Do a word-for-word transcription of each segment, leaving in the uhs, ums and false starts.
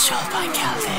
چولپان كەلدى.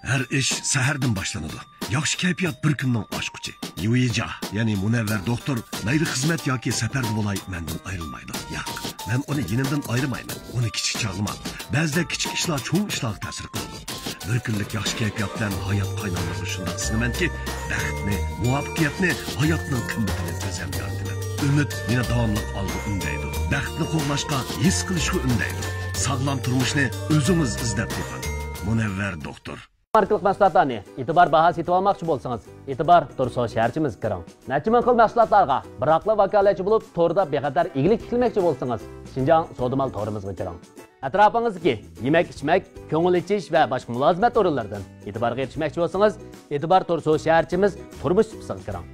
ھەر ئىش سەھەردىن باشلىنىدۇ. ياخشى كەيپىيات بىر كۈننىڭ ئاچقۇچى. يۇيىجا، يەنى مۇنەۋۋەر دوختۇر، مەيلى خىزمەت ياكى سەپەردە بولاي، مەندىن ئايرىلمايدۇ. ياق، مەن ئۇنى يېنىمدىن ئايرىمايمەن. ئۇنى كىچىك چاغلىما. بەزىدە كىچىك ئىشلار چوڭ ئىشلارغا تەسىر قىلىدۇ. بىر كۈنلۈك ياخشى كەيپىيات بىلەن ھايات قايناملىقىنى شۇنداق سىزىمەنكى، بەختنى، مۇۋەپپەقىيەتنى، ھاياتنىڭ قىممىتىنى ئۆزۈم يارىتىمەن. ئۈمىد مېنى داۋاملىق ئالغا ئۈندەيدۇ. بەختنى قوغلاشقا، ھېس قىلىشقا ئۈندەيدۇ. ساغلام تۇرمۇشنى ئۆزىڭىز ئىزدەپ تېپىڭ. مۇنەۋۋەر دوختۇر. ماركىلىق مەھسۇلاتلارنى، ئېتىبار باھا سېتىۋالماقچى بولسىڭىز، ئېتىبار تۇرسۇ شەھەرچىمىزگە كىرىڭ. نەچچە مىڭ خىل مەھسۇلاتلارغا بىراقلا ۋاكالەتچى بولۇپ، توردا بىخەتەر ئىگىلىك تىكلىمەكچى بولسىڭىز، شىنجاڭ سودا مال تورىمىزغا كىرىڭ. ئەتراپىڭىزدىكى يېمەك-ئىچمەك، كۆڭۈل ئېچىش ۋە باشقا مۇلازىمەت ئورۇنلىرىدىن ئېتىبارغا ئېرىشمەكچى بولسىڭىز، ئېتىبار تۇرسۇ شەھەرچىمىز تۇرمۇش سۇپىسىغا كىرىڭ.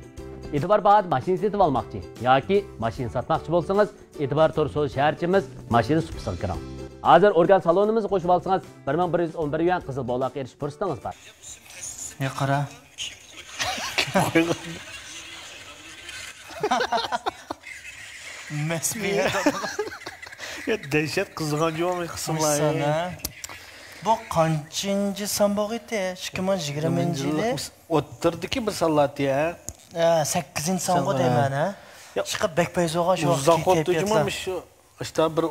ئېتىبار باھادا ماشىنا سېتىۋالماقچى ياكى ماشىنا ساتماقچى بولسىڭىز، ئېتىبار تۇرسۇ شەھەرچىمىز ماشىنا سۇپىسىغا كىرىڭ. ھازىر ئورگان سالونىمىزغا قوشۇۋالسىڭىز، بىر مىڭ بىر يۈز ئون بىر يۈەن قىزىل بولاققا ئېرىشىش پۇرسىتىڭىز بار. يا قارا. مەسبىيە. يا دەھشەت قىزىغان جۇۋان قىسىملار. قويسانا. بۇ قانچىنچى سان بولغىيتى؟ ئىككى مىڭ يىگىرمىنچى يىلى. ئوتتۇرىدىكى بىر سانلاتى، ھە؟ ھە، سەككىزىنچى سانغۇ دەيمەن، ھە؟ يا، ئىشقىلىپ بەك پەيزى بولغان شۇ ۋاقىتتىكى كەيپىياتلار. مۇشۇ ئىشتا بىر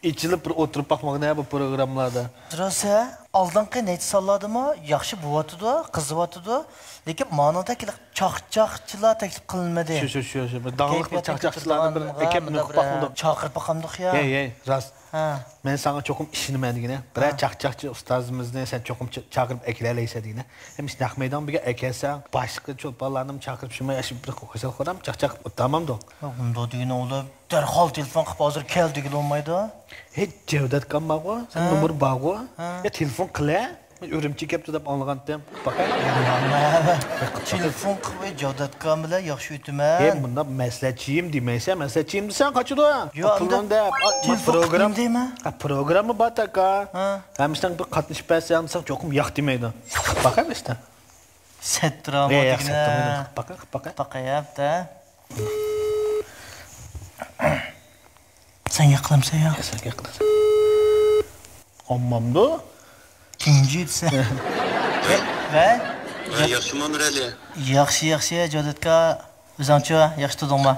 ئېچىلىپ بىر ئولتۇرۇپ باقمىغىن، ھە، بۇ پروگراممىلاردا. راست، ھە؟ ئالدىنقى نەچچە سانلاردىمۇ ياخشى بوۋاتىدۇ، قىزىۋاتىدۇ. لېكىن مانىڭدەك چاقچاقچىلار تەكلىپ قىلىنمىدى. شۇ، شۇ، شۇ، شۇ. بىر داڭلىق بىر كەيپىياتنى چاقچاقچىلارنى بىر كۆتۈرىدىغانغا ئەكەپ مۇنداق نۇقۇپ باقمىدۇق. چاقىرىپ باقامدۇق يا؟ ھەي، ھەي، راست. ھە. مەن ساڭا چوقۇم ئىشىنىمەن دېگىنە. بىرەر ھە. چاقچاقچى ئۇستازىمىزنى سەن چوقۇم چا-، چاقىرىپ ئەكېلەلەيسەن دېگىنە. ھەم نەق مەيدانغا بىرگە ئەكەلسەڭ، باشقا چولپانلارنىمۇ چاقىرىپ شۇماي ئاشۇ بىر خۇشال خورام چاقچاق ئولتۇرامامدۇ؟ ياق، ئۇنداق دېگىنە ئۇلار دەرھال تېلېفون قىلىپ، ھازىر كەل دېگىلى بولمايدۇ. ھېي، جەۋدەت ئاكام بارغۇ، سېنىڭ ھە. نومۇرۇڭ بارغۇ. ھە. يا، تېلېفون قىلە. مەن ئۈرۈمچىگە كەپتۇ دەپ ئاڭلىغانتىم. باقاي. تېلېفون قىلىپ، جەۋدەت ئاكام بىلەن ياخشى ئۆتىمەن. ھېي، مۇنداق مەسلىھەتچىيىم دېمەيسەن، مەسلىھەتچىيىم دېسەڭ قاچىدۇ. يا، پۇلۇڭ ئەمدى دەپ. تېلېفون قىلىپ دەيمەن. ھە، پروگرامما بار ئاكا. ھە. ھەممىسىنىڭ بىر قاتنىشىپ بەرسەڭ دېسەڭ چوقۇم ياق دېمەيدۇ. باقاي ئىشتە. سەتتىرامۇ دېگىنە. باقاي، باقاي. باقاي، ھەپتە. سەن گەپ قىلامسەن يا؟ سەن گەپ قىلامسەن. ئاممامدۇ؟ كېيىنچى دېسە. ۋە؟ ۋە ياخشىمۇ، ئەمىرئەلى؟ ياخشى، ياخشى، جودەتكا. ئۆزۈڭچۇ، ياخشى تۇردۇڭمۇ؟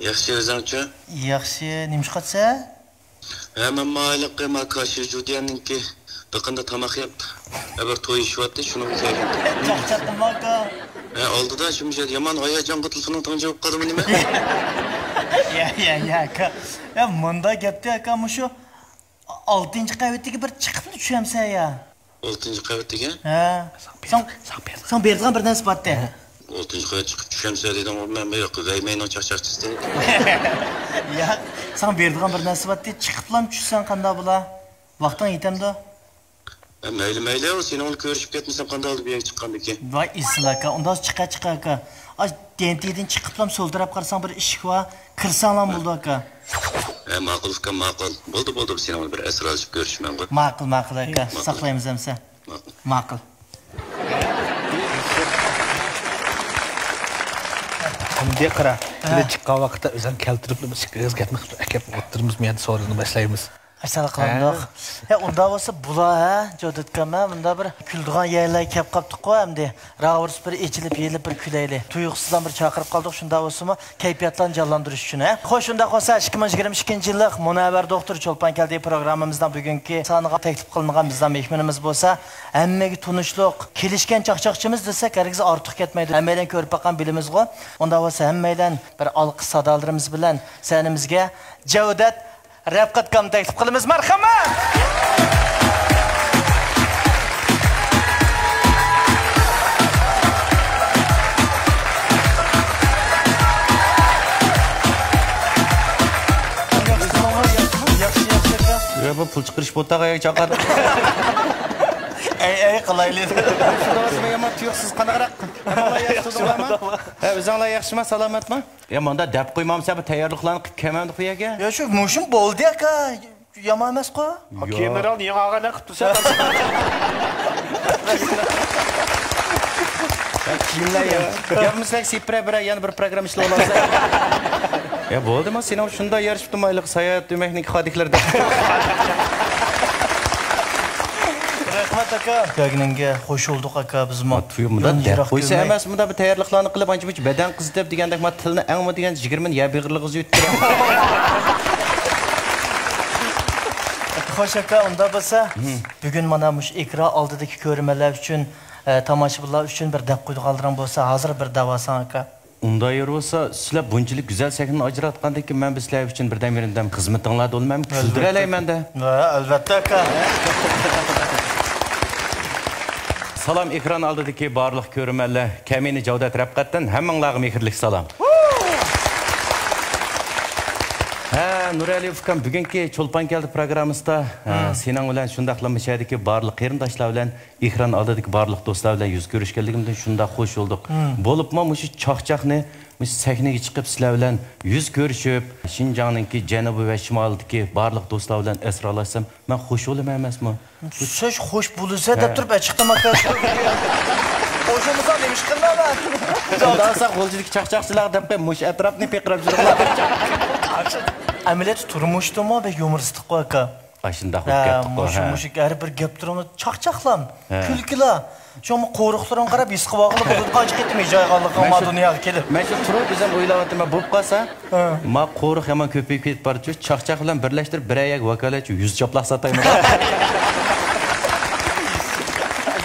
ياخشى، ئۆزۈڭچۇ؟ ياخشى، نېمە ئىش قىلىسەن؟ ھە، مەن ماھايلىقى ما كاشى جۇديەننىڭكى دۇكاندا تاماق يەپ، ھە، بىر توي ئىشىۋاتتى، شۇنىڭغا كەلگەن. چاقچاقتىمۇ ئاكا؟ ھە، ئالدىدا شۇ يامان ھاياجانغا تېلېفوننىڭ تاڭ جاۋاب قالدىمۇ نېمە؟ يا، يا، يا، ئاكا. يا، مۇنداق گەپتى، ئاكا، مۇشۇ ئالتىنچى قەۋىتىگە بىر چىقىپلا چۈشەمسەن يا؟ ئالتىنچى قەۋىتىگە؟ ھە. ساڭ، ساڭ بېرىدىغان بىر نەرسە بارتى. ئالتىنچى قەۋەتكە چىقىپ چۈشەمسەن دېدىڭغۇ، مەن بۇ ياققا ۋەيمەينىڭ چاقچاقچىسى. ياق، ساڭ بېرىدىغان بىر نەرسە بارتى، چىقىپلام چۈشسەڭ قانداق بولا؟ ۋاقتىڭ يېتەمدۇ؟ ھە، مەيلى، مەيلى، سېنىڭ بىلەن كۆرۈشۈپ كەتمىسەم قانداق بولىدۇ بۇ يەرگە چىققاندىن كېيىن؟ ۋاي ئېسىل ئاكا، ئۇنداق چىقە، چىقە ئاكا. ئاش دېنتىدىن چىقىپلام سولدىراپ قارىساڭ بىر ئىشىك بار، كىرسەڭلام بولىدۇ ئاكا. ھە، ماقۇل ئۇكام، ماقۇل. بولدى، بولدى، سېنىڭ بىلەن بىر ئەسرالىشىپ كۆرۈشىمەنغۇ. ماقۇل، ماقۇل ئاكا. ماقۇل. ساقلايمىز ئەمسە. ماقۇل. ماقۇل. ئەمدى قارا، ھە. بىلە چىققان ۋاقىتتا ئۆزۈڭ كەلتۈرۈپ، بىر ئىككى ئېغىز گەپنى قىلىپ ئەكەپ ئولتۇرىمىز، مۇ يەردە سورۇننى باشلايمىز. ئاشۇنداق قىلامدۇق. ھە. ھە، ئۇنداق بولسا بولا، ھە، جودىتكام، ھە، مۇنداق بىر كۈلىدىغان يەرلەرگە كەپ قاپتۇققۇ ئەمدى. راۋۇرۇس بىر ئېچىلىپ، يېلىپ بىر كۈلەيلى. تۇيۇقسىزلا بىر چاقىرىپ قالدۇق، شۇنداق بولسىمۇ كەيپىياتلارنى جانلاندۇرۇش ئۈچۈن، ھە. خوش، شۇنداق بولسا، ئىككى مىڭ يىگىرمە ئىككىنچى يىللىق مۇنەۋۋەر دوختۇر چولپان كەلدى پروگراممىمىزنىڭ بۈگۈنكى سانىغا تەكلىپ قىلىنغان بىزنىڭ مېھمىنىمىز بولسا، ھەممىگە تونۇشلۇق، كېلىشكەن چاقچاقچىمىز دېسەك ھەرگىز ئارتۇق كەتمەيدۇ. ھەممەيلەن كۆرۈپ باققان بىلىمىزغۇ. ئۇنداق بولسا ھەممەيلەن بىر ئالقىش سادالىرىمىز بىلەن سەھنىمىزگە جەۋدەت رەپقەت ئاكامنى تەكلىپ قىلىمىز، مەرھەمەت! ياخشى، ياخشى، ياخشى، ئاكا. يا، بۇ پۇل چىقىرىش بوتاغا چاقار. ئەي، ئەي، قىلايلى. شۇنداق بولسا، يامان تۇيۇقسىز قانداقراق؟ ھەممىڭلار ياخشى تۇردۇڭلارمۇ؟ ھە، ئۆزۈڭلار ياخشىما، سالامەتما؟ يا، ماندا دەپ قويمامسەن، بۇ تەييارلىقلارنى قىلىپ كەلمەمدۇق بۇ يەرگە؟ يا، شۇ مۇشۇم بولدى، ئاكا. يامان ئەمەسقۇ؟ يا. گېنېرالنى يېڭى ئالغاندەك قىپتۇ سەن. يا، كىيىملەر يا. يا، بۇ سىلەرگە سېپىرە بىرەر، يەنە بىر پروگرامما ئىشلەۋالامسەن؟ يا بولدىما، سېنىڭ شۇنداق يارىشىپتۇما ھېلىقى ساياھەت ئۆمەكنىڭ خادىكلىرى دەپ. رەھمەت ئاكا. كەلگىنىڭگە خوش بولدۇق ئاكا بىزمۇ. تۇيۇمدا دەپ قويسا ئەمەس، مۇندا بىر تەييارلىقلارنى قىلىپ، ئانچە-مۇنچە بەدەن قىزىتىپ دېگەندەك، ما تىلنى ئەڭمۇ دېگەن يىگىرمىنى يەر بېغىرلىقىغا يۆتكىدى. خوش ئاكا، ئۇنداق بولسا، بۈگۈن مانا مۇشۇ ئېكران ئالدىدىكى كۆرۈرمەنلەر ئۈچۈن، ئە، تاماشىبىنلار ئۈچۈن بىر دەپ قويىدىغانلىرىڭ بولسا، ھازىر بىر دەۋالساڭ ئاكا. ئۇنداق يەر بولسا، سىلەر بۇنچىلىك گۈزەل سەھنىنى ئاجراتقاندىن كېيىن، مەن بىر سىلەر ئۈچۈن بىردەم يېرىندەم خىزمىتىڭلاردا بولىمەن، كۈلدۈرەلەيمەن-دە. ھە، ئەلۋەتتە، ئاكا. سالام، ئېكران ئالدىدىكى بارلىق كۆرۈرمەنلەر، كەمىنە جاۋدەت رەپقەتتىن ھەممىڭلارغا مېھىرلىك سالام. ھە، نۇرئەلى ئۇكام، بۈگۈنكى چولپان كەلدى پروگراممىسىدا، ھە، سېنىڭ بىلەن شۇنداقلا مۇشۇ يەردىكى بارلىق قېرىنداشلار بىلەن ئېكران ئالدىدىكى بارلىق دوستلار بىلەن يۈز كۆرۈشكەنلىكىمدىن شۇنداق خوش بولدۇق. بولۇپمۇ مۇشۇ چاقچاقنى، مۇشۇ سەھنىگە چىقىپ سىلەر بىلەن يۈز كۆرۈشۈپ، شىنجاڭنىڭكى جەنۇبى ۋە شىمالىدىكى بارلىق دوستلار بىلەن ئەسرالاشسام، مەن خوش بولىمەن ئەمەسمۇ؟ سۆز خوش بولىسەن دەپ تۇرۇپ، ئەچىقتىم ئاكا. خوش بولمىساڭ نېمە ئىش قىلىمەن مەن؟ ئۇنداق بولسا غۇلجىدىكى چاقچاقچىلار دەپ قوي، مۇشۇ ئەتراپنى پىقىراپ يۈرۈڭلار. ئەمەلىيەتتە تۇرمۇشتىمۇ بەك يۇمۇرىستىققۇ ئاكا. ئاشۇنداق بولۇپ كەتتىققۇ، مۇشۇ، ھە. مۇشۇ ھەر بىر گەپ تۇرۇڭلار چاقچاقلام، ھە. كۈلكىلا. شۇڭا قورۇقلىرىڭ قاراپ ھېس قىلىۋالغىلى بولىدۇ، قانچە قېتىم ھىجايغانلىقىڭ ما دۇنياغا كېلىپ. مەن شۇ تۇرۇپ ئۆزۈم ئويلاۋاتىمەن، بولۇپ قالسا، ھە. ما قورۇق يامان كۆپىيىپ كېتىپ بارىدۇ، چاقچاق بىلەن بىرلەشتۈرۈپ بىرەر يەرگە ۋاكالەتچى يۈز چاپلاق ساتايمىز.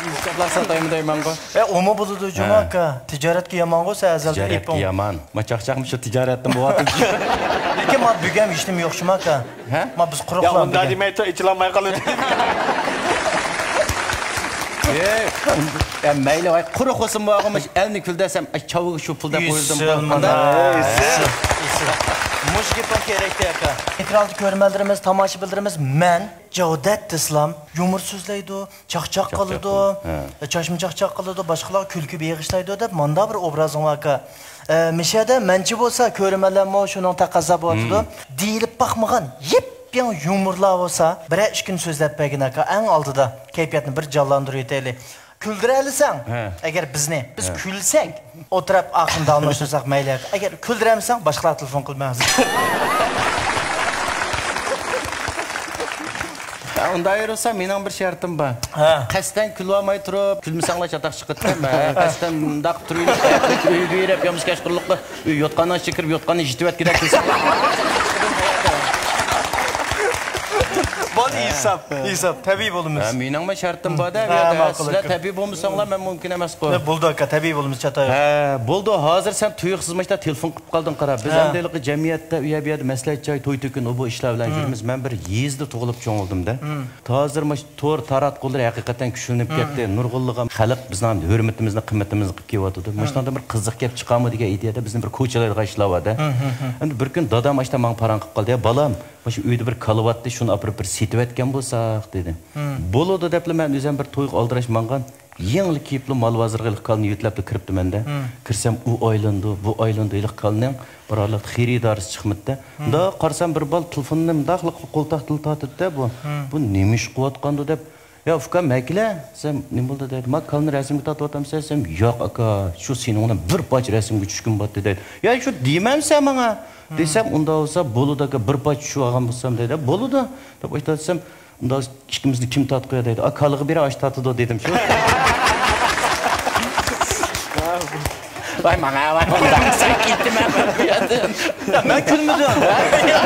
يۈز چاپلاق ساتايمىز دەيمەنغۇ. ئە، ئۇمۇ بولىدۇ، جۇما ئاكا. تىجارەتكە يامانغۇ، سەن ئەزەلدىن ئېيتقان. تىجارەتكە يامان. ما چاقچاقمۇ شۇ تىجارەتتىن بولۇۋاتىدۇ. لېكىن ما بۈگۈن ھېچنېمە يوق، جۇما ئاكا. ھە؟ ما بىز قۇرۇقلا. يا ئۇنداق دېمەي تۇر، ئېچىلالماي قالىدۇ. ئەي، يا مەيلى، ۋاي، قۇرۇق بولسۇن بارغۇمىش، ئەلنى كۈلدۈرسەم، ئاي، چاۋىگە شۇ پۇل دەپ قويۇلدىم. ئېسىل، مانا. ئېسىل، ئېسىل. مۇشۇ گېپىڭ كېرەكتى، ئاكا. ئېكراندا كۆرۈرمەنلىرىمىز، تاماشىبىنلىرىمىز، مەن جاۋدەت دېسىلام يۇمۇر سۆزلەيدۇ، چاقچاق قىلىدۇ، چاقچاق قىلىدۇ، ھە. چاچما چاقچاق قىلىدۇ، باشقىلارغا كۈلكە بېغىشلايدۇ دەپ ماندا بىر ئوبرازىڭ باركەن. ئە، مىشەدە مەنچە بولسا كۆرۈرمەنلەرمۇ شۇنىڭ تەقەززا بولۇۋاتىدۇ. دېيىلىپ باقمىغان يېپيېڭى يۇمۇرلار بولسا بىرەر ئىككى كۈن سۆزلەپ بەرگىن ئاكا، ئەڭ ئالدىدا كەيپىياتنى بىر جانلاندۇرۇۋېتەيلى. كۈلدۈرەلىسەڭ، ھە. ئەگەر بىزنى، بىز ھە. كۈلسەك، ئولتۇرۇپ ئاخىرىنى داۋاملاشتۇرساق مەيلى. ئەگەر كۈلدۈرەلمىسەڭ، باشقىلارغا تېلېفون قىلىمەن ھازىر. ھە، ئۇنداق ئايرىلسا، مېنىڭ بىر شەرتىم بار. ھە. قەستەن كۈلۈۋالماي تۇرۇپ، كۈلمىسەڭلار چاتاق چىقىدىكەن. ھە، قەستەن مۇنداق تۇرۇپ، ئۆيگە يۈرۈپ، يامسىكاش قۇرۇقلۇق، يوتقاننىڭ ئىچىگە كىرىپ، يوتقاننى يىتىۋەتكۈدەك كۈلسەڭ. بولدى، ھېساب، ھېساب، تەبىئىي بولىمىز. ھە، مېنىڭمۇ شەرتىم بار-دە، ھە، بۇ يەردە. ماقۇل سىلەر ئاكا. تەبىئىي بولمىساڭلار، مەن مۇمكىن ئەمەسقۇ. ھە، بولدى ئاكا، تەبىئىي بولىمىز، چاتاق يوق. ھە، بولدى، ھازىر سەن تۇيۇقسىز مۇشۇنداق تېلېفون قىلىپ قالدىڭ، قارا. بىز ھە. ئەمدى ھېلىقى جەمئىيەتتە، ئۇ يەر، بۇ يەردە مەسلىھەت جاي، توي تۆكۈن، ئۇ بۇ ئىشلار بىلەن يۈرىمىز. مەن بىر يېزىدا تۇغۇلۇپ چوڭ بولدۇم-دە. تا ھازىر مۇشۇ تور تاراتقۇلىرى ھەقىقەتەن كۈچلىنىپ كەتتى. نۇرغۇنلىغان خەلق بىزنىڭ ھۆرمىتىمىزنى، قىممىتىمىزنى قىلىپ كېلىۋاتىدۇ. مۇشۇنداق بىر قىزىق گەپ چىقارمۇ دېگەن ئىدىيەدە بىزنى بىر كوچىلايدىغان ئىشلار بار-دە. ئەمدى بىر كۈنى دادام ئاشتا ماڭا پاراڭ قىلىپ قالدى. يا بالام، مۇشۇ ئۆيدە بىر كالا بارتتى، شۇنى ئاپىرىپ بىر سېتىۋەتكەن بولساق، دېدى. بولىدۇ دەپلا مەن ئۆزۈم بىر تويغا ئالدىراش ماڭغان. يېڭىلا كىيىپلا مال بازىرىغا ھېلىقى كالىنى يۆتلەپلا كىرىپتىمەن-دە. كىرسەم ئۇ ئايلىنىدۇ، بۇ ئايلىنىدۇ، ھېلىقى كالىنىڭ بىر ھاللىق خېرىدارى چىقمىدى-دە. مۇنداق قارىسام بىر بال تېلېفوننى مۇنداقلا قىلىپ قولتۇقتا تارتىدۇ-دە بۇ. بۇ نېمە ئىش قىلىۋاتقاندۇ دەپ. يا ئۇكام، ئەكېلە دېسەم، نېمە بولدى دەيدۇ. ما كالىنى رەسىمگە تارتىۋاتامسەن دېسەم، ياق ئاكا، شۇ سېنىڭ بىلەن بىر پارچە رەسىمگە چۈشكۈم بارتتى دەيدۇ. يا شۇ دېمەمسەن ماڭا دېسەم، ئۇنداق بولسا بولىدۇ ئاكا، بىر پارچە چۈشۈۋالغان بولسام دەيدۇ. بولىدۇ دەپ ئېيتىۋاتسام، ئۇنداق ئىككىمىزنى كىم تارتقۇيا دەيدۇ. ئا، كالىغا بىرى ئاش تارتىدۇ دېدىم شۇ. ۋاي ماڭا، ۋاي مۇنداق سەن كېتىمەن بۇ يەردىن. مەن كۈلمىدىم.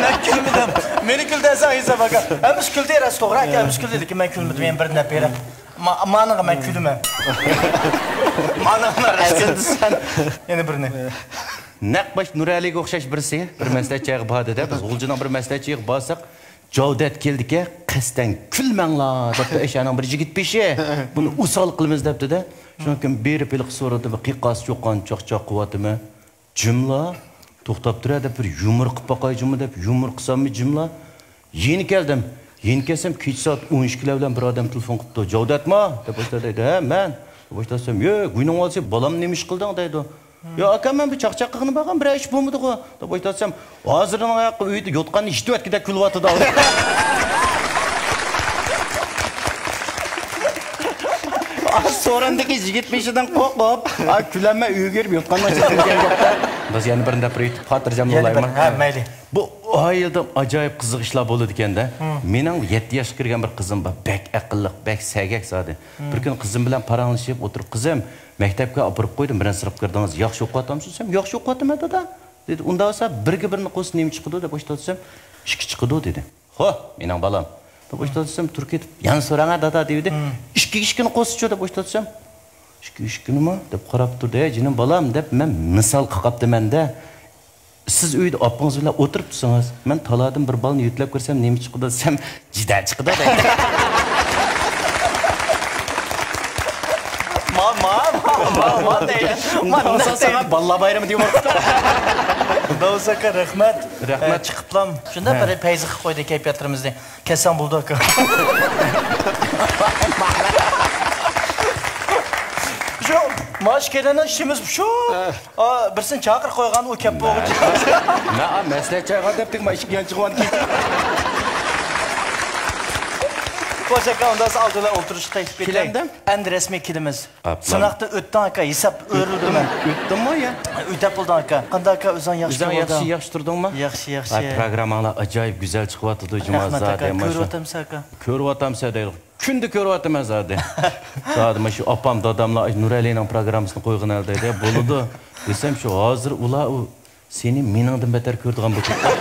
مەن كۈلمىدىم. مېنى كۈلدۈرسەڭ ھېساب ئاكا. ھەممىسى كۈلدى، راست توغرا ئاكا، ھەممىسى كۈلدى، لېكىن مەن كۈلمىدىم. يەنە بىرنى دەپ بېرەي. ما-، مانىڭغا مەن كۈلىمەن. مانىڭغا مەن ئەسلىدە سەن. يەنە بىرنى. نەق باش نۇرئەلىگە ئوخشاش بىرسى بىر مەسلىھەت جايىغا باردى-دە، بىز غۇلجىنىڭ بىر مەسلىھەت جايىغا بارساق، جاۋدەت كېلىدىكەن، قەستەن كۈلمەڭلار دەپتۇ، ئەشەنىڭ بىر يىگىت بېشى. بۇنى ئۇسال قىلىمىز دەپتۇ-دە. شۇنىڭ كېيىن بېرىپ ھېلىقى سورۇندا بىر قىيقاس چوققان چاقچاق قىلىۋاتىمەن. جىملا، توختاپ تۇرە دەپ بىر يۇمۇر قىلىپ باقاي جىملا دەپ يۇمۇر قىلساممۇ جىملا. يېنى كەلدىم. يېنى كەلسەم كېچە سائەت ئون ئىككىلەر بىلەن بىر ئادەم تېلېفون قىپتۇ. جاۋدەتما؟ دەپ باشلاپ دەيدۇ. ھە، مەن. دەپ باشلىسام، يۆ، گۇينىڭ ئالسا بالام نېمە ئىش قىلدىڭ دەيدۇ. يا ئاكا، مەن بىر چاقچاق قىلغىنى بارغان، بىرەر ئىش بولمىدىغۇ. دەپ ئويلىسام، ھازىرنىڭ ئاياققا ئۆيدە يوتقاننى يىتىۋەتكۈدەك كۈلۈۋاتىدۇ. سورۇندىكى يىگىت بېشىدىن قورقۇپ، كۈلەلمەي ئۆيگە كىرىپ يوتقاننى ئاچىدۇ. بىز يەنە بىرنى دەپ بېرەي، خاتىرجەم بولايمەن. ھە، مەيلى. بۇ ئائىلىدە ئاجايىپ قىزىق ئىشلار بولىدىكەن-دە. مېنىڭ يەتتە ياشقا كىرگەن بىر قىزىم بار، بەك ئەقىللىق، بەك سەگەك زادى. بىر كۈنى قىزىم بىلەن پاراڭلىشىپ ئولتۇرۇپ، «قىزىم، مەكتەپكە ئاپىرىپ قويدۇم، بىرەر سىنىپقا كىردىڭىز، ياخشى ئوقۇۋاتامسىز؟» دېسەم، «ياخشى ئوقۇۋاتىمەن، دادا.» دېدى. «ئۇنداق بولسا، بىرگە بىرنى قوشسا نېمە چىقىدۇ؟» دەپ ئويلاۋاتسام، «ئىككى چىقىدۇ» دېدى. «خو، مېنىڭ بالام.» دەپ ئويلاۋاتسام، تۇرۇپ كېتىپ، «يەنە سوراڭا، دادا» دېدى. «ئىككىگە ئىككىنى قوشسىچۇ؟» دەپ ئويلاۋاتسام، «ئىككىگە ئىككىنىمۇ؟» دەپ قاراپ تۇردى. «ھەي، جېنىم بالام» دەپ، مەن مىسال قىلىپ قاپتىمەن-دە. سىز ئۆيدە ئاپىڭىز بىلەن ئولتۇرۇپ تۇرسىڭىز، مەن تالادىن بىر بالىنى يۆتلەپ كىرسەم، نېمە چىقىدۇ دېسەم، جىدە چىقىدۇ دەيدۇ. ما، ما، ما، ما، ما دەيدۇ. ما، ما دەيدۇ. ساڭا بالىلار بايرىمى دېيىۋاتىدۇ. داۋۇز ئاكا، رەھمەت. رەھمەت. ئە، چىقىپلام. شۇنداق بىر پەيزى قىلىپ قويدى كەيپىياتلىرىمىزنى. كەتسەڭ بولىدۇ، ئاكا. شۇ، مانا ئىككىيلەننىڭ ئىشىمىز شۇ. ئا، بىرسىنى چاقىرىپ قويغان، ئۇ كەپ بولغۇچە. مەن، مەن، مەن سىلەر چايغا دەپ تېخى ئىككى يانچۇق. خوش، ئاكا، ئۇنداق ئالدىدا ئولتۇرۇشقا تەكلىپ ئېتەي. كېلەمدىم. ئەمدى رەسمىي كېلىمىز. ئاپلا. سىناقتا ئۆتتۈڭ، ئاكا، ھېساب ئۆرۈلدى مەن. ئۆتتۈڭمۇ يا؟ ئۆتەپ بولدۇڭ، ئاكا. قانداق، ئاكا، ئۆزۈڭ ياخشى ئۆزۈڭ بولدۇڭ؟ ياخشى، ياخشى. ھاي، پروگرامماڭلار ئاجايىپ گۈزەل چىقىۋاتىدۇ، جۇما. رەھمەت، ئاكا. زادى، ماشۇ. كۆرۈۋاتامسەن، ئاكا؟ كۆرۈۋاتامسەن دەيدۇ. كۈندە كۆرۈۋاتىمەن زادى. زادى ماشۇ ئاپام، داداملار، «ئاي، نۇرئەلىنىڭ پروگراممىسىنى قويغىن ھەدە» دەيدۇ. «بولىدۇ» دېسەم، شۇ ھازىر ئۇلار ئۇ سېنى مېنىڭدىن بەتەر كۆرىدىغان بولۇپ كەتتى.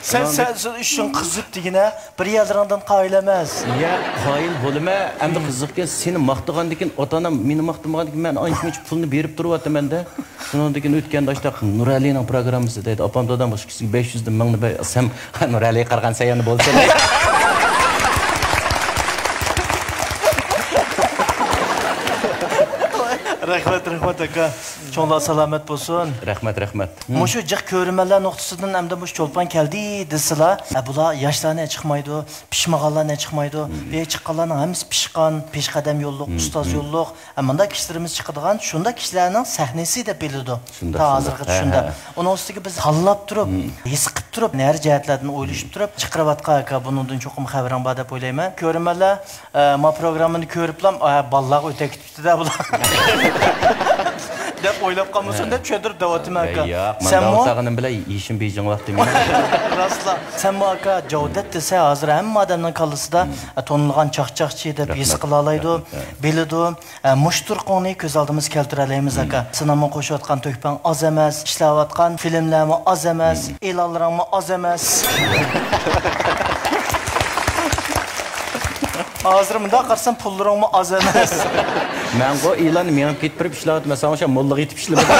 سەن، سەن، سەن ئۈچۈن قىزىپ دېگىنە بىر يەرلىرىڭدىن قايىل ئەمەس. يا، قايىل بولىمەن. ئەمدى قىزىقكەن، سېنى ماختىغاندىكىن، ئاتا-ئانام مېنى ماختىمىغاندىكىن، مەن ئانچە-مۇنچە پۇلنى بېرىپ تۇرۇۋاتىمەن-دە. شۇنىڭدىن كېيىن ئۆتكەندە ئاشتاق نۇرئەلىنىڭ پروگراممىسى دەيدۇ. ئاپام دادام ئىككىسىگە بەش يۈزدىن مىڭنى بەر، سەن نۇرئەلىگە قارىغان سەن يەنە بولسۇن. رەھمەت، رەھمەت، ئاكا. چوڭلار سالامەت بولسۇن. رەھمەت، رەھمەت. مۇشۇ جىق كۆرۈرمەنلەر نۇقتىسىدىن ئەمدى مۇشۇ چولپان كەلدى دېسىلا، ئە، بۇلار ياشلارنى چىقمايدۇ، پىشمىغانلارنى چىقمايدۇ. ئى، چىققانلارنىڭ ھەممىسى پىشقان، پېشقەدەم يوللۇق، ئۇستاز يوللۇق. ئە، مۇنداق كىشىلىرىمىز چىقىدىغان، شۇنداق كىشىلەرنىڭ سەھنىسى دەپ بىلىدۇ. شۇنداق، تا ھازىرغىچە شۇنداق. ئۇنىڭ ئۈستىگە بىز تاللاپ تۇرۇپ، ھېس قىلىپ تۇرۇپ، نەرە جەھەتلەردىن ئويلىشىپ تۇرۇپ چىقىرىۋاتقان ئاكا، بۇنىڭدىن چوقۇم خەۋىرىڭ بار دەپ ئويلايمەن. كۆرۈرمەنلەر، ئە، ما پروگراممىنى كۆرۈپلا، ئە، بالىلارغا ئۆتەپ كېتىپتۇ-دە بۇلار دەپ ئويلاپ قالمىسۇن دەپ چۈشەندۈرۈپ دەۋاتىمەن، ئاكا. ياق، مەن سەنمۇ؟ دەۋاتقىنىم بىلەن يېشىم بېيجىڭ ۋاقتى مېنىڭ. راستلا. سەنمۇ، ئاكا، جاۋدەت دېسە، ھازىر ھەممە ئادەمنىڭ كاللىسىدا، ئە، تونۇلغان چاقچاقچى دەپ ھېس قىلالايدۇ، بىلىدۇ. ئە، مۇشۇ تۇرقۇڭنى كۆز ئالدىمىزغا كەلتۈرەلەيمىز، ئاكا. سېنىڭمۇ قوشۇۋاتقان تۆھپەڭ ئاز ئەمەس، ئىشلەۋاتقان فىلىملەرمۇ ئاز ئەمەس، ئېلانلىرىڭمۇ ئاز ئەمەس. ھازىر مۇنداق قارىسام، پۇللىرىڭمۇ ئاز ئەمەس. مەنغۇ ئېلان مېڭىپ كېتىپ بېرىپ ئىشلەۋاتىمەن، ساڭا ئوخشاپ موللىغا يېتىپ ئىشلىمىدىم.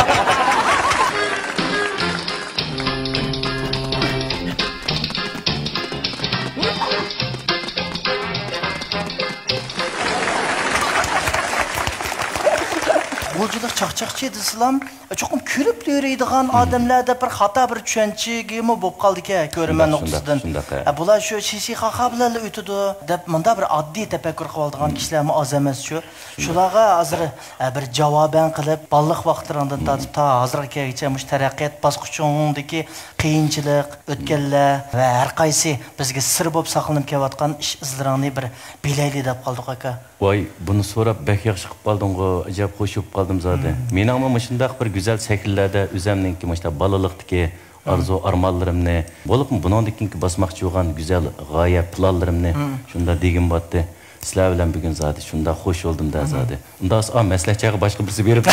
غۇلجىلىق چاقچاقچى دېسىلام، چوقۇم كۈلۈپ يۈرىدىغان ئادەملەر دەپ بىر خاتا بىر چۈشەنچىگىمۇ بولۇپ قالدىكەن، كۆرۈرمەن نۇقتىسىدىن. شۇنداق، شۇنداق، ھە. ئە، بۇلار شۇ شىشى خاخا بىلەنلا ئۆتىدۇ دەپ، مۇنداق بىر ئاددىي تەپەككۇر قىلىۋالىدىغان كىشىلەرمۇ ئاز ئەمەس شۇ. شۇلارغا ھازىر، ئە، بىر جاۋابەن قىلىپ، بالىلىق ۋاقىتلىرىڭدىن تارتىپ تا ھازىرغا كەلگۈچە مۇشۇ تەرەققىيات باسقۇچۇڭدىكى قىيىنچىلىق، ئۆتكەللەر ۋە ھەر قايسى بىزگە سىر بولۇپ ساقلىنىپ كېلىۋاتقان ئىش ئىزلىرىڭنى بىر بىلەيلى دەپ قالدۇق، ئاكا. ۋاي، بۇنى سوراپ بەك ياخشى قىلىپ قالدىڭغۇ، ئەجەب خۇش بولۇپ قالدىم زادى. مېنىڭمۇ مۇشۇنداق بىر گۈزەل سەھنىلەردە ئۆزەمنىڭكى مۇشۇنداق بالىلىقتىكى ئارزۇ ئارمانلىرىمنى، بولۇپمۇ بۇنىڭدىن كېيىنكى باسماقچى بولغان گۈزەل غايە پىلانلىرىمنى شۇنداق دېگۈم بارتتى. سىلەر بىلەن بۈگۈن زادى شۇنداق خۇش بولدۇم-دە زادى. ئۇنداق بولسا، ئا، مەسلىھەت چايغا باشقا بىرسى بېرىپ.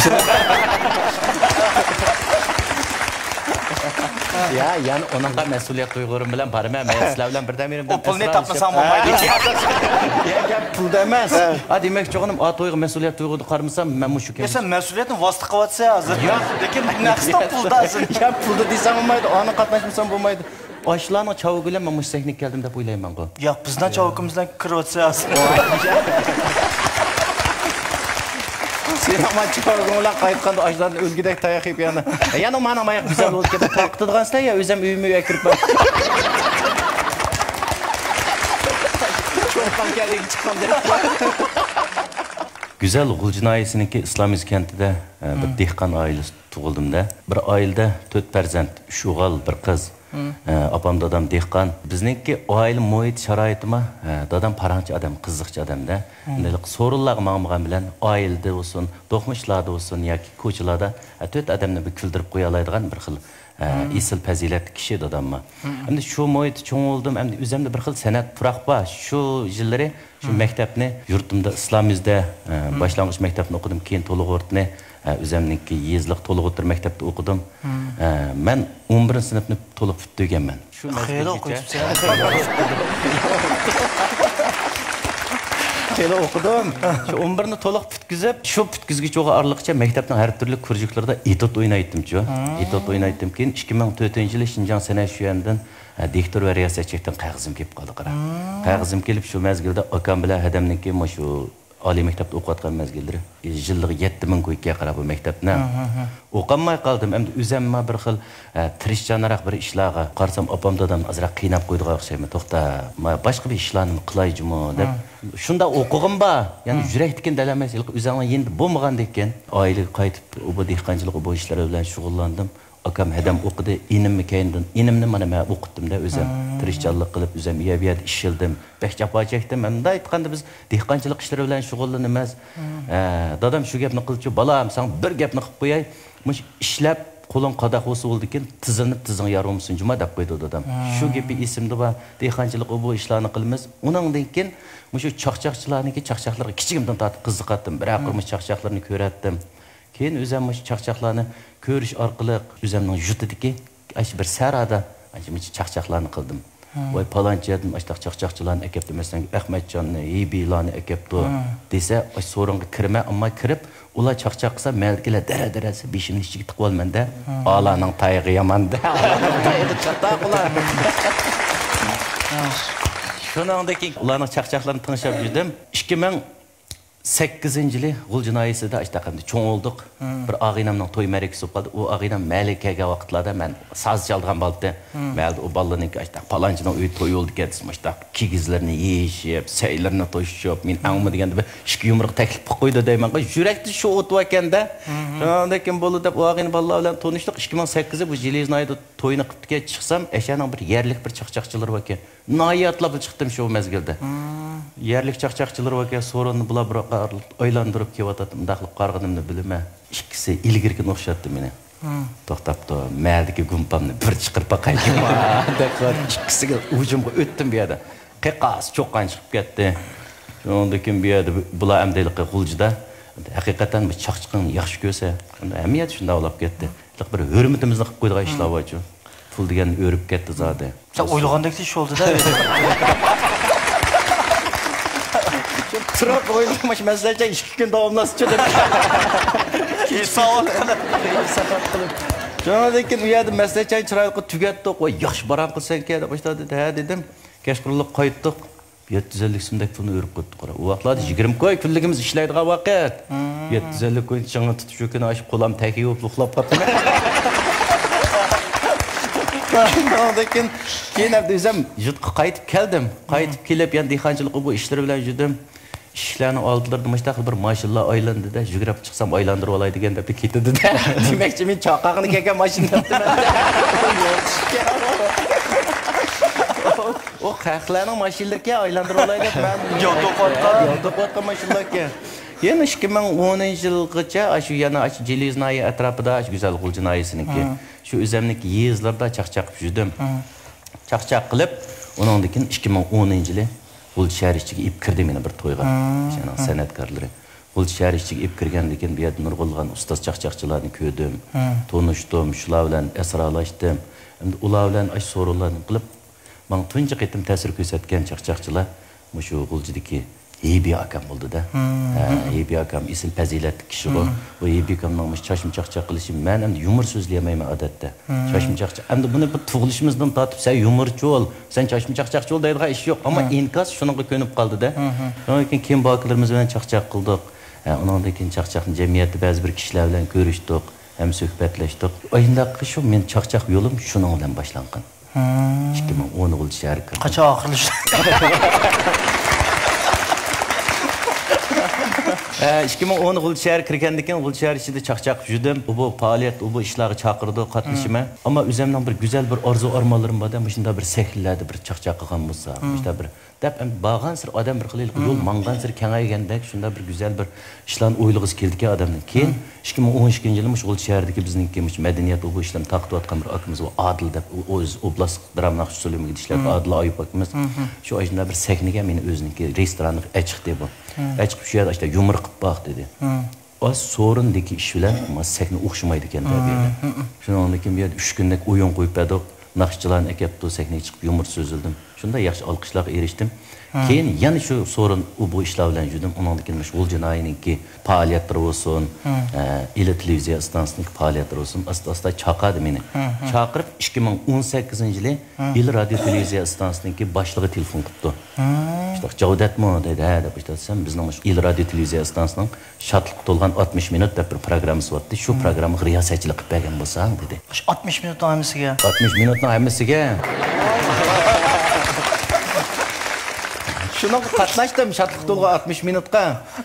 يا، يەنە ئۇنىڭغا مەسئۇلىيەت تۇيغۇلىرىم بىلەن بارىمەن. مەن سىلەر بىلەن بىردەم يۈرۈمدىن ئۇ پۇلنى تاپمىساڭ بولمايدۇ. يا، گەپ پۇلدا ئەمەس. ھە. ئا، دېمەكچى بولغىنىم، ئا، تويغا مەسئۇلىيەت تۇيغۇدا قارىمىسام، مەنمۇ شۇ يا، سەن مەسئۇلىيەتنى ۋاسىتە قىلىۋاتىسەن ھازىر. ياق. لېكىن نەقىستىن پۇلدا ھازىر. يا، پۇلدا دېسەڭ بولمايدۇ، ئانا قاتناشمىسام بولمايدۇ. ئاشۇلارنىڭ چاۋىكى بىلەن مەن مۇشۇ سەھنىگە كەلدىم دەپ ئويلايمەنغۇ. ياق، بىزنىڭ چاۋىكىمىز بىلەن كىرىۋاتىسەن ھازىر. سېنىڭ مانا چاۋىكىڭ بىلەن قايتقاندا ئاشۇلاردىن ئۆلگۈدەك تاياق يەپ يەنە. يەنە مانا ماياق گۈزەل بولۇپ كەتتى. تارقىتىدىغان سىلەر يا، ئۆزۈم ئۆيۈمگە كىرىپ بار. چولپان كەلدى چىققان دەپ. گۈزەل غۇلجا ناھىيەسىنىڭكى ئىسلامىز كەنتىدە، ئە، بىر دېھقان ئائىلىسى تۇغۇلدۇم-دە. بىر ئائىلىدە تۆت پەرزەنت، ئۈچ ئوغۇل، بىر قىز. ئە، ئاپام، دادام دېھقان. بىزنىڭكى ئائىلە مۇھىت شارائىتىمۇ، ئە، دادام پاراڭچى ئادەم، قىزىقچى ئادەمدە. ئەمدى سورۇنلارغا ماڭمىغان بىلەن ئائىلىدە بولسۇن، دوقمۇ ئىشلاردا بولسۇن ياكى كوچىلاردا، ئە، تۆت ئادەمنى بىر كۈلدۈرۈپ قويالايدىغان بىر خىل، ئە، ئېسىل پەزىلەتلىك كىشى داداممۇ. ئەمدى شۇ مۇھىتتا چوڭ بولدۇم. ئەمدى ئۆزۈمدە بىر خىل سەنئەت پۇراق بار. شۇ يىللىرى شۇ مەكتەپنى يۇرتۇمدا ئىسلام يۈزىدە، ئە، باشلانغۇچ مەكتەپنى ئوقۇدۇم. كېيىن تولۇقئوردىنى، ئە، ئۆزۈمنىڭكى يېزىلىق تولۇقئوتتۇرا مەكتەپتە ئوقۇدۇم. ئە، مەن ئون بىرىنچى سىنىپنى تولۇق پۈتتۈرگەنمەن. شۇ خېلى مەزگىلگىچە ئوقۇيسىز. خېلى ئوقۇدۇم. شۇ ئون بىرنى تولۇق پۈتكۈزۈپ، شۇ پۈتكۈزگۈچ ئارىلىقىچە مەكتەپنىڭ ھەر تۈرلۈك كۇرژۇكلىرىدا ئېتيۇد ئوينايتتىمچۇ. ئېتيۇد ئوينايتتىم. كېيىن ئىككى مىڭ تۆتىنچى يىلى شىنجاڭ سەنئەت شۆيەندىن، ئە، دىكتور ۋە رىياسەتچىلىكتىن قەغىزىم كېلىپ قالدى، قارا. قەغىزىم كېلىپ، شۇ مەزگىلدە ئاكام بىلەن ھەدەمنىڭكى مۇشۇ ئالىي مەكتەپتە ئوقۇۋاتقان مەزگىللىرى، يىللىغا يەتتە مىڭ كويكىگە قاراپ بۇ مەكتەپنى. ئوقالماي قالدىم. ئەمدى ئۆزۈممۇ بىر خىل، ئە، تىرىشچانراق بىر ئىشلارغا قارىسام، ئاپام دادام ئازراق قىيناپ قويىدىغان ئوخشايمەن. توختا، ما-، باشقا بىر ئىشلارنىمۇ قىلاي جۇمۇ دەپ. شۇنداق ئوقۇغۇم بار. يەنى يۈرەكتىكىنى دېيەلمەيسەن. ھېلىقى ئۆزۈڭنىڭ يېنىدا بولمىغاندىكىن، ئائىلىگە قايتىپ، ئوبۇ دېھقانچىلىق، ئوبۇ ئىشلىرى بىلەن شۇغۇللاندىم. ئاكام ھەدەم ئوقۇدى، ئىنىممۇ كەينىدىن، ئىنىمنى مانا مەن ئوقۇتتۇم-دە ئۆزۈم. تىرىشچانلىق قىلىپ، ئۆزۈم يەر بۇ يەردە ئىشلىدىم. بەك جاپا چەكتىم. مۇنداق ئېيتقاندا، بىز دېھقانچىلىق ئىشلىرى بىلەن شۇغۇللىنىمىز. ئە، دادام شۇ گەپنى قىلىپچۇ، بالام، ساڭا بىر گەپنى قىلىپ قوياي، مۇشۇ ئىشلەپ، قولۇڭ قاداق بولسا بولىدىكىن، تىزلىنىپ تىزىڭ يارا بولمىسۇن جۇما، دەپ قويدى دادام. شۇ گېپى ئېسىمدە بار. دېھقانچىلىق، ئوبۇ ئىشلارنى قىلىمىز. ئۇنىڭدىن كېيىن مۇشۇ چاقچاقچىلارنىڭكى چاقچاقلىرىغا كىچىكىمدىن تارتىپ قىزىقاتتىم. بىرەر قۇرمۇش چاقچاقلىرىنى كۆرەتتىم. كېيىن ئۆزۈم مۇشۇ چاقچاقلارنى كۆرۈش ئارقىلىق ئۆزۈمنىڭ يۇرتىدىكى ئاشۇ بىر سەھرادا ئانچە-مۇنچە چاقچاقلارنى قىلدىم. ۋاي، پالانچى يەردىن ئاشۇنداق چاقچاقچىلارنى ئەكەپتۇ، مەسىلەن، ئەخمەتجاننى، ھېبىلارنى ئەكەپتۇ دېسە، ئاشۇ سورۇنغا كىرىمەن، ئەمما كىرىپ، ئۇلار چاقچاق قىلسا، مەھەللىدىكىلەر دەرە-دەرە دېسە، بېشىمنى ئىچىگە تىقىۋالىمەن-دە. ئالانىڭ تايىقى يامان-دە. ئالانىڭ تايىقى چاتاق ئۇلار. شۇنىڭدىن كېيىن ئۇلارنىڭ چاقچاقلىرىنى تىڭشاپ يۈردۈم. ئىككى مىڭ سەككىزىنچى يىلى غۇلجا ناھىيەسىدە ئاشتاق ئەمدى چوڭ بولدۇق. بىر ئاغىنەمنىڭ توي مەرىكىسى بولۇپ قالدى. ئۇ ئاغىنەم مەھەللىگە كەلگەن ۋاقىتلاردا مەن ساز چالىدىغان بالىتى. مەھەللىدە ئۇ بالىلارنىڭكى ئاشتاق پالانچىنىڭ ئۆيىدە توي بولىدىكەن دېسە، ئاشتاق كىگىزلىرىنى يېيىشىپ، سەيلىرىنى توشۇشۇپ، مېنى ئەڭمۇ دېگەندە بىر ئىككى يۇمرۇق تەكلىپ قىلىپ قويدى دەيمەنغۇ. يۈرەكتە شۇ ئوت باركەن-دە. شۇنىڭدىن كېيىن بولدى دەپ ئۇ ئاغىنە بالىلار بىلەن تونۇشتۇق. ئىككى مىڭ سەككىزى بۇ جىلىز ناھىيەدە توينى قىپتىكەن، چىقسام، ئەشەنىڭ بىر يەرلىك بىر چاقچاقچىلىرى باركەن. ناھايىتى ئاتلاپلا چىقتىم شۇ مەزگىلدە. يەرلىك چاقچاقچىلىرى باركەن، سورۇننى بۇلار بىر ئايلاندۇرۇپ كېلىۋاتاتتى. مۇنداقلىق قارىغىنىمنى بىلىمەن. ئىككىسى ئىلگىرىكىنى ئوخشاتتى مېنى. توختاپ تۇر، مەدىكى گۇمپامنى بىر چىقىرىپ باقاي. دەپ ئىككىسىگە ھۇجۇمغا ئۆتتۈم بۇ يەردە. قېقاس چوققان چىقىپ كەتتى. شۇنىڭدىن كېيىن بۇ يەردە بۇلار ئەمدى ھېلىقى غۇلجىدا ھەقىقەتەن بىر چاقچىقىڭنى ياخشى كۆرسە، ھەممە يەردە شۇنداق بولۇپ كەتتى. بىر ھۆرمىتىمىزنى قىلىپ قويىدىغان ئىشلار بارچۇ. پۇل دېگەننى ئۆرۈپ كەتتى زادى. سەن ئويلىغاندەك ئىش بولدى-دە. تۇرۇپ ئويلىماش مەسىلەنچە ئىككى كۈن داۋاملاشسىچۇ دەپ. ھېسابات قىلىپ. ھېسابات قىلىپ. شۇنىڭدىن كېيىن ئۇ يەردە مەسىلەنچە چىرايلىق تۈگەتتۇق. ۋاي، ياخشى بارامقۇ سەنكى دەپ باشلادى. ھە دېدىم. كەچقۇرۇنلۇق قايتتۇق. يەتتە يۈز ئەللىك سۇمدەك پۇلنى ئۆرۈپ قويۇپتۇ، قارا. ئۇ ۋاقىتلاردا يىگىرمە كوي كۈنلۈكىمىز ئىشلەيدىغان ۋاقىت. يەتتە يۈز ئەللىك كوينى چىڭىڭ تۇتۇپ، شۇ كۈنى ئاشۇ قولام تەكى بولۇپ ئۇخلاپ قاپتىمەن. شۇنىڭدىن كېيىن، كېيىن ئەمدى ئۆزۈم يۇرتقا قايتىپ كەلدىم. قايتىپ كېلىپ، يەنە دېھقانچىلىق بۇ ئىشلىرى بىلەن يۈردۈم. ئىشىكلەرنىڭ ئالدىلىرىدا مۇشۇنداق بىر ماشىنىلار ئايلاندى-دە، يۈگۈرۈپ چىقسام ئايلاندۇرۇۋالاي دېگەن دەپلا كېتىدۇ-دە. دېمەكچى، مەن چاقاغىنى كەلگەن ماشىنا دەپتىمەن. ئۇ خەقلەرنىڭ ماشىنىلىرىكەن، ئايلاندۇرۇۋالاي دەپ مەن. يول توقۇۋاتقان. يول توقۇۋاتقان ماشىنىلاركەن. يەنە ئىككى مىڭ ئونىنچى يىلغىچە ئاشۇ يەنە ئاشۇ جىلىز ناھىيە ئەتراپىدا، ئاشۇ گۈزەل غۇلجا ناھىيەسىنىڭكى، شۇ ئۆزەمنىڭكى يېزىلىرىدا چاقچاق قىلىپ يۈردۈم. چاقچاق قىلىپ، ئۇنىڭدىن كېيىن ئىككى مىڭ ئونىنچى يىلى غۇلجا شەھەر ئىچىگە ئېلىپ كىردى مېنى بىر تويغا. شۇنىڭ سەنئەتكارلىرى. غۇلجا شەھەر ئىچىگە ئېلىپ كىرگەندىن كېيىن، بۇ يەردە نۇرغۇنلىغان ئۇستاز چاقچاقچىلارنى كۆردۈم، تونۇشتۇم، شۇلار بىلەن ئەسرالاشتىم. ئەمدى ئۇلار بىلەن ئاشۇ سورۇنلارنى قىلىپ، ماڭا تۇنجى قېتىم تەسىر كۆرسەتكەن چاقچاقچىلار مۇشۇ غۇلجىدىكى ھېبى ئاكام بولدى-دە. ھە، ھېبى ئاكام ئېسىل پەزىلەتلىك كىشىغۇ. بۇ ھېبى ئاكامنىڭ مۇشۇ چاچما چاقچاق قىلىشى، مەن ئەمدى يۇمۇر سۆزلىيەلمەيمەن ئادەتتە. چاچما چاقچاق. ئەمدى بۇنى بىر تۇغۇلۇشىمىزدىن تارتىپ، سەن يۇمۇرچى بول، سەن چاچما چاقچاقچى بول دەيدىغان ئىش يوق. ئەمما ئىنكاس شۇنىڭغا كۆنۈپ قالدى-دە. شۇنىڭدىن كېيىن كېيىن بۇ ئاكىلىرىمىز بىلەن چاقچاق قىلدۇق. ھە، ئۇنىڭدىن كېيىن چاقچاقنى جەمئىيەتتە بەزى بىر كىشىلەر بىلەن كۆرۈشتۇق، ھەم سۆھبەتلەشتۇق. ئاينداققى شۇ مېنىڭ چاقچاق يولۇم شۇنىڭ بىلەن باشلانغان. ئىككى مىڭ ئون غۇلجا شەھىرى كىردىم. قاچان ئاخىرلىشىدۇ؟ ئىككى مىڭ ئون غۇلجا شەھەر كىرگەندىن كېيىن غۇلجا شەھەر ئىچىدە چاقچاق يۈردۈم. ئۇ، بۇ پائالىيەت، ئۇ، بۇ ئىشلارغا چاقىرىدۇ، قاتنىشىمەن. ئەمما ئۆزۈمنىڭ بىر گۈزەل بىر ئارزۇ ئارمانلىرىم بار-دە، مۇشۇنداق بىر سەھنىلەردە بىر چاقچاق قىلغان بولسا، مۇشۇنداق بىر دەپ، ئەمدى بارغانسېرى ئادەم بىر خىل ھېلىقى يول ماڭغانسېرى كېڭەيگەندەك، شۇنداق بىر گۈزەل بىر ئىشلارنى ئويلىغۇسى كېلىدىكەن ئادەمنىڭ. كېيىن ئىككى مىڭ ئون ئىككىنچى يىلى مۇشۇ غۇلجا شەھىرىدىكى بىزنىڭكى مۇشۇ مەدەنىيەت ئۇ بۇ ئىشلارنى تارقىتىۋاتقان بىر ئاكىمىز بار، ئادىل دەپ، ئۇ ئۆزى ئوبلاستلىق دراما ناخشا سۆلىمىگە ئىشلەيدۇ، ئادىل ئايۇپ ئاكىمىز. شۇ ئاشۇنداق بىر سەھنىگە مېنى ئۆزىنىڭكى رېستورانىغا ئەچىقتى بۇ. ئەچىقىپ شۇ يەردە ئاشۇنداق يۇمۇر قىلىپ باق دېدى. ئاز سورۇندىكى ئىش بىلەن ما سەھنە ئوخشىمايدىكەن دە بۇ يەردە. شۇنىڭدىن كېيىن بۇ يەردە ئۈچ كۈندەك ئويۇن قويۇپ بەردۇق. ناخشىچىلارنى ئەكەپتۇ، سەھنىگە چىقىپ يۇمۇر سۆزلىدىم. شۇنداق ياخشى ئالقىشلارغا ئېرىشتىم. كېيىن يەنە شۇ سورۇن ئۇ بۇ ئىشلار بىلەن يۈردۈم. ئۇنىڭدىن كېيىن مۇشۇ غۇلجا ناھىيەنىڭكى پائالىيەتلىرى بولسۇن، ئە، ئىلى تېلېۋىزىيە ئىستانسىسىنىڭكى پائالىيەتلىرى بولسۇن، ئاستا ئاستا چاقىردى مېنى. چاقىرىپ ئىككى مىڭ ئون سەككىزىنچى يىلى ئىلى رادىيو تېلېۋىزىيە ئىستانسىسىنىڭكى باشلىقى تېلېفون قىپتۇ. شۇنداق جاۋدەتمۇ دەيدۇ، ھە دەپ ئېيتىۋاتسام، بىزنىڭ مۇشۇ ئىلى رادىيو تېلېۋىزىيە ئىستانسىسىنىڭ شادلىققا تولغان ئاتمىش مىنۇت دەپ بىر پروگراممىسى بارتتى. شۇ پروگراممىغا رىياسەتچىلىك قىلىپ بەرگەن بولساڭ دېدى. شۇ ئاتمىش مىنۇتنىڭ ھەممىسىگە؟ ئاتمىش مىنۇتنىڭ ھەممىسىگە. شۇنىڭغا قاتناشتىم، شادلىققا تولغان ئاتمىش مىنۇتقا.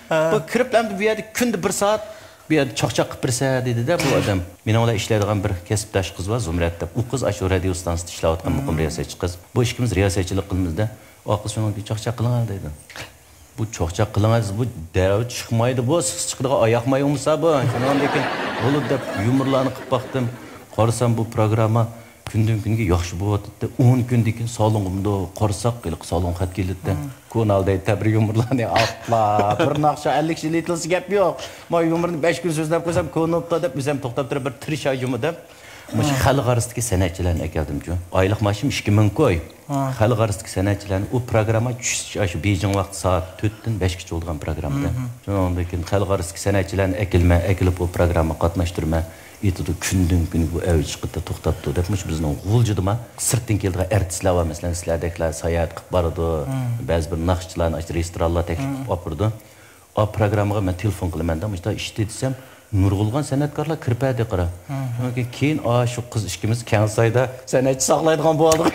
بۇ كىرىپ ئەمدى بۇ يەردە كۈندە بىر سائەت بۇ يەردە چاقچاق قىلىپ بېرىسە دېدى-دە بۇ ئادەم. مېنىڭ بىلەن ئىشلەيدىغان بىر كەسىپداش قىز بار، زۇمرەت دەپ. ئۇ قىز ئاشۇ رادىيو ئىستانسىسىدا ئىشلەۋاتقان مۇقىم رىياسەتچى قىز. بۇ ئىككىمىز رىياسەتچىلىك قىلىمىز-دە. ئۇ قىز شۇنىڭدىن كېيىن چاقچاق قىلىڭە دەيدۇ. بۇ چاقچاق قىلىڭە، بۇ دەررۇ چىقمايدۇ، بۇ سىز چىقىدىغان ئاياق ماي بولمىسا بۇ. شۇنىڭدىن كېيىن بولىدۇ دەپ يۇمۇرلارنى قىلىپ باقتىم. قارىسام بۇ پروگرامما كۈندىن كۈنگە ياخشى بولۇۋاتاتتى. ئون كۈندىن كېيىن سالونغا مۇنداق قارىساق، ھېلىقى سالونغا خەت كېلەتتى. كونال دەيدۇ، تەبىر يۇمۇرلارنى ئاتلا، بىر ناخشا ئەللىك يىل ئېيتىلسا گەپ يوق. ما يۇمۇرنى بەش كۈن سۆزلەپ قويسام، كونۇپتا دەپ ئۆزۈم توختاپ تۇرۇپ بىر تىرىشاي جۇمۇ دەپ. مۇشۇ خەلق ئارىسىدىكى سەنئەتچىلەرنى ئەكەلدىمچۇ. ئايلىق مائاشىم ئىككى مىڭ كوي. خەلق ئارىسىدىكى سەنئەتچىلەرنى، ئۇ پروگرامما چۈش، ئاشۇ بېيجىڭ ۋاقتى سائەت تۆتتىن بەشكىچە بولىدىغان پروگرامما. شۇنىڭدىن كېيىن خەلق ئارىسىدىكى سەنئەتچىلەرنى ئەكېلىمە، ئەكېلىپ ئۇ پروگراممىغا قاتناشتۇرما. ئېيتىدۇ، كۈندىن كۈنگە بۇ ئەۋج چىقىپتۇ، توختاپتۇ دەپ. مۇشۇ بىزنىڭ غۇلجىدىما سىرتتىن كېلىدىغان ئارتىسلار بار، مەسىلەن، سىلەردەكلەر ساياھەت قىلىپ بارىدۇ، بەزى بىر ناخشىچىلارنى ئاشۇ رېستورانلار تەكلىپ قىلىپ ئاپىرىدۇ. ئا، پروگراممىغا مەن تېلېفون قىلىمەن-دە، مۇشۇنداق ئىشتى دېسەم، نۇرغۇنلىغان سەنئەتكارلار كىرىپ بەردى، قارا. شۇنىڭ كېيىن، كېيىن، ئا، شۇ قىز ئىككىمىز كەڭسايدا سەنئەتچى ساقلايدىغان بولدۇق.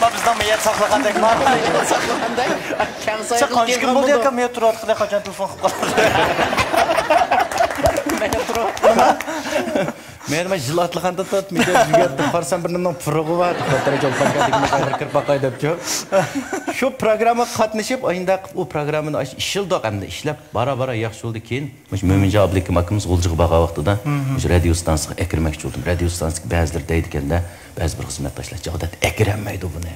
ما بىزنىڭ مەيەت ساقلىغاندەك ما؟ ساقلىغاندەك. كەڭسايدا قانچە كۈن بولدى ئاكا، مەيەت تۇرۇۋاتقىلى، قاچان تېلېفون قىلىپ قالدى؟ مەيەت تۇرۇۋاتقىلى. مەن نېمە، يىل ئاتلىغاندا تۇت، مىجەز يۈگەتتىم. قارىسام، بىر نېمىنىڭ پۇرىقى بار. خوتۇن جولپانكا دېگەن بىر كىرىپ باقاي دەپچۇ. شۇ پروگراممىغا قاتنىشىپ، ئاينداق قىلىپ، ئۇ پروگراممىنى ئىشلىدۇق، ئەمدى ئىشلەپ، بارا-بارا ياخشى بولدى. كېيىن مۇشۇ مۆمىنجان ئابلىكىم ئاكىمىز غۇلجىغا بارغان ۋاقتىدا، مۇشۇ رادىيو ستانسىغا ئەكىرمەكچى بولدۇم. رادىيو ستانسىدىكى بەزىلىرى دەيدىكەن-دە، بەزى بىر خىزمەتداشلار، جاۋدات ئەكىرەلمەيدۇ بۇنى.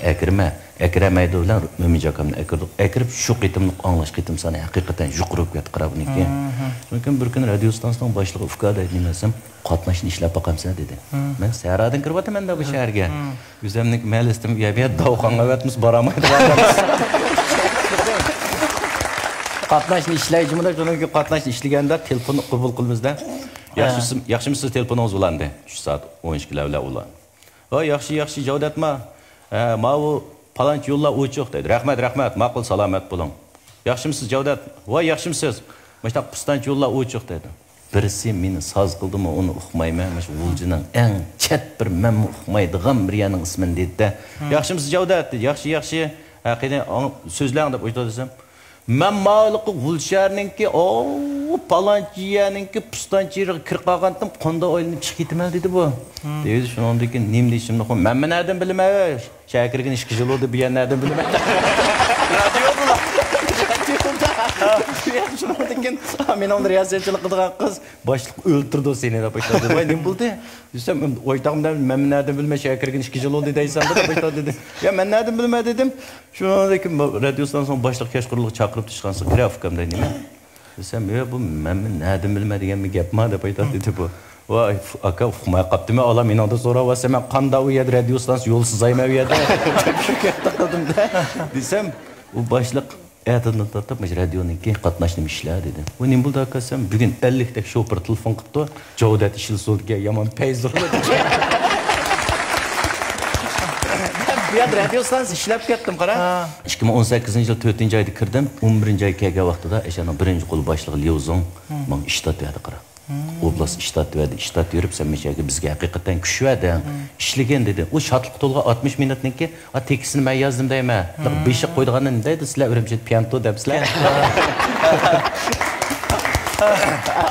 ئەكىرمە. ئەكىرەلمەيدۇ بىلەن مۆمىنجان ئاكامنى ئەكىردۇق. ئەكىرىپ شۇ قېتىملىق ئاڭلاش قېتىم سانى ھەقىقەتەن يۇقىرى بولۇپ كەتتى، قارا بۇنىڭكى. شۇنىڭ بىر كۈنى رادىيو ستانسىسىنىڭ باشلىقى، ئۇكا دەيدۇ، نېمە دېسەم، قاتناشنى ئىشلەپ باقامسەن دېدى. مەن سەھراردىن كىرىۋاتىمەن-دە بۇ شەھەرگە. ئۆزۈمنىڭكى مەھەللىسىدىن ئۇ يەر بۇ يەر داۋخانغا ئەۋەتمىسە بارالمايدىغان. قاتناشنى ئىشلەي جۇمۇدا، شۇنىڭكى قاتناشنى ئىشلىگەندە تېلېفوننى قوبۇل قىلىمىز-دە. ياخشىمۇ، ياخشىمۇسىز، تېلېفونىڭىز ئۇلاندى. چۈش سائەت ئون ئىككىلەر بىلەن ئۇلان. ۋاي، ياخشى، ياخشى، جاۋدەتما. ھە، ماۋۇ پالانچى يوللار ئوچۇق دەيدۇ. رەھمەت، رەھمەت، ماقۇل، سالامەت بولۇڭ. ياخشىمۇسىز، جاۋدەت؟ ۋاي، ياخشىمۇسىز؟ مۇشۇنداق پۇستانچى يوللار ئوچۇق دەيدۇ. بىرسى مېنى ساز قىلدىمۇ، ئۇنى ئۇقمايمەن. مۇشۇ غۇلجىنىڭ ئەڭ چەت بىر مەنمۇ ئۇقمايدىغان بىر يەرنىڭ ئىسمىنى دېدى-دە. ياخشىمۇسىز، جاۋدەت؟ دېدى. ياخشى، ياخشى. ھە، قېنى، سۆزلەڭ دەپ ئويتۇر دېسەم، مەن ماۋۇلۇققا غۇلجا شەھەرنىڭكى، ئاۋۇ پالانچى يەرنىڭكى پۇستانچى يېرىغا كىرىپ قالغانتىم، قوندا ئايلىنىپ چىقىپ كېتىمەن دېدى بۇ. دېدى، شۇنىڭدىن كېيىن نېمە دېيىشىمنى ئۇقماي، مەنمۇ نەدىن بىلىمەن، شەھەر كىرگىنى ئىككى يىل بولدى، بۇ يەر نەدىن بىلىمەن. رادىيودىلا. رادىيودا. شۇنىڭدىن كېيىن مېنىڭ رىياسەتچىلىك قىلىدىغان قىز، باشلىق ئۆلتۈرىدۇ سېنى دەپ باشلىدى. ۋاي، نېمە بولدى؟ دېسەم، ئويتاغمىدا مەنمۇ نەدىن بىلىمەن، شەھەر كىرگىنى ئىككى يىل بولدى دەيسەن دەپ باشلىدى. يا، مەن نەدىن بىلىمەن دېدىم. شۇنىڭدىن كېيىن رادىيو ستانسىسىنىڭ باشلىقى كەچقۇرۇنلۇق چاقىرىپ چىققانسا، كىرە ئۇكام دەيدۇ، نېمە؟ دېسەم، يا، بۇ مەنمۇ نەدىن بىلىمەن دېگەنمۇ گەپما دەپ ئېيتاتتى بۇ. ۋاي، ئاكا، ئۇقماي قاپتىمەن، ئالا مېنىڭدىن سوراۋاتسا، مەن قانداق ئۇ يەردە رادىيو ستانسىسى يولسىز ئايمەن ئۇ يەردە. شۇ گەپنى قىلدىم-دە. دېسەم، ئۇ باشلىق ئەتىدىن تارتىپ مۇشۇ رادىيونىڭكى قاتناش نېمە ئىشلە دېدى. ئۇ نېمە بولدى ئاكا دېسەم، بۈگۈن ئەللىكتەك شوپۇر تېلېفون قىپتۇ، جاۋدەت ئىشلىسۇن دېگەن يامان پەيزۇ. بۇ يەردە رادىيو ستانسىسى ئىشلەپ كەتتىم، قارا. ئىككى مىڭ ئون سەككىزىنچى يىل تۆتىنچى ئايدا كىردىم. ئون بىرىنچى ئاي كەلگەن ۋاقتىدا ئەشەنىڭ بىرىنچى قول باشلىقى ليۇ زۇڭ ماڭا ئىش تارتىۋەردى، قارا. ئوبلاست ئىشتات ۋەدە ئىشتات يۈرۈپ، سەن مۇشۇ يەرگە بىزگە ھەقىقەتەن كۈچ ۋەدىڭ، ئىشلىگىن دېدى. ئۇ شادلىققا تولغان ئاتمىش مىنۇتنىڭكى، ئا، تېكىستىنى مەن يازدىم دەيمەن. بېشىغا قويىدىغاندا نېمە دەيدۇ، سىلەر ئۈرۈمچىدە پيانتو دەپسىلەر.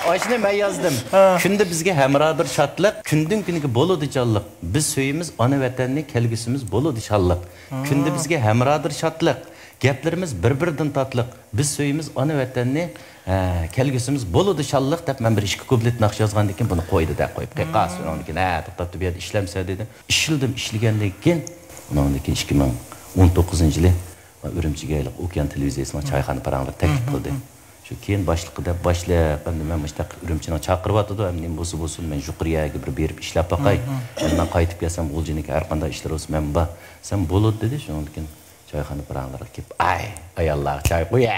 ئاشۇنى مەن يازدىم. كۈندە بىزگە ھەمراھدۇر شادلىق، كۈندىن كۈنگە بولىدۇ جانلىق. بىز سۆيىمىز ئانا ۋەتەننى، كەلگۈسىمىز بولىدۇ شانلىق. كۈندە بىزگە ھەمراھدۇر شادلىق، گەپلىرىمىز بىر-بىرىدىن تاتلىق. بىز سۆيىمىز ئانا ۋەتەننى، ھە، كەلگۈسىمىز بولىدۇ شانلىق دەپ مەن بىر ئىككى كۇپلېت ناخشا يازغاندىن كېيىن بۇنى قويدى دە قويۇپ، قېقاس، ئۇنىڭدىن كېيىن، ھە، توختاپ تۇر، بۇ يەردە ئىشلەمسە دېدى. ئىشلىدىم، ئىشلىگەندىن كېيىن، ئۇنىڭدىن كېيىن ئىككى مىڭ ئون توققۇزىنچى يىلى ئۈرۈمچىگە ھېلىقى ئوكيان تېلېۋىزىيەسىنىڭ چايخانا پاراڭلىرى تەكلىپ قىلدى. شۇ كېيىن باشلىقى دەپ، باشلىق، ئەمدى مەن مۇشۇنداق ئۈرۈمچىنىڭ چاقىرىۋاتىدۇ، ئەمدى نېمە بولسا بولسۇن، مەن يۇقىرى يەرگە بىر بېرىپ ئىشلەپ باقاي. ئەمدى مەن قايتىپ كەلسەم، غۇلجىنىڭكى ھەر قانداق ئىشلىرى بولسا مەن بار. سەن بولىدۇ دېدى، شۇنىڭدىن كېيىن چايخانا پاراڭلىرىغا كېلىپ، ئاي، ئاياللارغا چاي قۇيە.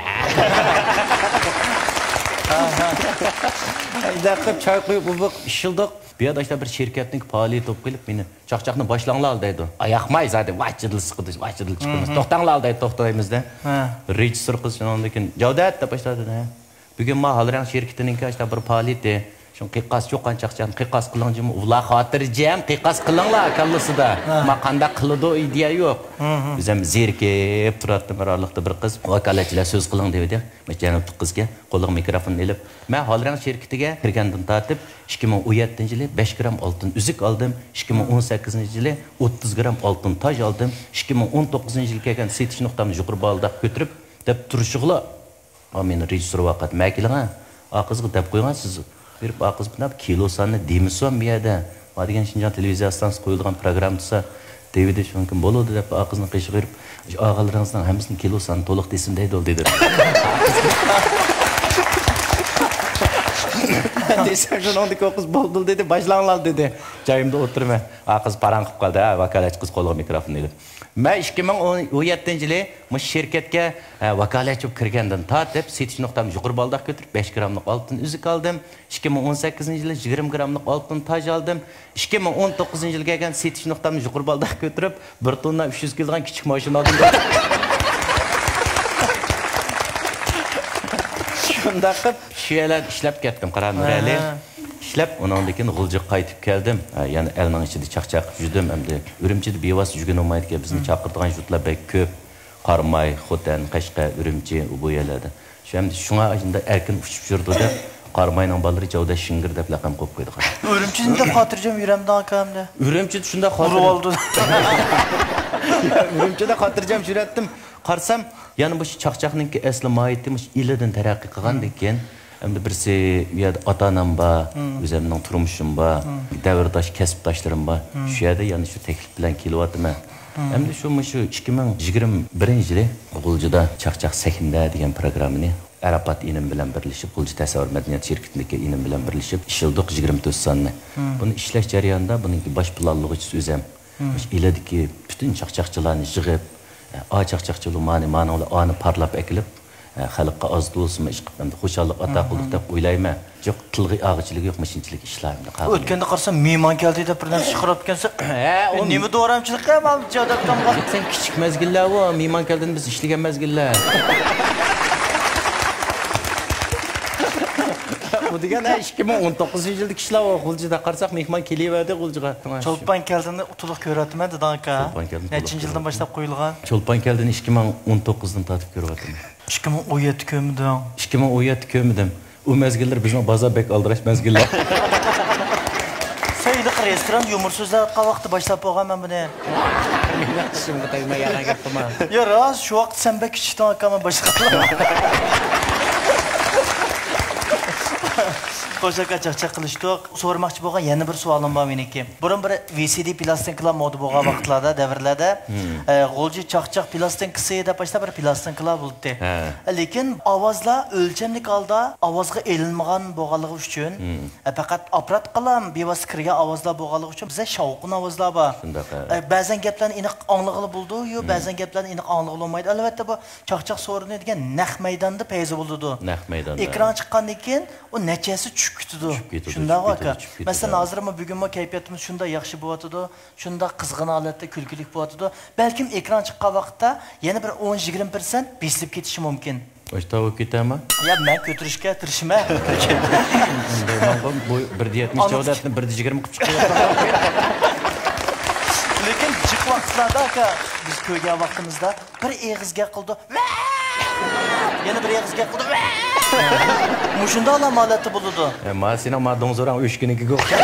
شۇنداق قىلىپ چاي قۇيۇپ، ئۇ بۇ ئىشلىدۇق. بۇ يەردە ئاشۇنداق بىر شىركەتنىڭ پائالىيىتى بولۇپ قېلىپ، مېنى چاقچاقنى باشلاڭلار دەيدۇ. ئاياقماي زادى، ۋاچىدىل سىقىدۇ، ۋاچىدىل چىقىمىز. توختاڭلار دەيدۇ، توختايمىز دە. رېژىسسور قىز شۇنىڭدىن كېيىن، جاۋدەت دەپ باشلىدى. بۈگۈن ما ھالرەڭ شىركىتىنىڭكى ئاشۇنداق بىر پائالىيىتى. شۇڭا قىقاس چوقان چاقچان، قىقاس قىلىڭ جىم، ئۇلار خاتىرجەم، قىقاس قىلىڭلار كاللىسىدا. ما قانداق قىلىدۇ، ئىدىيە يوق. بىز ھەم زېرىكىپ تۇراتتى، بىر ئارىلىقتا بىر قىز، ۋاكالەتچىلەر سۆز قىلىڭ دېۋىدى. مۇشۇ جەنۇبلۇق قىزكەن، قولىغا مىكروفون ئېلىپ، مەن ھالرەڭ شىركىتىگە كىرگەندىن تارتىپ، ئىككى مىڭ ئون يەتتىنچى يىلى بەش گرام ئالتۇن ئۈزۈك ئالدىم، ئىككى مىڭ ئون سەككىزىنچى يىلى ئوتتۇز گرام ئالتۇن تاج ئالدىم، ئىككى مىڭ ئون توققۇزىنچى يىلى كەلگەن سېتىش نۇقتامنى يۇقىرى بالىداق كۆتۈرۈپ، دەپ تۇرۇشىغىلا، ئا، مېنى رېژىسسور ۋاقىت مەكىلىڭە، ئا قىزغا دەپ قويغان سىز بېرىپ، ئا قىز بۇنداق كىلوساننى دېمىسۇن بۇ يەردە. ما دېگەن شىنجاڭ تېلېۋىزىيە ئىستانسىسى قويۇلغان پروگرامما تۇرسا، دېۋىدى، شۇنىڭكىن بولىدۇ دەپ، ئا قىزنىڭ قېشىغا بېرىپ، ئاغىلىرىڭىزنىڭ ھەممىسىنىڭ كىلوسانى تولۇق دېسۇن دەيدۇ دېدى. دېسەم، شۇنىڭدىكى ئۇ قىز بولدى دېدى، باشلاڭلار دېدى. جايىمدا ئولتۇرىمەن. ئا قىز پاراڭ قىلىپ قالدى، ھە، ۋاكالەتچى قىز قولىغا مىكروفون ئېلىپ. مەن ئىككى مىڭ ئون يەتتىنچى يىلى مۇشۇ شىركەتكە، ھە، ۋاكالەتچى بولۇپ كىرگەندىن تارتىپ، سېتىش نۇقتامنى يۇقىرى بالداق كۆتۈرۈپ، بەش گراملىق ئالتۇن ئۈزۈك ئالدىم. ئىككى مىڭ ئون سەككىزىنچى يىلى يىگىرمە گراملىق ئالتۇن تاج ئالدىم. ئىككى مىڭ ئون توققۇزىنچى يىلى كەلگەن سېتىش نۇقتامنى يۇقىرى بالداق كۆتۈرۈپ، بىر توننا ئۈچ يۈز كىلوغان كىچىك ماشىنا ئالدىم. شۇنداق قىلىپ، شۇ يەرلەردە ئىشلەپ كەتتىم، قارا نۇرئەلى. ئىشلەپ، ئۇنىڭدىن كېيىن غۇلجىغا قايتىپ كەلدىم. ھە، يەنە ئەلنىڭ ئىچىدە چاقچاق يۈدۈم، ئەمدى ئۈرۈمچىدە بىۋاسىتە يۈگۈنۈلمەيدىكەن، بىزنى چاقىرىدىغان يۇرتلار بەك كۆپ. قاراماي، خوتەن، قەشقەر، ئۈرۈمچى، بۇ يەرلەردە. شۇ ئەمدى شۇڭا ئاشۇنداق ئەركىن ئۇچۇپ يۈرىدۇ دەپ، قاراماينىڭ بالىلىرى جاۋداش شىڭگىر دەپ لەقەم قويۇپ قويدى. ئۈرۈمچىدە خاتىرجەم يۈرەمدۇ ئاكا ئەمدى؟ ئۈرۈمچىدە شۇنداق خاتىر-، ئۇرۇۋالدى. ئۈرۈمچىدە خاتىرجەم يۈرەتتىم. قارىسام، يەنە مۇشۇ چاقچاقنىڭكى ئەسلى ماھىيىتى مۇشۇ ئىلىدىن تەرەققىي قىلغاندىن كېيىن، ئەمدى بىرسى، بۇ يەردە ئاتا-ئانام بار، ئۆزۈمنىڭ تۇرمۇشۇم بار، دەۋرداش، كەسىپداشلىرىم بار. شۇ يەردە يەنە شۇ تەكلىپ بىلەن كېلىۋاتىمەن. ئەمدى شۇ مۇشۇ ئىككى مىڭ يىگىرمە بىرىنچى يىلى غۇلجىدا چاقچاق سەھنىدە دېگەن پروگراممىنى ئاراپات ئىنىم بىلەن بىرلىشىپ، غۇلجا تەسەۋۋۇر مەدەنىيەت شىركىتىدىكى ئىنىم بىلەن بىرلىشىپ ئىشلىدۇق، يىگىرمە تۆت ساننى. بۇنى ئىشلەش جەريانىدا بۇنىڭكى باش پىلانلىغۇچىسى ئۆزەم. مۇشۇ ئىلىدىكى پۈتۈن چاقچاقچىلارنى يىغىپ، ئا، چاقچاقچى بولۇپ مانى، مانىڭ بىلەن ئانى پارلاپ ئەكېلىپ، ئە، خەلققە ئاز تولسىمۇ ئىشقىلىپ ئەمدى خۇشاللىق ئاتا قىلدۇق دەپ ئويلايمەن. جىق تىلغا ئالغۇچىلىك يوق، مۇشۇنچىلىك ئىشلار ئەمدى قالدى. ئۆتكەندە قارىسام، مېھمان كەلدى دەپ بىر نەرسە چىقىرىۋەتكەنسەن. ھە، ئۇ نېمە دورامچىلىق ئەمەل جاداب تامغا. سەن كىچىك مەزگىللەر ئۇ، مېھمان كەلدىنى بىز ئىشلىگەن مەزگىللەر. بۇ دېگەن، ھە، ئىككى مىڭ ئون توققۇزىنچى يىلدىكى ئىشلار ئۇ. غۇلجىدا قارىساق، مېھمان كېلىۋەردى غۇلجىغا. چولپان كەلدىنى تولۇق كۆرۈۋاتىمەن، داداڭ ئاكا. چولپان كەلدىنى تولۇق نەچچىنچى يىلدىن كۆرۈۋاتىمەن. باشلاپ قويۇلغان؟ چولپان كەلدىنى ئىككى مىڭ ئون توققۇزدىن تارتىپ كۆرۈۋاتىمەن. ئىككى مىڭ ئون يەتتە كۆرمىدىڭ؟ ئىككى مىڭ ئون يەتتە كۆرمىدىم. ئۇ مەزگىللەر بىزنىڭ بازار بەك ئالدىراش مەزگىللەر. سەن ھېلىقى رېستوران يۇمۇر سۆزلەۋاتقان ۋاقىتتا باشلاپ بولغان مەن بۇنى. مېنىڭ چىشىمغا تەگمەي يالغان گەپ قىلما. يا راست، شۇ ۋاقىتتا سەن بەك كىچىكتىڭ ئاكا، مەن باشقا. خوش ئاكا، چاقچاق قىلىشتۇق. سورىماقچى بولغان يەنە بىر سوئالىم بار مېنىڭكى. بۇرۇن بىر ۋى سى دى پىلاستىنكىلار مودا بولغان ۋاقىتلاردا، دەۋرلەردە، ئە، غۇلجا چاقچاق پىلاستىنكىسى دەپ باشلاپ بىر پىلاستىنكىلار بولاتتى. ھە. لېكىن ئاۋازلار ئۆلچەملىك ھالدا ئاۋازغا ئېلىنمىغان بولغانلىقى ئۈچۈن، ئە، پەقەت ئاپپاراتقىلا بىۋاسىتە كىرگەن ئاۋازلار بولغانلىقى ئۈچۈن بىزدە شاۋقۇن ئاۋازلار بار. شۇنداق، ھە. ئە، بەزەن گەپلەرنى ئېنىق ئاڭلىغىلى بولىدۇ، يو، بەزەن گەپلەرنى ئېنىق ئاڭلىغىلى بولمايدۇ. ئەلۋەتتە، بۇ چاقچاق سورۇنى دېگەن نەق مەيداندا پەيزى بولىدۇ. نەق مەيداندا. ئېكران چىققاندىن كېيىن ئۇ نەچچە ھەسسە چۈشۈپ كېتىدۇ. چۈشۈپ كېتىدۇ، شۇنداقغۇ ئاكا. مەسىلەن، ھازىرمۇ بۈگۈنمۇ كەيپىياتىمىز شۇنداق ياخشى بولۇۋاتىدۇ، شۇنداق قىزغىن ھالەتتە كۈلكىلىك بولۇۋاتىدۇ. بەلكىم ئېكران چىققان ۋاقىتتا يەنە بىر ئون يىگىرمە پىرسەنت بېسىلىپ كېتىشى مۇمكىن. مۇشۇنداق بولۇپ كېتەما؟ يا، مەن كۆتۈرۈشكە تىرىشىمەن. بۇ بىر دە يەتمىش جاۋداتنى بىر دە يىگىرمە قىلىپ چىقىۋاتىدۇ. لېكىن جىق ۋاقىتلاردا، ئاكا، بىز كۆرگەن ۋاقتىمىزدا بىر ئېغىز گەپ قىلىدۇ، ۋە! يەنە بىر ئېغىز گەپ قىلىدۇ، ۋە! مۇشۇنداقلا ھالەتتە بولىدۇ. ئە، ما سېنىڭ ما دوڭزوراڭ ئۆچكىنىڭكىگە ئوخشاش.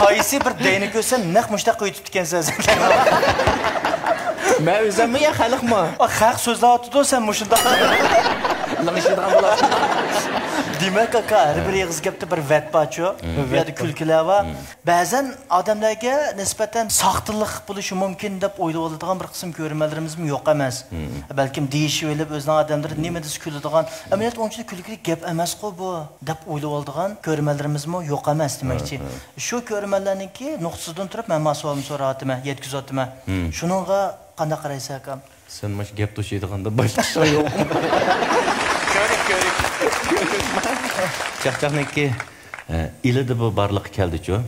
قايسى بىر دەينى كۆرسەم، نەق مۇشۇنداق قويۇپ ئىكەنسىز. مەن ئۆزۈممۇ يا خەلقمۇ؟ ئا، خەق سۆزلەۋاتىدۇ، سەن مۇشۇنداق. لىڭشىيدىغان بولاتتىڭ. دېمەك، ئاكا، ھەر بىر ئېغىز گەپتە بىر ۋەت بارچۇ. بۇ يەردە كۈلكىلەر بار. بەزەن ئادەملەرگە نىسبەتەن ساختىلىق بولۇشى مۇمكىن دەپ ئويلىۋالىدىغان بىر قىسىم كۆرۈرمەنلىرىمىزمۇ يوق ئەمەس. بەلكىم دېيىشىۋېلىپ، ئۆزىنىڭ ئادەملىرى نېمە دېسە كۈلىدىغان، ئەمەلىيەتتە ئۇنچىلىك كۈلكىلىك گەپ ئەمەسقۇ بۇ، دەپ ئويلىۋالىدىغان كۆرۈرمەنلىرىمىزمۇ يوق ئەمەس دېمەكچى. شۇ كۆرۈرمەنلەرنىڭكى نۇقتىسىدىن تۇرۇپ مەن مانا سوئالنى سوراۋاتىمەن، يەتكۈزۈۋاتىمەن. شۇنىڭغا قانداق قارايسەن، ئاكام؟ سەن مۇشۇ گەپ توشۇيدىغاندا باشقا ئىشلار يوقمۇ؟ كۆرۈك، كۆرۈك. چاقچاقنىڭكى، ئە، ئىلىدا بۇ بارلىققا كەلدىچۇ.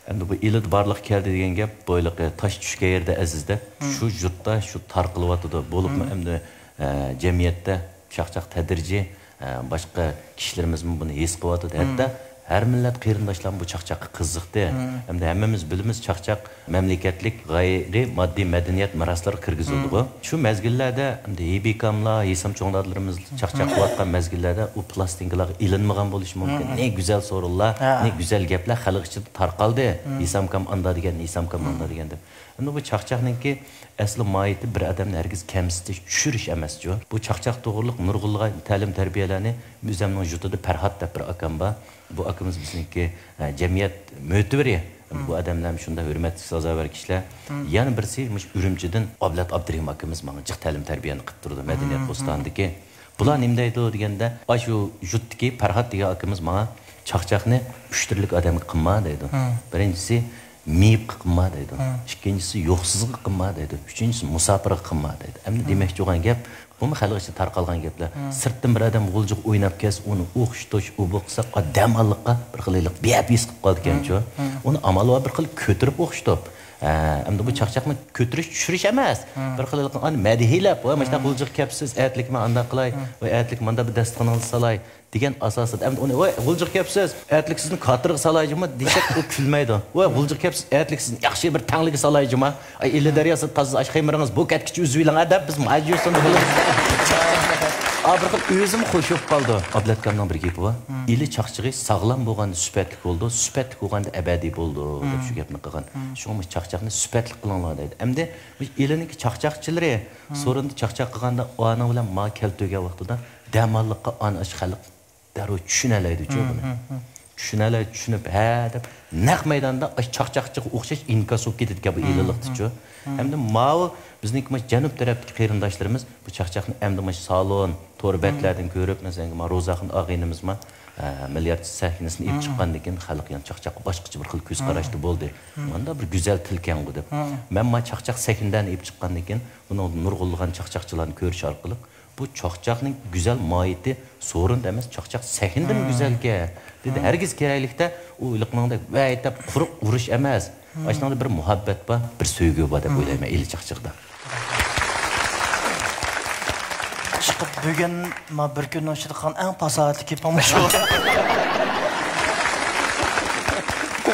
ئەمدى بۇ ئىلىدا بارلىققا كەلدى دېگەن گەپ بويلىقى تاش چۈشكەن يەردە ئەزىز دەپ، شۇ يۇرتتا شۇ تارقىلىۋاتىدۇ. بولۇپمۇ ئەمدى، ئە، جەمئىيەتتە چاقچاق تەدرىجىي، ئە، باشقا كىشىلىرىمىزمۇ بۇنى ھېس قىلىۋاتىدۇ. ھەتتا ھەر مىللەت قېرىنداشلارمۇ بۇ چاقچاققا قىزىقتى. ھەمدە ھەممىمىز بىلىمىز، چاقچاق مەملىكەتلىك غەيرىي ماددىي مەدەنىيەت مىراسلىرىغا كىرگۈزۈلىدىغۇ. شۇ مەزگىللەردە ئەمدى ھېبىكاملار، ھېسام چوڭ دادىلىرىمىز چاقچاق قىلىۋاتقان مەزگىللەردە ئۇ پلاستىنكىلارغا ئېلىنمىغان بولۇشى مۇمكىن. نى گۈزەل سورۇنلار، نى گۈزەل گەپلەر خەلق ئىچىدە تارقالدى. ھېسامكام ئاندا دېگەن، ھېسامكام ماندا دېگەن دەپ. ئەمدى بۇ چاقچاقنىڭكى ئەسلى ماھىيىتى بىر ئادەمنى ھەرگىز كەمسىتىش، چۈشۈرۈش ئەمەسچۇ. بۇ چاقچاق توغرىلىق نۇرغۇنلىغان تەلىم-تەربىيەلەرنى ئۆزۈمنىڭ يۇرتىدا پەرھات دەپ بىر ئاكام بار. بۇ ئاكىمىز بىزنىڭكى، ئە، جەمئىيەت مۆتىۋىرى. بۇ ئادەملەر شۇنداق ھۆرمەتلىك سازاۋەر كىشىلەر. يەنە بىرسى مۇشۇ ئۈرۈمچىدىن ئابلەت ئابدۇرېھىم ئاكىمىز ماڭا جىق تەلىم-تەربىيەنى قىلىپ تۇرىدۇ، مەدەنىيەت بوستانىدىكى. بۇلار نېمە دەيدۇ دېگەندە، ئاشۇ يۇرتتىكى پەرھات دېگەن ئاكىمىز ماڭا چاقچاقنى ئۈچ تۈرلۈك ئادەمگە قىلما دەيدۇ. بىرىنچىسى، مېيىپقا قىلما دەيدۇ. ئىككىنچىسى، يوقسۇزغا قىلما دەيدۇ. ئۈچىنچىسى، مۇساپىرغا قىلما دەيدۇ. ئەمدى دېمەكچى بولغان گەپ، بۇمۇ خەلق ئىچىدە تارقالغان گەپلەر. سىرتتىن بىر ئادەم غۇلجىغا ئويناپ كەلسە، ئۇنى ئوخشىتىش، ئۇ بۇ قىلسا، دەم ئاللىققا بىر خىل ھېلىقى بىئەپ ھېس قىلىپ قالىدىكەنچۇ. ئۇنى ئامال بار بىر خىل كۆتۈرۈپ ئوخشىتىپ. ھە، ئەمدى بۇ چاقچاقنى كۆتۈرۈش، چۈشۈرۈش ئەمەس. بىر خىل ھېلىقى ئانى مەدھىيلەپ، ۋاي، ماشۇنداق غۇلجىغا كەپسىز، ئەتىلىك مەن ئانداق قىلاي، ۋاي، ئەتىلىك ماندا بىر داستىخىنىڭىزدا سالاي. دېگەن ئاساسىدا، ئەمدى ئۇنى، ۋاي، غۇلجىغا كەپسىز، ئەتىلىك سىزنى كاتېرغا سالاي جۇمۇ دېسەك، ئۇ كۈلمەيدۇ. ۋاي، غۇلجىغا كەپسىز، ئەتىلىك سىزنى ياخشى بىر تەڭلىگە سالاي جۇمۇ. ئاي، ئىلى دەرياسىدا تازا ئاش خېمىرىڭىز، بۇ كەتكۈچە ئۈزۈۋېلىڭ، ھە، دەپ بىز ماجۇسىندا بولىمىز. ئا، بىر خىل ئۆزىمۇ خوش بولۇپ قالىدۇ. ئابلەتكامنىڭ بىر گېپى بار. ئىلى چاقچىقى ساغلام بولغاندا سۈپەتلىك بولىدۇ، سۈپەتلىك بولغاندا ئەبەدىي بولىدۇ، دەپ شۇ گەپنى قىلغان. شۇڭا مۇشۇ چاقچاقنى سۈپەتلىك قىلىڭلار دەيدۇ. ئەمدى مۇشۇ ئىلىنىڭكى چاقچاقچىلىرى سورۇندا چاقچاق قىلغاندا، ئۇنىڭ بىلەن ما كەلتۈرگەن ۋاقتىدا دەماللىققا ئان ئاش خەلق دەررۇ چۈشىنەلەيدۇچۇ بۇنى. چۈشىنەلەي، چۈشىنىپ، ھە دەپ، نەق مەيداندا ئاشۇ چاقچاقچىغا ئوخشاش ئىنكاس بولۇپ كېتىدىكەن بۇ ئىلىلىقتىچۇ. ھەمدە ماۋۇ بىزنىڭكى مۇشۇ جەنۇب تەرەپتىكى قېرىنداشلىرىمىز بۇ چاقچاقنى ئەمدى مۇشۇ سالون، تور بەتلەردىن كۆرۈپ، مەسىلەن، ما روزاخۇن ئاغىنىمىزمۇ، ئە، مىلياردچى سەھنىسىنى ئېلىپ چىققاندىن كېيىن خەلق يەنە چاقچاققا باشقىچە بىر خىل كۆز قاراشتا بولدى. مانداق بىر گۈزەل تىلكەڭغۇ دەپ. مەن ما چاقچاق سەھنىدىن ئېلىپ چىققاندىن كېيىن بۇنىڭ نۇرغۇنلىغان چاقچاقچىلارنى كۆرۈش ئارقىلىق بۇ چاقچاقنىڭ گۈزەل ماھىيىتى سورۇندا ئەمەس، چاقچاق سەھنىدىمۇ گۈزەلكەن، دېدى. ھەرگىز كېرەكلىكتە ئۇ ھېلىقىنىڭدەك ۋەي دەپ قۇرۇق ئۇرۇش ئەمەس. ئاشۇنىڭدا بىر مۇھەببەت بار، بىر سۆيگۈ بار دەپ ئويلايمەن ئىلى چاقچىقىدا. ئىشقىلىپ، بۈگۈن ما بىر كۈننىڭ ئىچىدە قىلغان ئەڭ پاساھەتلىك گېپىڭ شۇ.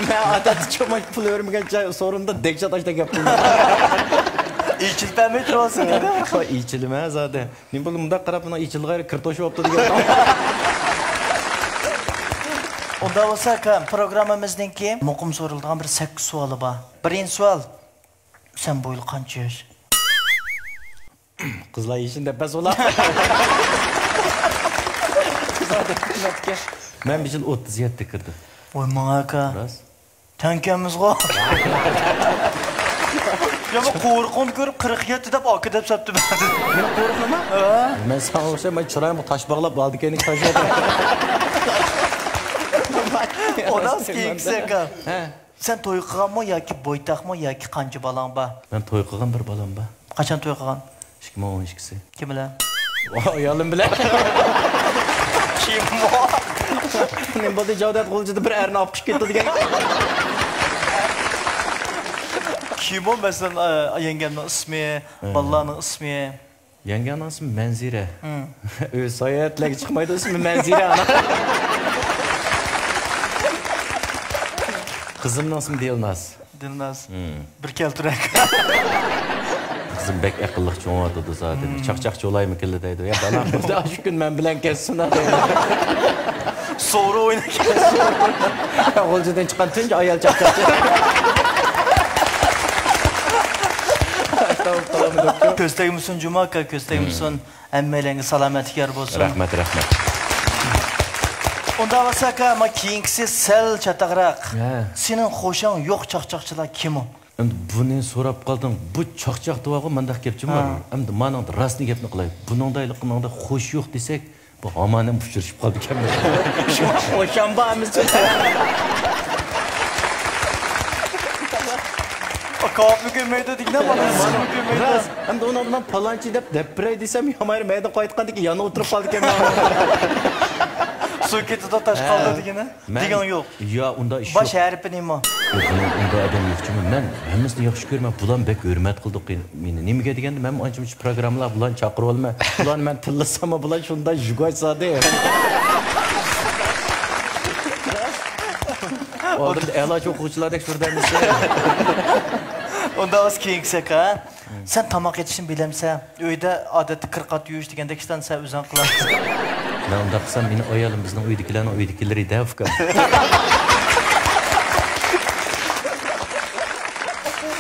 مەن ئادەتتە چوماچ پۇل بەرمىگەن سورۇندا دەھشەت ئاشتا گەپ قىلىمەن. ئېچىلىپ بەرمەي تۇرۇۋالسۇن دېدى. ئېچىلىمەن زادى. نېمە بولدى، مۇنداق قاراپ، مانا ئېچىلغان يېرى كىر توشۇۋاپتۇ دېگەن. ئۇنداق بولسا، ئاكا، پروگراممىمىزنىڭكى مۇقىم سورىلىدىغان بىر سەككىز سوئالى بار. بىرىنچى سوئال. سەن بويلۇق قانچە ياش؟ قىزلار يېشىنى دەپ بەس ئۇلار. مەن بىر يىل ئوتتۇز يەتتە كىردىم. ۋاي، ماڭا ئاكا. راست. تەڭكەنمىزغۇ. يا، بۇ قورۇقۇڭنى كۆرۈپ، قىرىق يەتتە دەپ ئاكا دەپ سەپتە بەردى. مېنىڭ قورۇقۇممۇ؟ ھە. مەن ساڭا ئوخشايمەن، چىرايىمغا تاش باغلاپ، ھالدىكەينى تاشلاپ. ئۇنىڭ كېيىنكىسى ئاكا. ھە. سەن توي قىلغانمۇ ياكى بويتاقمۇ ياكى قانچە بالاڭ بار؟ مەن توي قىلغان، بىر بالام بار. قاچان توي قىلغان؟ ئىككى مىڭ ئون ئىككىسى. كىم بىلەن؟ ئايالىم بىلەن. كىم ئۇ؟ نېمە بولدى، جاۋدات غۇلجىدا بىر ئەرنى ئاپقۇچ كەتتى دېگەن. كىم ئۇ، مەسىلەن، ئە، يەڭگەمنىڭ ئىسمى، بالىلارنىڭ ئىسمى؟ يەڭگەڭنىڭ ئىسمى مەنزىرە. ھىم. ئۆزى ساياھەتلەرگە چىقمايدۇ، ئىسمى مەنزىرە ئانا. قىزىمنىڭ ئىسمى دىلناز. دىلناز. ھىم. بىر كەلتۈرەك. قىزىم بەك ئەقىللىق چوڭىۋاتىدۇ زادى. ھىم. چاقچاق چولايمىكىنلا دەيدۇ. يا بالام، خۇدا شۇ كۈن مەن بىلەن كەتسۇن دەيدۇ. سورۇ ئويناپ كەتسۇن. غۇلجىدىن چىققان تۇنجى ئايال چاقچاقچى. كۆز تەگمىسۇن جۇما ئاكا، كۆز تەگمىسۇن. ھىم. ھەممەيلەنگە سالامەتلىك يار بولسۇن. رەھمەت، رەھمەت. ئۇنداق بولسا ئاكا، ما كېيىنكىسى سەل چاتاقراق. ھە. سېنىڭ خوشاڭ يوق چاقچاقچىلار كىم ئۇ؟ ئەمدى بۇنى سوراپ قالدىڭ. بۇ چاقچاق دېۋارغۇ مانداق گەپ جۇمۇ. ھە. ئەمدى مانىڭدا راستىنى گەپنى قىلاي. بۇنىڭدا ھېلىقى ماڭدا خوش يوق دېسەك، بۇ ھامانەم ئۇچرىشىپ قالىدىكەنمىز. خوشام بارمىز. كاۋاپمۇ كۆرمەيدۇ دېگىنە، مانا سىزمۇ كۆرمەيدۇ. راست. ئەمدى ئۇنىڭ بىلەن پالانچى دەپ دەپ بېرەي دېسەم، يامايرى مەيدە قايتقاندىن كېيىن يەنە ئولتۇرۇپ قالىدىكەن. سۇ كېتىدۇ، تاش قالدى دېگىنە. دېگەن يوق. يا، ئۇنداق ئىش باش يوق. ھەرپى نېمە؟ يوق، ئۇنىڭ ئۇنداق ئادەم يوق جۇمۇ. مەن ھەممىسىنى ياخشى كۆرىمەن. بۇلارمۇ بەك ھۆرمەت قىلدۇق مېنى. نېمىگە دېگەندە، مەنمۇ ئانچە-مۇنچە پروگراممىلارغا بۇلارنى چاقىرىۋالىمەن. بۇلارنى مەن تىللىساممۇ، بۇلار شۇنداق ژۇگاچ زادى. ئالدىمدا ئەلاچى ئوقۇغۇچىلاردەك تۇرىدۇ ھەممىسى. ئۇنداق بولسا كېيىنكىسى ئاكا. سەن تاماق ئېتىشنى بىلەمسەن؟ ئۆيدە ئادەتتە كىر قات يۇيۇش دېگەندەك ئىشلارنى سەن ئۆزۈڭ قىلامسەن؟ مەن ئۇنداق قىلسام، مېنىڭ ئايالىم بىزنىڭ ئۆيدىكىلەرنىڭ ئۆيدىكىلىرى دە، ئۇكام.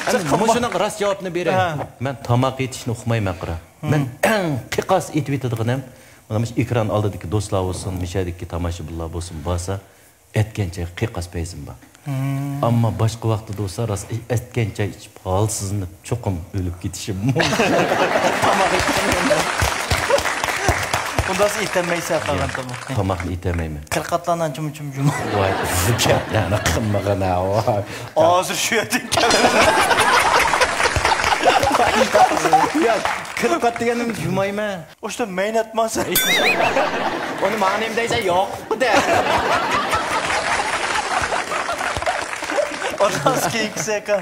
ئەمدى مۇشۇنىڭغا راست جاۋابنى بېرەي. ھە. مەن تاماق ئېتىشنى ئۇقمايمەن، قارا. مەن ئەڭ قىيقاس ئېتىۋېتىدىغىنىم، مانا مۇشۇ ئېكران ئالدىدىكى دوستلار بولسۇن، مۇشۇ يەردىكى تاماشىبىنلار بولسۇن، بارسا، ئەتكەن چاي قىيقاس پەيزىم بار. ئەمما باشقا ۋاقتىدا بولسا، راست ئەتكەن چاي ئىچىپ، ھالسىزلىنىپ، چوقۇم ئۆلۈپ كېتىشىم مۇمكىن. تاماق ئېتەلمەيسەن، قالغان تاماقنى. تاماقنى ئېتەلمەيمەن. كىرقاتلارنى ئانچە-مۇنچە جۇمۇ. ۋاي، بۇ گەپلەرنى قىلمىغىن ھە، ۋاي. ھازىر شۇ يەردىن كەلدىم. ياق، كىرقات دېگەننى جۇمايمەن. ئۇشتا مەينەت ماسا. ئۇنى ماڭا نېمە دەيسەن؟ يوققۇ دە. ئۇنداق كېيىنكىسى ئاكا.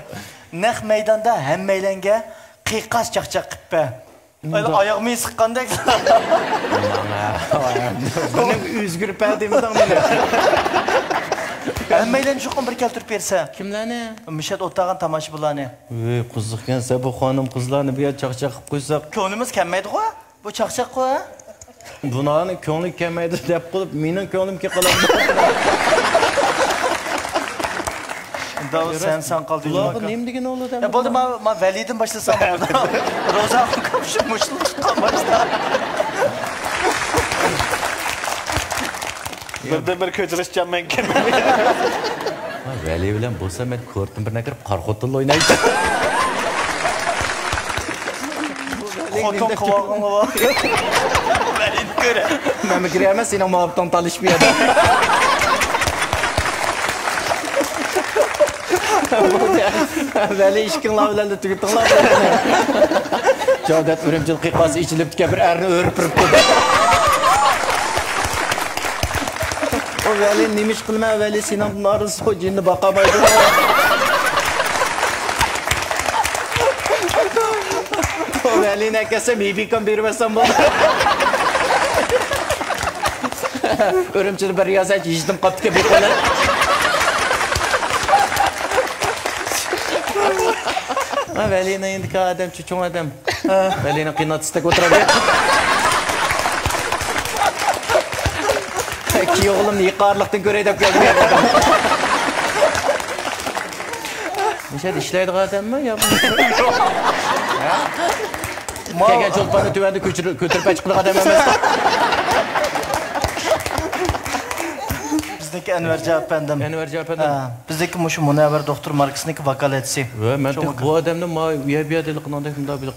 نەق مەيداندا ھەممەيلەنگە قىيقاس چاقچاق قىپپە. ئاياغ مېيى سىققاندەك. ماڭا. بۇنى ئۆزگۈرۈپ بەر دېمىدىڭ مېنى. ھەممەيلەن چوقۇم بىر كەلتۈرۈپ بەرسە. كىملەرنى؟ مىشەت ئولتۇرغان تاماشىبىنلارنى. ۋەي، قىزىقكەن، سەن بۇ خانىم قىزلارنى بۇ يەردە چاقچاق قىلىپ قويساق. كۆڭلىمىز كەلمەيدىغۇ، بۇ چاقچاققۇ، ھە؟ بۇلارنى كۆڭلى كەلمەيدۇ دەپ قويۇپ، مېنىڭ كۆڭلۈم كېلىپ قالامدۇ؟ داۋۇت، سەن، سەن قالدىڭ. بۇلارغا نېمە دېگىنى بولىدۇ؟ يا، بولدى، ما، ما ۋەلىدىن باشلىسام بولىدۇ. روزا ئوقۇپ شۇ مۇشۇنداق قىلماشتا. بىردىن بىر كۆچۈرۈشچان مەن كىم؟ ۋەلى بىلەن بولسا مەن كورتتىن بىرنى كىرىپ قارا خوتۇنلا ئوينايتتىم. خوتۇن قىلىۋالغىنىغا. ۋەلىنى كۆرە. مەنمۇ كىرەي ئەمەس، سېنىڭ مۇھەببىتىڭ تالىشىپ يەردە. ۋەلى ئىككىڭلار بىلەن تۈگىتىڭلار. جاۋدەت ئۈرۈمچىدە قىيقاس ئېچىلىپتىكەن، بىر ئەرنى ئۆرە-پۈرە تۇردى. ئۇ ۋەلى نېمە ئىش قىلىمەن، ۋەلى سېنىڭدىن نارازى، ئۇ جىننى باقالمايدۇ. ئۇ ۋەلىنى ئەكەلسەم، ھېبىكام بېرىۋەتسەم بولدى. ئۈرۈمچىدە بىر رىياسەتچى ھېچنېمە قاپتىكەن، بىر قولى. ھە، ۋەلىنىڭ يېنىدىكى ئادەم چوڭ ئادەم. ھە. ۋەلىنىڭ قىيناتىسىدەك ئولتۇرىدۇ. كىيىۋالغىنىمنى يېقارلىقتىن كۆرەي دەپ كەلدىم. مۇشۇ يەردە ئىشلەيدىغان ئادەممۇ يا؟ كەلگەن چولپاننى تۆۋەندە كۆچۈرۈپ، كۆتۈرۈپ چىقىدىغان ئادەم ئەمەس. بىزنىڭكى ئەنۋەرجان ئەپەندىم. ئەنۋەرجان ئەپەندىم. ھە، بىزنىڭكى مۇشۇ مۇنەۋۋەر دوختۇر ماركىسىنىڭكى ۋاكالەتچىسى. ۋە مەن تېخى بۇ ئادەمنى ما، ئۇ يەر، بۇ يەردە ھېلىقى مۇنداق، مۇنداق بىر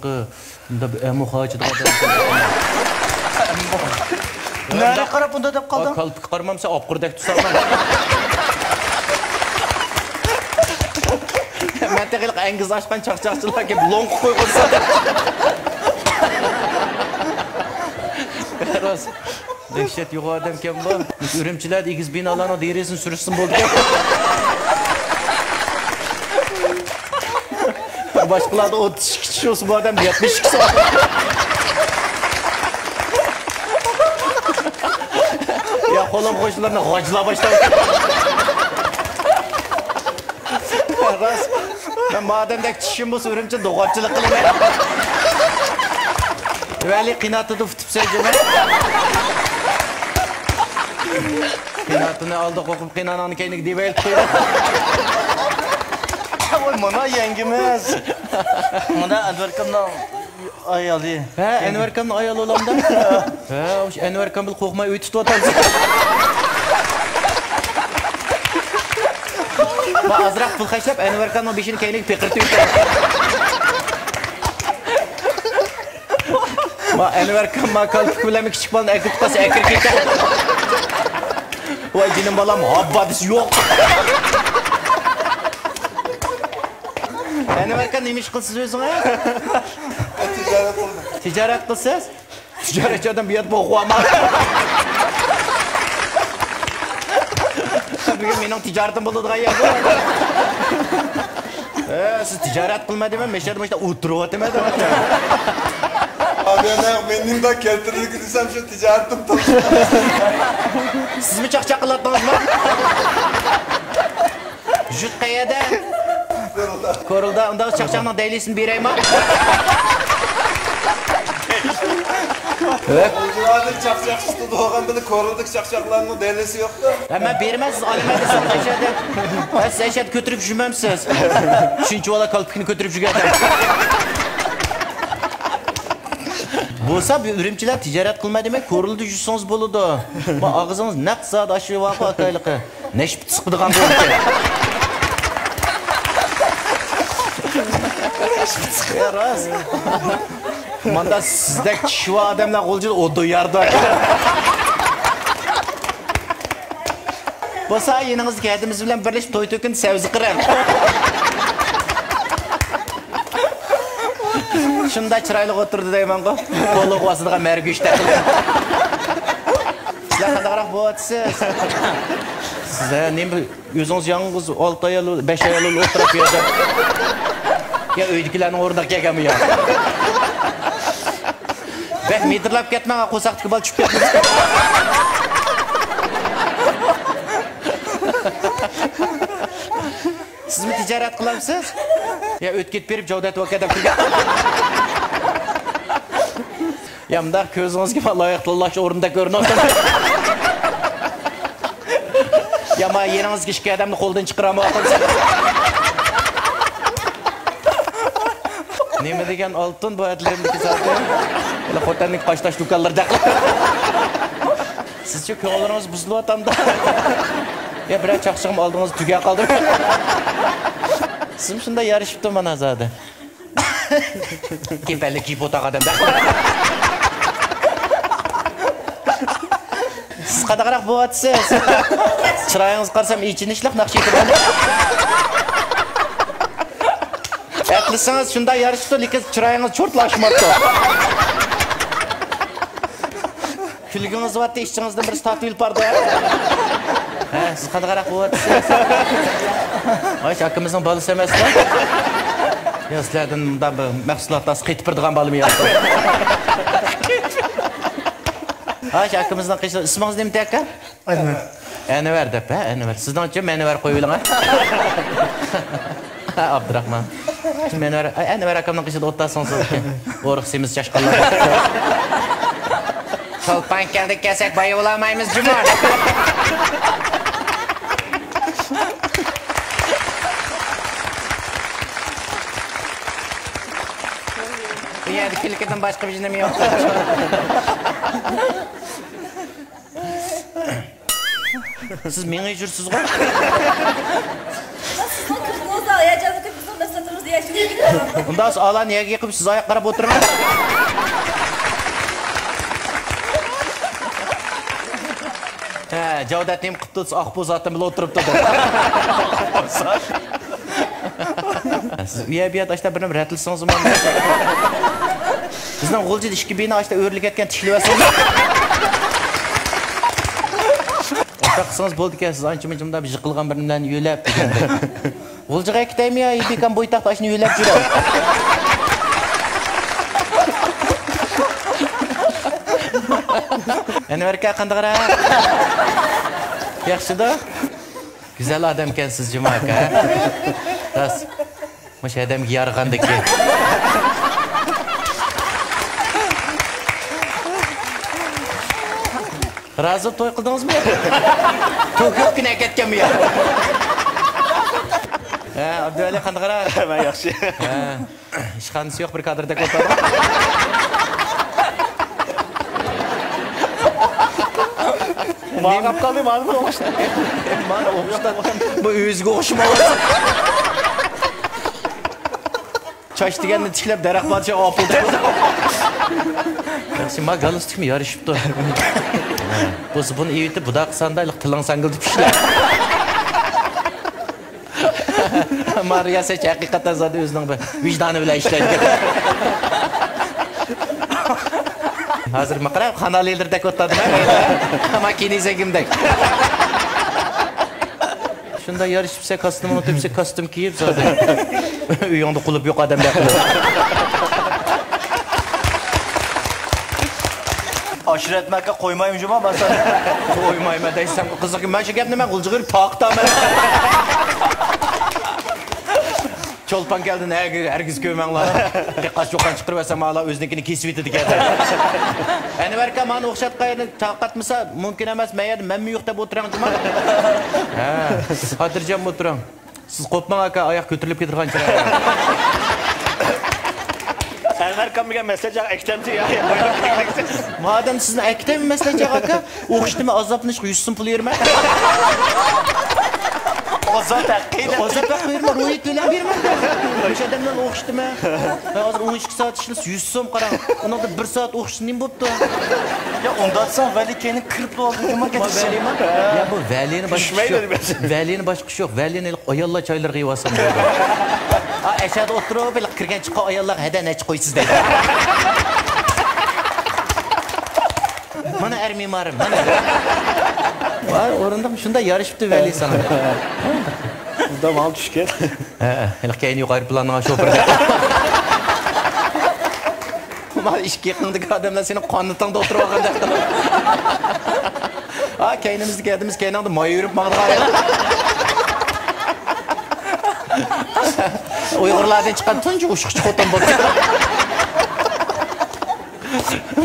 ئەمۇ قاچىدىغان ئادەم. نەرە قاراپ بۇنداق دەپ قالدىڭ؟ كالپۇكقا قارىمامسەن، ئاپقۇردەك تۇتساڭ. مەن تېخى ھېلىقى ئەڭگىز ئاچقان چاقچاقچىلار كېلىپ لوڭقا قويغۇزسا. دەھشەت يوغان ئادەمكەن بۇ. ئۈرۈمچىلەردە ئېگىز بىنالارنىڭ دېرىزىسىنى سۈرۈشسىمۇ بولىدىكەن. باشقىلاردا ئوتتۇز ئىككى چىش بولسا، بۇ ئادەم يەتمىش ئىككى سوغان. قولۇم قوشنىلارنى غاجىلاپ باشلاپ. راست. مەن مادەمدەك چىشىم بولسا ئۈرۈمچىدە غاجىلىق قىلىمەن. ۋەلى قىناتىدا ئۇتۇپ سەجىمەن. قىناتىنى ئالدى قوقۇپ قىنانىڭنى كەينىگە دېۋەيلىپ قويدى. ۋاي، مانا يەڭگىمىز. مانا ئەنۋەركىمنىڭ ئايالى. ھە، ئەنۋەركامنىڭ ئايالى ئۇلامدا. ھە، ئۇش ئەنۋەركام بىلەن قورقماي ئۆي تۇتۇۋاتامسىز. ما ئازراق پۇل خەجلەپ ئەنۋەركامنىڭ بېشىنى كەينىگە پېقىرتىۋېتەي. ما ئەنۋەركام ما كالپۇك بىلەن كىچىك بالىنى ئەكىرىپ قالسا ئەكىرىپ كېتەر. ۋاي جېنىم بالام، ھاببا دېسە يوق. ئەنۋەركام نېمە ئىش قىلىسىز ئۆزىڭىز؟ تىجارەت قىلىمەن. تىجارەت قىلىسىز؟ تىجارەتچى ئادەم بۇ يەردە بولغۇۋالما. بۈگۈن مېنىڭ تىجارىتىم بولىدىغان يەر بۇ. ئە، سىز تىجارەت قىلماي دېمەي، مەشەدە مۇشتا ئولتۇرۇۋاتىمەن دەپ. ئادەم، مېنىڭ دا كەلتۈرۈلگە دېسەم، شۇ تىجارىتىم توختىدى. سىزمۇ چاقچاق قىلاتتىڭىزمۇ؟ ژۇت قەيەردە؟ كورلىدا. ئۇنداق چاقچاقنىڭ دەيلىسىنى بېرەيما؟ غۇلجىلاردا چاقچاق ئۇستىدا بولغان بىلەن كورلىدىكى چاقچاقلارنىڭ دەيلىسى يوقتۇ. ھە، مەن بېرىمەن، سىز ئالىمەن دېسەڭ ئەشەدە. ھە، سىز ئەشەدە كۆتۈرۈپ يۈرمەمسىز؟ شۇنچە بالا كالپۇكنى كۆتۈرۈپ يۈرگەن. بولسا بۇ ئۈرۈمچىلەر تىجارەت قىلماي دېمەي، كورلىدا يۈرسىڭىز بولىدۇ. ما ئاغزىڭىز نەق زادى ئاشۇ ۋاقۇ ئاكايلىقى. نەشپۈت سىقىدىغان بولدى. يا راست. ماندا سىزدەك چىشى بار ئادەملەر غۇلجىدا ئوتتۇ ياردا. بولسا يېنىڭىزدىكى ھەدىمىز بىلەن بىرلىشىپ توي تۆكۈن سەۋزە قىرىڭ. شۇنداق چىرايلىق ئولتۇرىدۇ دەيمەنغۇ. قولىغا باسىدىغان مەرگۈشتە قىلىپ. سىلەر قانداقراق بولۇۋاتىسىز؟ سىز، ھە، نېمە، ئۆزىڭىز يالغۇز ئالتە ئايال، بەش ئايال ئولتۇرۇپ بۇ يەردە. يا ئۆيدىكىلەرنىڭ ئورنىغا كەلگەنمۇ يا؟ بەك مىدىرلاپ كەتمەڭ، قورساقتىكى بالا چۈشۈپ كەتمىسۇن. سىزمۇ تىجارەت قىلامسىز؟ يا ئۆتكە بېرىپ جاۋدەت ۋاكا دەپ كىرگەن. يا مۇنداق كۆزىڭىزگە لايىق تاللاش ئورنىدا كۆرۈنۈۋاتىدۇ. يا ما يېنىڭىزدىكى ئىككى ئادەمنى قولدىن چىقىرالمايۋاتىسىز. نېمە دېگەن ئالتۇن بۇ ئەتلىرىمدىكى زادى. خوتەننىڭ قاشتاش دۇكانلىرىدەك. سىزچۇ كۆڭلىڭىز بۇزۇلۇۋاتامدا؟ يا بىرەر چاقچىقىم ئالدىڭىزدا تۈگەپ قالدىم. سىزمۇ شۇنداق يارىشىپتۇ مانا زادى. كېپەنلىك كىيىپ ئولتۇرغان ئادەمدەك. سىز قانداقراق بولۇۋاتىسىز؟ چىرايىڭىزغا قارىسام ئېچىنىشلىق ناخشا ئېيتىدىغان. ئەتلىسىڭىز شۇنداق يارىشىپتۇ، لېكىن چىرايىڭىز چۇرتلا ئاچماپتۇ. كۈلگىڭىز بارتتى، ئىچىڭىزدىن بىرسى تارتىۋېلىپ باردى. ھە، سىز قانداقراق بولۇۋاتىسىز؟ ئايش ئاكىمىزنىڭ بالىسى ئەمەسلا. يا سىلەردىن مۇنداق بىر مەھسۇلات ئاز قېتىپ بېرىدىغان بالىمۇ يوق. ئايش ئاكىمىزنىڭ قېشىدا. ئىسمىڭىز نېمىدى ئاكا؟ ئەنۋەر. ئەنۋەر دەپ، ھە، ئەنۋەر. سىزنىڭچە مەنۋەر قويۇۋېلىڭ، ھە. ئابدۇراخمان. مەنۋەر، ئەنۋەر ئاكامنىڭ قېشىدا ئولتۇرسىڭىز. ئورۇق سېمىز چاشقانلار. چولپان كەلدى، كەلسەك بايىۋالالمايمىز جۇمۇ. بۇ يەردە كۈلكىدىن باشقا بىر نېمە يوق. سىز مېڭىپ يۈرسىزغۇ؟ سىزنىڭ كۈلكىڭىزدە ھاياجانلىق، بىزنىڭ نەپرىتىمىزدە ياشىنىپ كېتىدۇ. ئۇنداق بولسا ئالانى يەرگە يىقىپ سىز ئاياق قاراپ ئولتۇرۇڭ. ھە، جاۋدەت نېمە قىپتۇ دېسە، ئاق بوز ئاتىم بىلەن ئولتۇرۇپتۇ دەپ. سىز ئۇ يەر بۇ يەردە ئاشتا بىر نېمە رەتلىسىڭىزمۇ. بىزنىڭ غۇلجىدا ئىككى بىنا ئاشتا ئۆرۈلۈپ كەتكەن، تىكلىۋەتسىڭىز. ئاشۇنداق قىلسىڭىز بولىدىكەن، سىز ئانچە-مۇنچە مۇنداق بىر يىقىلغان بىر نېمىلەرنى يۆلەپ دېگەندەك. غۇلجىغا كېتەيمۇ يا بىكام بويتاقتا ئاشۇنى يۆلەپ يۈرەي؟ ئەنۋەر ئاكا، قانداقراق؟ ياخشىدۇ؟ گۈزەل ئادەمكەنسىز جۇما ئاكا. راست. مۇشۇ ئادەمگە يارىغاندىكى. رازى بولۇپ توي قىلدىڭىزمۇ؟ توكيوغا كۈنە ئەكەتكەنمۇ يا؟ ھە، ئابدۇۋەلى، قانداقراق؟ مەن ياخشى. ھە. ئىشخانىسى يوق بىر كادىردەك ئولتۇرىدۇ. ماڭا قاپ قالدى، مانا بۇ ئوخشىدى. مانا ئوخشىدى. بۇ ئۆزىگە ئوخشىمايۋاتىدۇ. چاچ دېگەننى تىكلەپ، دەرەخ پادىشاھى ئاپىلدى. ياخشى، ما گالستۇكمۇ يارىشىپتۇ. بولسا بۇنى ئېۋىتىپ، بۇنداق قىلساڭدا، تىلىڭ ساڭگىلدىپ ئىشلە. ما رىياسەتچى ھەقىقەتەن زادى ئۆزىنىڭ بىر ۋىجدانى بىلەن ئىشلەيدىكەن. ھازىر ماقرا خانا لىدىرىدەك ئولتۇردى. ما كىنىزەگىمدەك. شۇنداق يارىشىپسە، كاستيۇمنى تېپسە، كاستيۇم كىيىپ زادى. ئۆيۈڭدە قۇلۇپ يوق ئادەمدەك قىلىپ. ئاشرەتمەككە قويمايمۇ جۇما، مەسىلەن. قويمايمەن دەيسەن، قىزىق. مەن شۇ گەپنى مەن غۇلجىغا بېرىپ تارقىتامەن. چولپان كەلدى، ھەرگىز، ھەرگىز كۆرمەڭلار. قاچا-چوقان چىقىرىۋەتسەم، ھالا ئۆزىنىڭكىنى كېسىۋېتىدىكەن. ئەنۋەر ئاكا، مانا ئوخشاتقان يەردىن تارقاتمىسا، مۇمكىن ئەمەس، مەن يەردە مەنمۇ يوق دەپ ئولتۇرۇڭ جۇما. ھە، خاتىرجەم ئولتۇرۇڭ. سىز قوپماڭ ئاكا، ئاياق كۆتۈرۈلۈپ كېتىدىغان چىراي. ئەنۋەر ئاكام بىلەن مەسلىھەت جايىغا ئەكېتەمدى يا؟ مادەم سىزنى ئەكېتەيمۇ مەسلىھەت جايىغا ئاكا، ئوخشىتىمەن، ئازابلىنىشقا يۈز سوم پۇل بېرىمەن. ئازاب ھەققى. ئازاب ھەققى بېرىمەن، روھىي تۆلەم بېرىمەن. مۇشۇ ئادەملەرنى ئوخشىتىمەن. مەن ھازىر ئون ئىككى سائەت ئىشلىسا يۈز سوم، قاراڭ. ئۇنىڭدا بىر سائەت ئوخشىتىش نېمە بوپتۇ؟ يا، ئۇنداقساڭ ۋەلى كەينىڭ كىرىپلا ئالدى جۇما. ۋەلىمۇ؟ يا، بۇ ۋەلىنى باشقا ئىش يوق. ۋەلىنى باشقا ئىش يوق. ۋەلىنى ھېلىقى ئاياللار چايلىرىغا يۇۋالسام بولىدۇ. ھا، ئەشەدە ئولتۇرۇپ، ھېلىقى كىرگەن چىققان ئاياللارغا ھەدە نەچچە قويىسىز دەيدۇ. مانا ئەر مېمارىم، مانا. ۋاي، ئورۇندۇق شۇنداق يارىشىپتۇ ۋەلى ساڭا. بۇدا ماڭا چۈشكەن. ھە، ھېلىقى كەينى يوق ئايروپىلاننىڭ شوپۇرى. مانا ئىككى يېقىڭدىكى ئادەملەر سېنىڭ قانىتىڭدا ئولتۇرۇۋالغاندەك قىلىپ. ھا، كەينىمىزدىكى ئادىمىز كەينىڭدە مايا يۈرۈپ ماڭىدىغان. ئۇيغۇرلاردىن چىققان تۇنجى ئۇچقۇچى خوتۇن بولدى.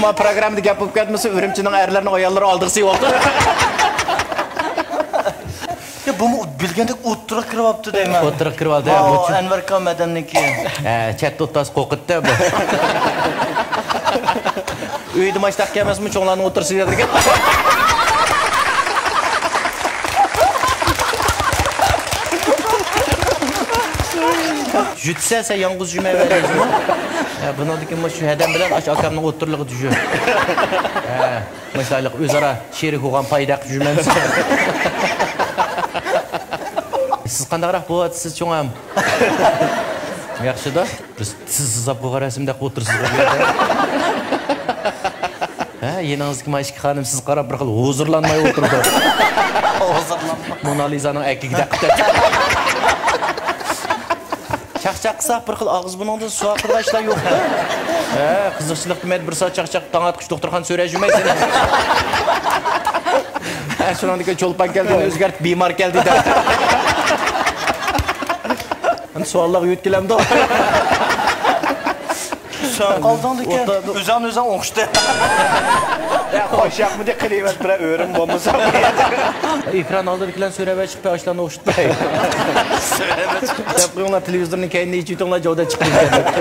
ما پروگراممىدا گەپ بولۇپ كەتمىسە، ئۈرۈمچىنىڭ ئەرلىرىنىڭ ئاياللىرى ئالدىغا سىيىۋاپتۇ. يا، بۇمۇ بىلگەندەك ئوتتۇرىغا كىرىۋاپتۇ دەيمەن. ئوتتۇرىغا كىرىۋالدى، ھە، ماۋۇ بۇ چۈ- ئەنۋەر ئاكا مەدەننىكى. ھە، چەتتە ئولتۇرسا قورقۇتتى بۇ. ئۆيدە ماشتاق كەلمەسمۇ، چوڭلارنىڭ ئوتتۇرىسىدا ياتىدىكەن. يۈتسە، سەن يالغۇز يۈرمەيۋەر دەيدىمۇ؟ ھە، بۇنىڭدىكى مۇشۇ ھەدەم بىلەن ئاشۇ ئاكامنىڭ ئوتتۇرىلىقىدا يۈر. ھە. مۇشۇنداق ئۆزئارا شېرىك بولغان پايداق جۈمەمىز. سىز قانداقراق بولۇۋاتىسىز، چوڭام؟ ياخشىدا؟ بىز سىز ھېساب قىلغان رەسىمدەك ئولتۇرسىز بۇ يەردە. ھە، يېنىڭىزدىكى ما ئىككى خانىم سىزگە قاراپ بىر خىل ھۇزۇرلانماي ئولتۇرىدۇ. ھۇزۇرلانماي. مونالىزانىڭ ئەكىگىدەك قىلىپ. چاقچاق قىلساق بىر خىل ئاغزى بۇنىڭدىن سۇ ئاقىدىغان ئىشلار يوقتۇ. ھە، قىزىقچىلىق دېمەيدۇ، بىر سائەت چاقچاق، تاڭ ئاتقۇچە دوختۇرخانا سۆرەپ يۈرمەيسىز. ھە، شۇنىڭدىن كېيىن چولپان كەلدىنى ئۆزگەرتىپ بىمار كەلدى دەپ. ئەمدى سوئاللارغا يۆتكىلەمدۇ. سەن قالدىڭ دېكەن. ئوتتۇرىدۇ. ئۆزۈڭ ئۆزۈڭ ئوخشىتى. يا، خوش ياقمىدى، قىلىۋەت بىرەر ئۆرۈم بولمىسا. ئېكران ئالدىدىكىلەرنى سۆرەۋەر، چىقىپ ئاشۇلارنى ئوخشىتىپ بەرەي. سۆرەۋەر، چىقىپ. دەپ قويۇڭلار، تېلېۋىزورنى كەينىدىن ئېچىۋېتىڭلار، جاۋدا چىقىپ كېتىدۇ.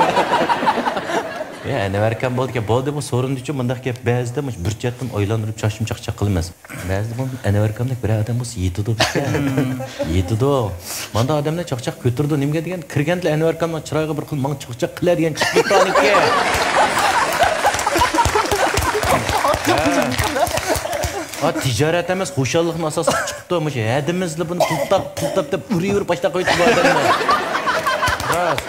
يا، ئەنۋەر ئاكام بولدىكەن، بولدى، بۇ سورۇندىچۇ مۇنداق گەپ، بەزىدە مۇشۇ بىر چەتتىن ئايلاندۇرۇپ چاچنى چاقچاق قىلىمىز. بەزىدە بۇ ئەنۋەر ئاكامدەك بىر ئادەم بولسا يېتىدۇ بىزگە. يېتىدۇ. مانداق ئادەملەر چاقچاق كۆتۈرىدۇ. نېمىگە دېگەن، كىرگەندىلا ئەنۋەر ئاكامنىڭ چىرايىغا بىر خىل ماڭا چاقچاق قىلە دېگەن چىقىپ كېتىدىكەن. ھە، تىجارەت ئەمەس، خۇشاللىقنى ئاساس قىلىپ چىقىپتۇ. مۇشۇ ھەدىمىزلا بۇنى پۇلتاپ، پۇلتاپ دەپ ئۇرۇۋېرىپ باشلاپ قويۇپتۇ بۇ ئادەملەر. راست.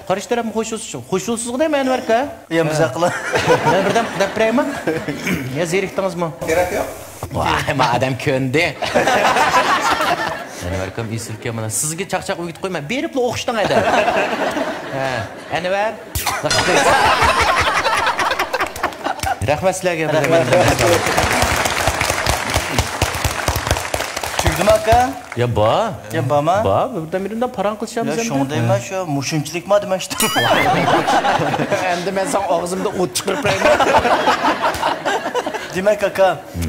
قارشى تەرەپمۇ خۇشۇلسىز، خۇشۇلسىزغۇ دەيمەن ئەنۋەر ئاكا. يا، مۇزاق قىلىڭ. مەن بىردەم دەپ بېرەيمۇ؟ يا، زېرىكتىڭىزمۇ؟ كېرەك يوق. ۋاي، ما ئادەم كۆندى. ئەنۋەر ئاكام ئېسىلكەن مانا. سىزگە چاقچاق ئۆگىتىپ قويماي، بېرىپلا ئوخشىتىڭ ھەدە. ھە، ئەنۋەر. لىق دەيسىز. رەھمەت سىلەرگە. رەھمەت. تۈگدىمۇ ئاكا؟ يا بار. يا بارما؟ بار، بىردەم بىردەم پاراڭ قىلىشامىز يا ئەمدى. شۇڭا دەيمەن، شۇ مۇشۇنچىلىكما دېمەكچىدىم. ئەمدى مەن ساڭا ئاغزىمدا ئوت چىقىرىپ بېرەيمەن. دېمەك ئاكا،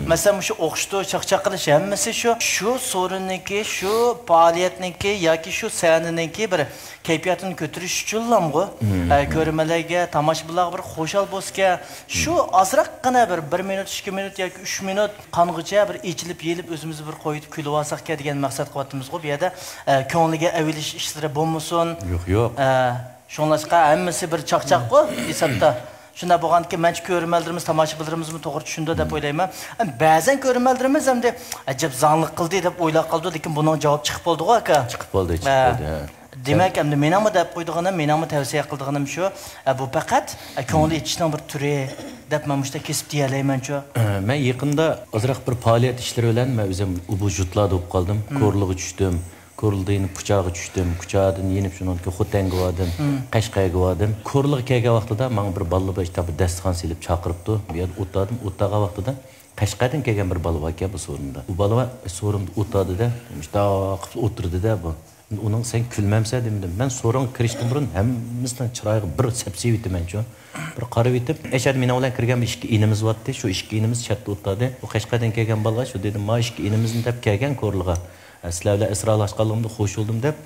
مەسىلەن، مۇشۇ ئوخشىتىش، چاقچاق قىلىش ھەممىسى شۇ، شۇ سورۇننىڭكى، شۇ پائالىيەتنىڭكى ياكى شۇ سەھنىنىڭكى بىر كەيپىياتىنى كۆتۈرۈش ئۈچۈنلامغۇ؟ ئە، كۆرۈرمەنلەرگە، تاماشىبىنلارغا بىر خۇشال بولسىكەن، شۇ ئازراققىنا بىر، بىر مىنۇت، ئىككى مىنۇت ياكى ئۈچ مىنۇت قانغۇچە بىر ئېچىلىپ، يېيىلىپ، ئۆزىمىزنى بىر قويۇتۇپ كۈلۈۋالساقكەن دېگەن مەقسەت قىلىۋاتىمىزغۇ. بۇ يەردە، ئە، كۆڭلىگە ئەۋېلىش ئىشلىرى بولمىسۇن. يوق، يوق. ئە، شۇڭلاشقا ھەممىسى بىر چاقچاققۇ ھېسابتا. شۇنداق بولغاندىكىن، مەنچە كۆرۈرمەنلىرىمىز، تاماشىبىنلىرىمىزمۇ توغرا چۈشىنىدۇ دەپ ئويلايمەن. ئەم، بەزەن كۆرۈرمەنلىرىمىز ئەمدى، «ئەجەب زاڭلىق قىلدى» دەپ ئويلاپ قالىدۇ، لېكىن بۇنىڭ جاۋابى چىقىپ بولدىغۇ، ئاكا. چىقىپ بولدى، چىقىپ ھە. بولدى، ھە. دېمەك، ئەمدى مېنىڭمۇ دەپ قويىدىغىنىم، مېنىڭمۇ تەۋسىيە قىلىدىغىنىم شۇ، ئە، بۇ پەقەت، ئە، كۆڭۈل ئېچىشنىڭ بىر تۈرى دەپ مەن مۇشۇنداق كېسىپ دېيەلەيمەنچۇ. ئە، مەن يېقىندا ئازراق بىر پائالىيەت ئىشلىرى بىلەن مەن ئۆزۈم بۇ ژۇتلاردا بولۇپ قالدىم. كورلىغا چۈشتۈم. كورلىدىن يېنىپ كۇچاغا چۈشتۈم. كۇچادىن يېنىپ شۇنىڭدىن كېيىن خوتەنگە باردىم. قەشقەرگە باردىم. كورلىغا كەلگەن ۋاقتىدا ماڭا بىر بالىلار بىلەن بىر دەستىخان سېلىپ چاقىرىپتۇ. بۇ يەردە ئولتۇردۇم. ئولتۇرغان ۋاقتىدا قەشقەردىن كەلگەن بىر بالا باركەن بۇ سورۇندا. بۇ بالا سورۇندا ئولتۇردى-دە، مۇشۇنداق قىلىپ ئولتۇردى-دە بۇ. ئۇنىڭ «سەن كۈلمەمسەن؟» دېدىم. مەن سورۇنغا كىرىشتىن بۇرۇن ھەممىسىنىڭ چىرايىغا بىر سەپسېلىۋېتىمەنچۇ. بىر قارىۋېتىپ، ئەشەدە مېنىڭ بىلەن كىرگەن بىر ئىككى ئىنىمىز بارتتى. شۇ ئىككى ئىنىمىز چەتتە ئولتۇردى. ئۇ قەشقەردىن كەلگەن بالىغا شۇ دېدىم، «ما ئىككى ئىنىمىزنى دەپ كەلگەن كورلىغا. سىلەر بىلەن ئىسرالاشقانلىقىمدا خوش بولدۇم» دەپ،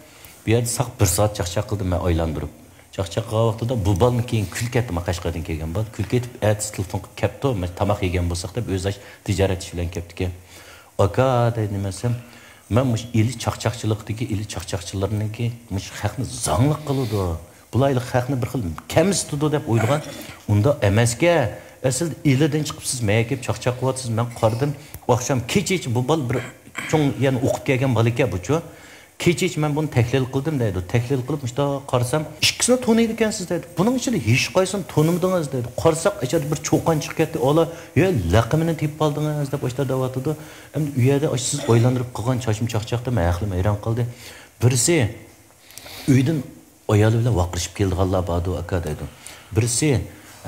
بۇ يەردە ساق بىر سائەت چاقچاق قىلدىم مەن ئايلاندۇرۇپ. چاقچاق قىلغان ۋاقتىدا بۇ بالىمۇ كېيىن كۈلۈپ كەتتى، ما قەشقەردىن كەلگەن بالا. كۈلۈپ كېتىپ، ئەتىسى تېلېفون قىلىپ كەپتۇ، «مانا تاماق يېگەن بولساق» دەپ، ئۆزى ئاشۇ تىجارەت ئىشى بىلەن كەپتىكەن. «ئاكا» دەيدۇ، نېمە دېسەم، مەن مۇشۇ ئىلى چاقچاقچىلىقتىكى، ئىلى چاقچاقچىلارنىڭكى مۇشۇ خەقنى زاڭلىق قىلىدۇ، بۇلار ئىلى خەقنى بىر خىل كەمسىتىدۇ دەپ ئويلىغان. ئۇنداق ئەمەسكەن. ئەسلىدە ئىلىدىن چىقىپ سىز مەيەگە كېلىپ چاقچاق قىلىۋاتىسىز. مەن قارىدىم، ئاخشام كېچىچە بۇ بالا بىر چوڭ يەنە ئوقۇپ كەلگەن بالا ئىكەن بۇچۇ. كېچىچە مەن بۇنى تەھلىل قىلدىم دەيدۇ. تەھلىل قىلىپ مۇشۇنداق قارىسام، ئىككىسىنى تونۇيدىكەنسىز دەيدۇ. بۇنىڭ ئىچىدە ھېچقايسىنى تونۇمىدىڭىز دەيدۇ. قارىساق، ئىچىدە بىر چوقان چىقىپ كەتتى. ئالا، يە، لەقىمىنى تېپىپ ئالدىڭىز دەپ ئاشۇنداق دەۋاتىدۇ. ئەمدى ئۇ يەردە ئاشۇ سىز ئايلاندۇرۇپ قىلغان چاچما چاقچاقتا مەن ھەقلىمۇ ھەيران قالدى. بىرسى ئۆيدىن ئايالى بىلەن ۋارقىرىشىپ كېلىدىغانلار باردۇ، ئاكا دەيدۇ. بىرسى،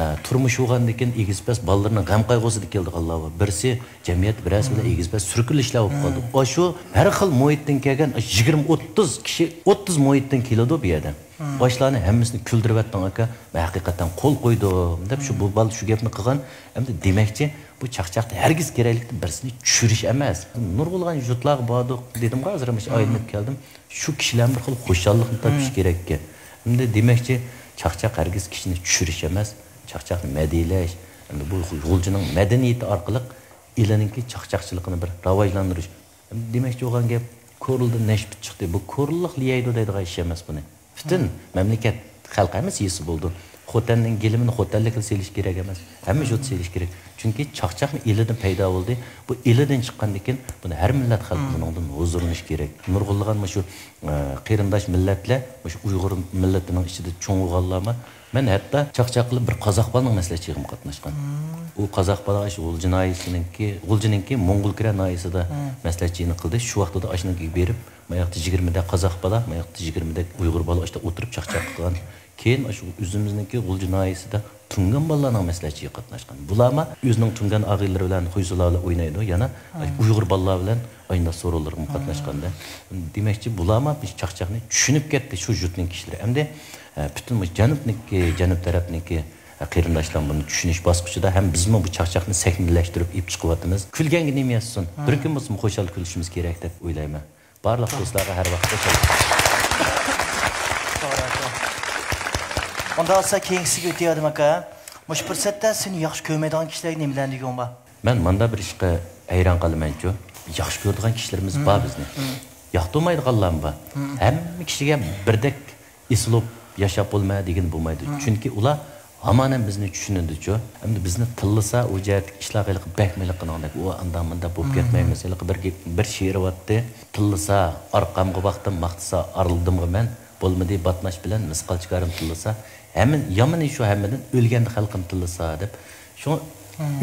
ئە، تۇرمۇش بولغاندىن كېيىن ئېگىز پەس بالىلىرىنىڭ غەم قايغۇسىدا كېلىدىغانلار بار. بىرسى جەمئىيەت بىرەرسى بىلەن ئېگىز پەس سۈركىلىشلەر بولۇپ قالىدۇ. ئاشۇ ھەر خىل مۇھىتتىن كەلگەن، ئاشۇ يىگىرمە ئوتتۇز كىشى، ئوتتۇز مۇھىتتىن كېلىدۇ بۇ يەردە. ئاشۇلارنى ھەممىسىنى كۈلدۈرۈۋەتتىڭ، ئاكا. مەن ھەقىقەتەن قول قويدۇم دەپ شۇ بۇ بالا شۇ گەپنى قىلغان. ئەمدى دېمەكچى، بۇ چاقچاقتا ھەرگىز كېرەكلىكتە بىرسىنى چۈشۈرۈش ئەمەس. نۇرغۇنلىغان يۇرتلارغا باردۇق دېدىمغۇ، ھازىر مۇشۇ ئايلىنىپ كەلدىم. شۇ كىشىلەرمۇ بىر خىل خۇشاللىقنى تاپىشى كېرەككەن. ئەمدى دېمەكچى، چاقچاق ھەرگىز كىشىنى چۈشۈرۈش ئەمەس، چاقچاقنى مەدھىيەلەش. ئەمدى بۇ غۇلجىنىڭ مەدەنىيىتى ئارقىلىق ئىلىنىڭكى چاقچاقچىلىقىنى بىر راۋاجلاندۇرۇش. ئەمدى دېمەكچى بولغان گەپ، كورلىدىن نەشپۈت چىقتى. بۇ كورلىق ليەيدۇ دەيدىغان ئىش ئەمەس بۇنى. پۈتۈن مەملىكەت خەلقى ھەممىسى يېسە بولىدۇ. خوتەننىڭ گىلىمىنى خوتەنلىكلا سېلىش كېرەك ئەمەس. ھەممە يۇرت سېلىش كېرەك. چۈنكى چاقچاقمۇ ئىلىدىن پەيدا بولدى. بۇ ئىلىدىن چىققاندىن كېيىن بۇنى ھەر مىللەت خەلقى بۇنىڭدىن ھۇزۇرلىنىشى كېرەك. نۇرغۇنلىغان مۇشۇ، ئە، قېرىنداش مىللەتلەر، مۇشۇ ئۇيغۇر مىللىتىنىڭ ئىچىدە چوڭ بولغانلارمۇ، مەن ھەتتا چاقچاق قىلىپ بىر قازاق بالىنىڭ مەسلىھەت يىغىنىغا قاتناشقان. ئۇ قازاق بالا شۇ غۇلجا ناھىيەسىنىڭكى، غۇلجىنىڭكى موڭغۇلكۈرە ناھىيەسىدە مەسلىھەت يىغىنى قىلدى. شۇ ۋاقتىدا ئاشۇنىڭكىگە بېرىپ، ماياقتا يىگىرمىدەك قازاق بالا، ماياقتا يىگىرمىدەك ئۇيغۇر بالا ئاشتا ئولتۇرۇپ چاقچاق قىلغان. كېيىن ئاشۇ ئۆزىمىزنىڭكى غۇلجا ناھىيەسىدە تۇڭگان بالىلارنىڭ مەسلىھەتچىگە قاتناشقان. بۇلارمۇ ئۆزىنىڭ تۇڭگان ئاغىنىلىرى بىلەن خۇيزۇلار بىلەن ئوينايدۇ، يەنە ئۇيغۇر بالىلار بىلەن ئايناش سورۇنلىرىغىمۇ قاتناشقاندا. دېمەكچى، بۇلارمۇ بىز چاقچاقنى چۈشىنىپ كەتتى شۇ جۇتنىڭ كىشىلىرى. ئەمدى، ئە، پۈتۈن مۇشۇ جەنۇبنىڭكى، جەنۇب تەرەپنىڭكى، ئە، قېرىنداشلار بۇنى چۈشىنىش باسقۇچىدا ھەم بىزمۇ بۇ چاقچاقنى سەھنىلەشتۈرۈپ ئېلىپ چىقىۋاتىمىز. كۈلگەنگە نېمە يازسۇن؟ بىر كۈن بولسىمۇ خۇشال كۈلۈشىمىز كېرەك دەپ ئويلايمەن. بارلىق دوستلارغا ھەر ۋاقىت خۇشال. ئۇنداق بولسا كېيىنكىسىگە ئۆتۈۋەردىم، ئاكا. مۇشۇ پۇرسەتتە سېنى ياخشى كۆرمەيدىغان كىشىلەرگە نېمىلەرنى دېگۈڭ بار؟ مەن مانداق بىر ئىشقا ھەيران قالىمەنچۇ. ياخشى كۆرىدىغان كىشىلىرىمىز بار بىزنى. ياقتۇرمايدىغانلارمۇ بار. ھەممە كىشىگە بىردەك ئېسىلىپ ياشاپ بولىمەن دېگىلى بولمايدۇ. چۈنكى ئۇلار ھامان ھەم بىزنى چۈشىنىدۇچۇ. ئەمدى بىزنى تىللىسا، ئۇ جەھەتتىكى ئىشلارغا ھېلىقى بەكمۇ ھېلىقىنىڭدەك، ئۇ ئانداق مۇنداق بولۇپ كەتمەيمىز. ھېلىقى بىر، بىر شېئىرى بارتتى. تىللىسا، ئارقامغا باقتىم، ماختىسا، ئارىلىدىمغۇ مەن. بولمىدى باتماش بىلەن، مىسقالچە كارىم تىللىسا. ھەممە، يامىنى شۇ ھەممىدىن، ئۆلگەندە خەلقىم تىللىسا، دەپ. شۇڭا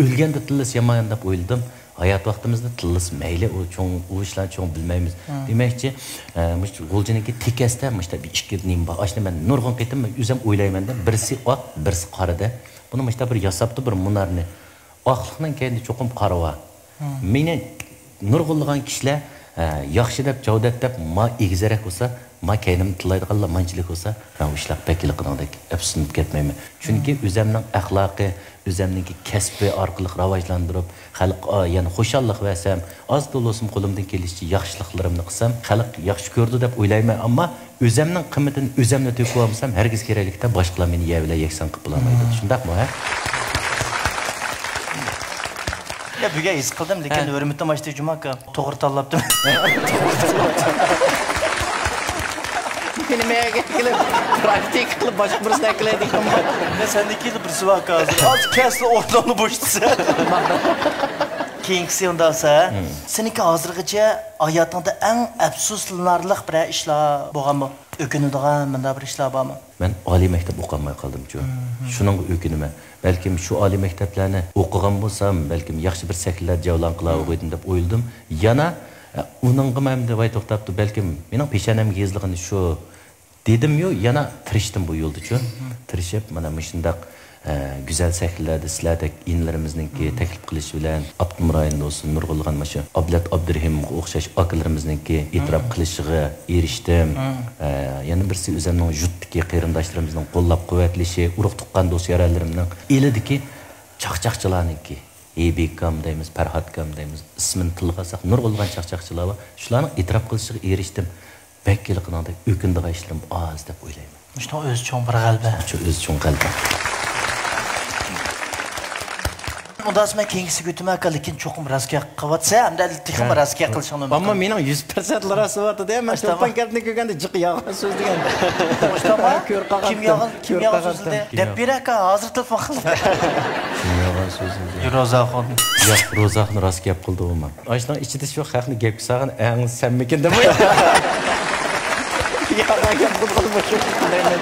ئۆلگەندە تىللىسا يامان دەپ ئويلىدىم. ھايات ۋاقتىمىزدا تىللىسا مەيلى، ئۇ چوڭ، ئۇ ئىشلارنى چوڭ بىلمەيمىز. دېمەكچى، ئە، مۇشۇ غۇلجىنىڭكى تېكەستە مۇشۇنداق بىر ئىككى نېمە بار. ئاشۇنى مەن نۇرغۇن قېتىم ئۆزۈم ئويلايمەن-دە، بىرسى ئاق، بىرسى قارا-دە. بۇنى مۇشۇنداق بىر ياساپتۇ، بىر مۇنارنى. ئاقلىقنىڭ كەينىدە چوقۇم قارا بار. مېنى نۇرغۇنلىغان كىشىلەر، ئە، ياخشى دەپ، جاۋدەت دەپ، ما ئېگىزرەك بولسا، ما كەينىمدە تىللايدىغانلار مانچىلىك بولسا، مەن ئۇ ئىشلارغا بەك ھېلىقىدەك ئەپسۇسلىنىپ كەتمەيمەن. چۈنكى ئۆزەمنىڭ ئەخلاقى، ئۆزەمنىڭكى كەسپى ئارقىلىق راۋاجلاندۇرۇپ، خەلققە يەنە خۇشاللىق بەرسەم، ئاز تولا بولسىمۇ قولۇمدىن كېلىشىچە ياخشىلىقلىرىمنى قىلسام، خەلق ياخشى كۆرىدۇ دەپ ئويلايمەن. ئەمما ئۆزەمنىڭ قىممىتىنى ئۆزەملا تۆكۈۋالمىسام، ھەرگىز كېرەكلىكتە باشقىلار مېنى يەر بىلەن يەكسان قىلىپ بولالمايدۇ. شۇنداقمۇ، ھە؟ يا، بۈگۈن ھېس قىلدىم، لېكىن ھە. ھۆرمىتىم ئاشتى جۇما ئاكا. توغرا تاللاپتىمەن. نېمە يەرگە كېلىپ، پراكتىكا قىلىپ، باشقا بىرسىنى ئەكىلەيدىكەنمۇ؟ مەن سەندىن كېيىنلا بىرسى بار ھازىر. ھازىر كەلسىلا ئورنۇڭنى بوشىتىسەن. كېيىنكىسى ئۇنداق بولسا، ھە؟ سېنىڭكى ھازىرغىچە ھاياتىڭدا ئەڭ ئەپسۇسلىنارلىق بىرەر ئىشلار بولغانمۇ؟ ئۆكۈنىدىغان مۇنداق بىر ئىشلار بارمۇ؟ مەن ئالىي مەكتەپ ئوقۇالماي قالدىمچۇ. شۇنىڭغا ئۆكۈنىمەن. بەلكىم شۇ ئالىي مەكتەپلەرنى ئوقۇغان بولسام، بەلكىم ياخشى بىر سەھنىلەردە جەۋلان قىلاۋۇغىدىم دەپ ئويلىدىم. يەنە، ئە، ئۇنىڭغىمۇ ئەمدى ۋاي توختاپتۇ، بەلكىم مېنىڭ پېشانەمگە يېزىلغىنى شۇ دېدىميۇ، يەنە تىرىشتىم بۇ يولدىچۇ. تىرىشىپ، مانا مۇشۇنداق، ئە، گۈزەل سەھنىلەردە سىلەردەك ئىنىلىرىمىزنىڭكى تەكلىپ قىلىشى بىلەن ئاپتونوم رايوندا بولسۇن، نۇرغۇنلىغان مانا شۇ ئابلەت ئابدۇرېھىمغا ئوخشاش ئاكىلىرىمىزنىڭكى ئېتىراپ قىلىشىغا ئېرىشتىم. ئە، يەنە بىرسى ئۆزۈمنىڭ يۇرتتىكى قېرىنداشلىرىمىزنىڭ قوللاپ قۇۋۋەتلىشى، ئۇرۇق تۇغقان دوست يارەنلىرىمنىڭ ئىلىدىكى چاقچاقچىلارنىڭكى، ھېيبىكام دەيمىز، پەرھاتكام دەيمىز، ئىسمىنى تىلغا ئالساق نۇرغۇنلىغان چاقچاقچىلار بار. شۇلارنىڭ ئېتىراپ قىلىشىغا ئېرىشتىم. بەك ھېلىقىنىڭدەك ئۆكۈنىدىغان ئىشلىرىم ئاز دەپ ئويلايمەن. مۇشۇنىڭ ئۆزى چوڭ بىر غەلىبە. شۇ ئۆزى چوڭ غەلىبە. ئۇنداق مەن كېيىنكىسىگە ئۆتىمەن ئاكا، لېكىن چوقۇم راست گەپ قىلىۋاتسا، ھەمدە تېخىمۇ راست گەپ قىلىشىڭنى ئۈمىد قىلىمەن. ئەمما مېنىڭ يۈز پىرسەنت راست بولۇۋاتىدۇ. مەن چولپان گەپنى كۆرگەندە جىق يالغان سۆزلىگەن. مۇشۇنداقمۇ؟ كۆرۈپ قالغانتىم. كىم يالغان، كىم يالغان سۆزلىدى؟ دەپ بېرە ئاكا، ھازىر تېلېفون قىلىپ. كىم يالغان سۆزلىدى؟ روزاخۇن. ياق، روزاخۇن راست گەپ قىلدى ئۇمۇ. ئاشۇنىڭ ئىچىدە شۇ خەقنى گەپكە سالغان ئەڭ سەنمىكىن دەپ. يامان گەپ قىلغىلى مۇشۇ دەيمەن.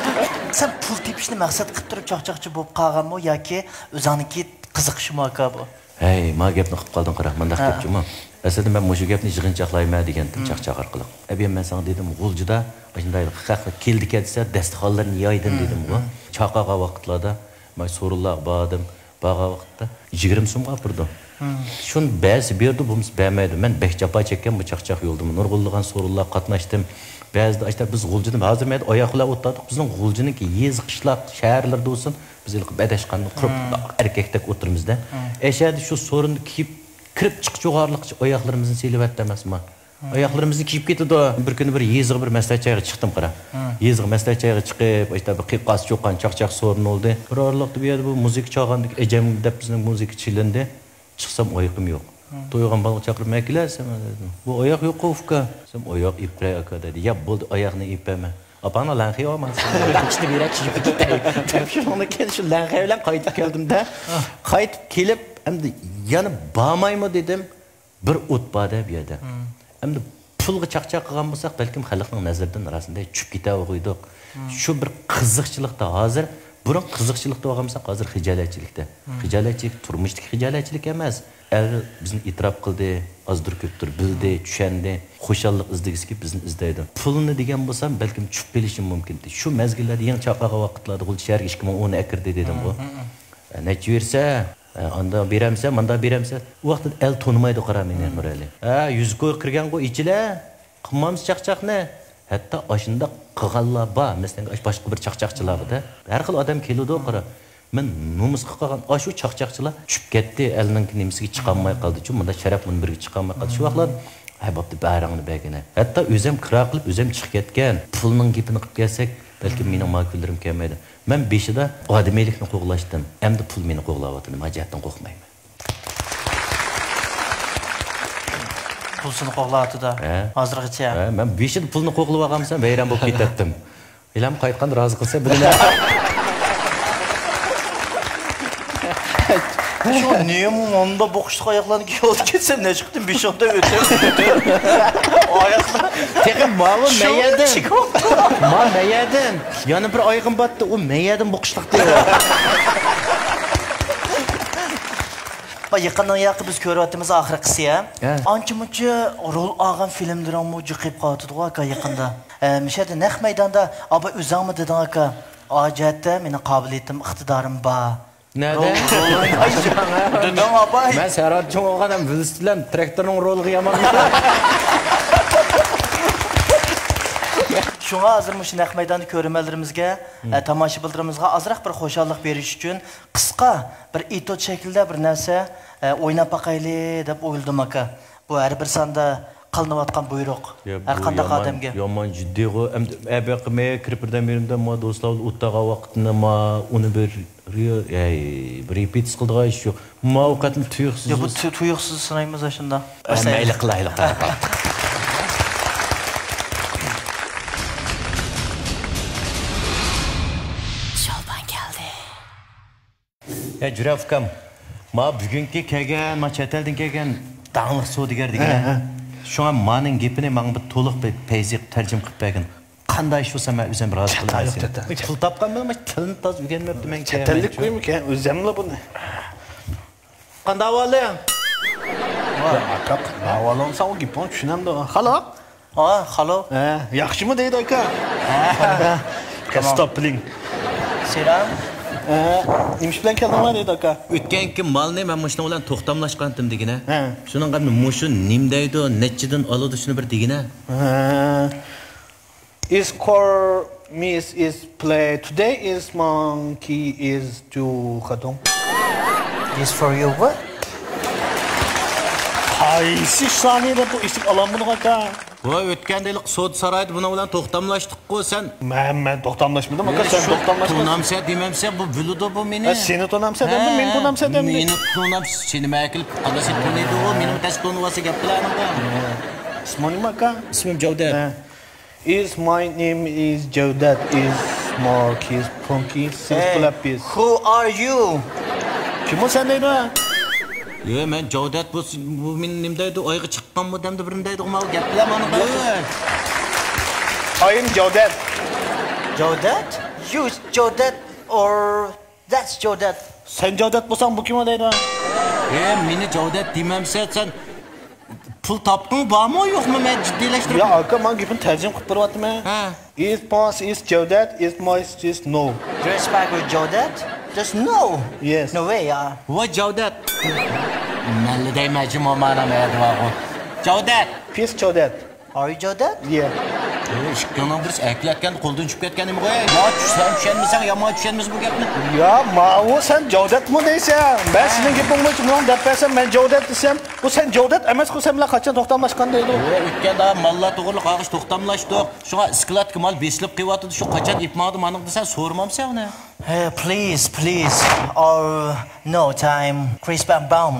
سەن پۇل تېپىشنى مەقسەت قىلىپ تۇرۇپ چاقچاقچى بولۇپ قالغانمۇ ياكى ئۆزۈڭنىڭكى قىزىقىشىمۇ ئاكا بۇ؟ ھەي، ما گەپنى قىلىپ قالدىڭ قارا، مۇنداق ھە. گەپچىمۇ. ئەسلىدە مەن مۇشۇ گەپنى يىغىنچاقلايمەن دېگەنتىم چاقچاق ئارقىلىق. ئەبى مەن ساڭا دېدىم، غۇلجىدا ئاشۇنداق خەق كېلىدىكەن دېسە، دەستىخانلىرىنى يايدىم دېدىمغۇ. چاقاغان ۋاقىتلاردا مەن سورۇنلارغا باردىم. بارغان ۋاقىتتا يىگىرمە سومغا ئاپىرىدۇ. شۇنى بەزىسى بېرىدۇ، بولمىسا بەرمەيدۇ. مەن بەك جاپا چەككەن بۇ چاقچاق يولىدىمۇ. نۇرغۇنلىغان سورۇنلارغا قاتناشتىم. بەزىدە ئاشتا بىز غۇلجىدا ھازىر مەيدە ئاياغ بىلەن ئولتۇردۇق. بىزنىڭ غۇلجىنىڭكى يېزا، قىشلاق، شەھەرلىرىدە بولسۇن، بىز ھېلىقى بەدەشقاندا قۇرۇپ ئەركەكتەك ئولتۇرىمىزدە. ئەشەدە شۇ سورۇندا كىيىپ، كىرىپ چىقىش جوغارلىققىچە ئاياغلىرىمىزنى سېلىۋەتتى ئەمەسمۇ. ئاياغلىرىمىزنى كىيىپ كېتىدۇ. بىر كۈنى بىر يېزىغا بىر مەسلىھەت جايىغا چىقتىم، قارا. يېزىغا مەسلىھەت جايىغا چىقىپ، ئاشتا بىر قىيقاس چوققان چاقچاق سورۇن بولدى. بىر ئارىلىقتا بۇ يەردە بۇ مۇزىكا چالغاندىكى ئەجەم دەپ بىزنىڭ مۇزىكا چېلىندى. چىقسام ئايىقىم يوق. تويغان بالىغا چاقىرىپ، مەن كېلەرسەن دېدىم. بۇ ئاياق يوققۇ ئۇكا دېسەم، ئاياق ئېلىپ بېرەي ئاكا دېدى. يا بولدى، ئاياقنى ئېلىپ بەرمە. ئاپاڭنىڭ لەڭخىيى بارمۇ؟ ئىشنى بېرەك كىيىپ كېتەي دەپ شۇنىڭدىن كېيىن شۇ لەڭخىي بىلەن قايتىپ كەلدىم-دە. قايتىپ كېلىپ ئەمدى يەنە بارمايمۇ دېدىم. بىر ئوت بار-دە بۇ يەردە. ئەمدى پۇلغا چاقچاق قىلغان بولساق، بەلكىم خەلقنىڭ نەزىرىدىن راستىندا چۈشۈپ كېتەلىدۇق. شۇ بىر قىزىقچىلىقتا ھازىر، بۇرۇن قىزىقچىلىقتا بولغان بولساق، ھازىر خىجالەتچىلىكتە. خىجالەتچىلىك، تۇرمۇشتىكى خىجالەتچىلىك ئەمەس. ئەر بىزنى ئېتىراپ قىلدى، ئازدۇر كۆپتۇر بىلدى، چۈشەندى. خۇشاللىق ئىزدىگۈسى كېلىپ بىزنى ئىزدەيدۇ. پۇلنى دېگەن بولسام، بەلكىم چۈشۈپ قېلىشىم مۇمكىن. شۇ مەزگىللەردە يېڭى چاقىرغان ۋاقىتلاردا غۇلجا شەھەرگە ئىككى مىڭ ئون ئەكىردى دېدىمغۇ. ئە، نەچچە بېرىسە؟ ئە، ئاندا بېرەمسەن، ماندا بېرەمسەن؟ ئۇ ۋاقىتتا ئەل تونۇمايدۇ، قارا مېنى، نۇرئەلى. ھە، يۈزۈكى كىرگەنغۇ ئىچىلە، قىلمامسىز چاقچاقنى. ھەتتا ئاشۇنداق قىلغانلار بار. مەسىلەن، ئاش-، باشقا بىر چاقچاقچىلارغا-دە. ھەر خىل ئادەم كېلىدۇ، قارا. مەن نومۇسقا قالغان ئاشۇ چاقچاقچىلار چۈشۈپ كەتتى، ئەلنىڭكى نېمىسىگە چىقالماي قالدىچۇ، مۇنداق شەرەپ مۇنبىرىگە چىقالماي قالدى. شۇ ۋاقىتلار، ھە، بوپتۇ، بەرىڭنى بەرگىنە. ھەتتا ئۆزۈم كىرا قىلىپ، ئۆزۈم چىقىپ كەتكەن. پۇلنىڭ گېپىنى قىلىپ كەلسەك، بەلكىم مېنىڭ ما كۈنلىرىم كەلمەيدۇ. مەن بېشىدا ئادىمىيلىكنى قوغلاشتىم. ئەمدى پۇل مېنى قوغلاۋاتىدۇ. ما جەھەتتىن قورقمايمەن. پۇل سېنى قوغلاۋاتىدۇ. ھە. ھازىرغىچە. ھە، مەن بېشىدا پۇلنى قوغلىۋالغان بولسام، ۋەيران بولۇپ كېتەتتىم. ئىلھام قايتقاندا رازى قىلسا بىلىمەن. شۇ نېمە مۇندا بوقۇشلۇق ئاياقلارنى كىيىۋالدى كەتسەم، نەچچە قېتىم بېشىڭدا ئۆتۈپ، ئۆتۈپ. ئاياقلار. تېخى ماۋۇ شۇ مەيەدىن. چېكىۋالدى. ما مەيەدىن. يەنە بىر ئايىغىم باتتى، ئۇ مەيەدىن بوقۇشلۇق دەيدۇ. ما يېقىندىن ياقى بىز كۆرۈۋاتىمىز ئاخىرقىسى، ھە؟ ھە. ئانچە مۇنچە رول ئالغان فىلىملىرىڭمۇ جىقىيىپ قالىۋاتىدىغۇ، ئاكا، يېقىندا. ئە، مۇشۇ يەردە نەق مەيداندا، ئابا، ئۆزۈڭمۇ دېدىڭ، ئاكا، ئا جەھەتتە مېنىڭ قابىلىيىتىم، ئىقتىدارىم بار. نەدە؟ دېدىڭ، ئاپاي. مەن سەرھەد چوڭ بولغان ھەم ۋېلىسىپىت بىلەن تراكتورنىڭ رولىغا يامان. شۇڭا ھازىر مۇشۇ نەق مەيداندا كۆرۈرمەنلىرىمىزگە، ئە، تاماشىبىنلىرىمىزغا ئازراق بىر خۇشاللىق بېرىش ئۈچۈن قىسقا بىر ئېتيۇد شەكلىدە بىر نەرسە، ئە، ئويناپ باقايلى دەپ ئويلىدىم، ئاكا. بۇ ھەر بىر ساندا قىلىنىۋاتقان بۇيرۇق. يا، ھەر بۇ قانداق يامان، ئادەمگە. يامان جىددىيغۇ. ئەمدى ئەبەقىمە كىرىپ بىردەم يېرىمدە ما دوستلار ئولتۇرغان ۋاقىتنى ما ئۇنى بىر رېپېتىس قىلىدىغان ئىش يوق. ما ئەۋقەتنى تۇيۇقسىز. يا، بۇ تۇ-، تۇيۇقسىز سىنايمىز ئاشۇنداق. ھە، مەيلى قىلايلى، قاراپ. شولپان كەلدى. ھە، جۈرئەپ ئۇكام، ما بۈگۈنكى كەلگەن، ما چەت ئەلدىن كەلگەن داڭلىق سودىگەر دېگىنە. ھە، ھە. شۇڭا مانىڭ گېپىنى ماڭا بىر تولۇق بىر پەيزى تەرجىمە قىلىپ بەرگىن. قانداق ئىش بولسا مەن ئۆزۈم رازى قىلىمەن سېنى. چەت ئەل. پۇل تاپقان بىلەن تىلنى تازا ئۆگەنمەپتىمەن. چەت ئەللىك قويمىكەن، ئۆزەملا بۇنى. قانداق ئەھۋالىڭ؟ ۋاي، ئاكا، قانداق ئەھۋالىڭ دېسەڭ، ئۇ گېپىڭنى چۈشىنەمدۇ. خالو؟ ئا، خالو. ھە، ياخشىمۇ دەيدۇ ئاكا. ھە. تامام. توختاپ بېرىڭ. سېرام. ھە، نېمە ئىش بىلەن كەلدىڭلار دەيدۇ ئاكا. ئۆتكەنكى مالنى مەن مۇشۇنىڭ بىلەن توختاملاشقانتىم دېگىنە. ھە. شۇنىڭغا مۇشۇ نېمە دەيدۇ، نەچچىدىن ئالىدۇ شۇنى بىر دېگىنە. ھە. Is call miss is play. Today is monkey is جوخدۇڭ. This for you what? قايسى ئىشلارنى دەپ بۇ ئېسىپ ئالالمىدىڭ ئاكا؟ ۋاي، ئۆتكەندە ھېلىقى سودا سارايدا بۇنىڭ بىلەن توختاملاشتۇققۇ سەن. مەن، مەن توختاملاشمىدىم ئاكا، سەن توختاملاشقان. تونامسەن دېمەمسەن، بۇ بىلىدۇ بۇ مېنى. ھە، سېنى تونامسەن دەمدى، مېنى تونامسەن دەمدى. مېنى تونامسەن، سېنى مەن ئەكېلىپ قانداق سېنى تونۇيدۇ، مېنى تەس تونۇۋالسا گەپ بىلەنىڭدە. ئىسمىڭ نېمە ئاكا؟ ئىسمىم جەۋدەت. ھە. Is my name is Jawdat is Marquis Punky Hey, Sisplapis. Who are you? كىم ئۇ سەن دەيدۇ؟ يا، مەن جاۋدەت بولسا، بۇ مېنى نېمە دەيدۇ؟ ئايغا چىققانمۇ دەمدە بىرنى دەيدۇ، ماۋۇ گەپ بىلەن مانا. I am Jawdat. Jawdat? You Jawdat or that's Jawdat? سەن جاۋدەت بولساڭ، بۇ كىم ئۇ دەيدۇ؟ يا، مېنى جاۋدەت دېمەمسەن سەن. پۇل تاپقىڭ بارمۇ يوقمۇ؟ مەن جىددىيلەشتۈرۈپ. يا ئاكا، مەن گېپىمنى تەرجىمە قىلىپ بېرىۋاتىمەن. ھە. Is pass is جەۋدەت، is my is no. Respect with جەۋدەت؟ Just no. Yes. No way, yeah. ۋاي جەۋدەت. مەنلا دەيمەن جۇمۇ مانا مەيەردە بارغۇ. جەۋدەت. Peace جەۋدەت. Are you جەۋدەت؟ Yeah. ئىككىڭنىڭ بىرسى ئەكلەتكەندە قولدىن چۈشۈپ كەتكەن نېمىغۇ؟ يا سەن چۈشەنمىسەڭ يامان چۈشەنمىسە بۇ گەپنى. يا ماۋۇ سەن جەۋدەتمۇ دەيسەن. مەن سېنىڭ گېپىڭ بويىچە مۇنۇڭ دەپ بەرسەم، مەن جەۋدەت دېسەم، بۇ سەن جەۋدەت ئەمەسقۇ، سەن بىلەن قاچان توختاملاشقان دەيدۇ. ئۆتكەندە ماللار توغرىلىق ھەقىقەت توختاملاشتۇق. شۇڭا ئىسكىلاتقا مال بېسىلىپ قېلىۋاتىدۇ، شۇ قاچان ئېلىپ ماڭدىم ئانىڭ دېسەم، سورىمامسەن ئۇنى. Hey, please, please. Or no time. Crisp and bone.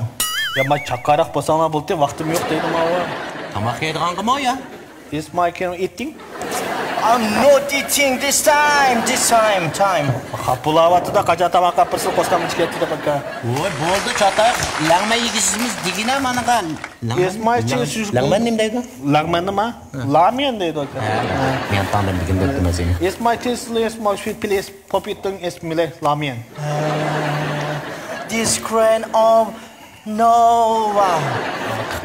يا ما چاققانراق بولساڭلار بولدى، ۋاقتىم يوق دەيدۇ ماۋۇ. تاماق يەيدىغانغىمۇ يا؟ Is my can eating? I'm not eating this time, this time, time. خاپا بولاۋاتىدۇ، قاچان تاماق قاپىرسىز قوشنام ئىچىگە كەتتى دەپ ئاكا. ۋوي، بولدى، چاتاق. لەڭمەن يېگۈسىمىز دېگىنە مانىغا. Is my لەڭمەن، چىز لەڭمەن نېمە دەيدۇ؟ لەڭمەن نېمە؟ لاميەن دەيدۇ ئاكا. ھە، مەن تاڭدىن بۈگۈن دەپتىمەن سېنى. Is my taste is my sweet please. پوپىتىڭ ئىسمى لاميەن. This grand of Nova.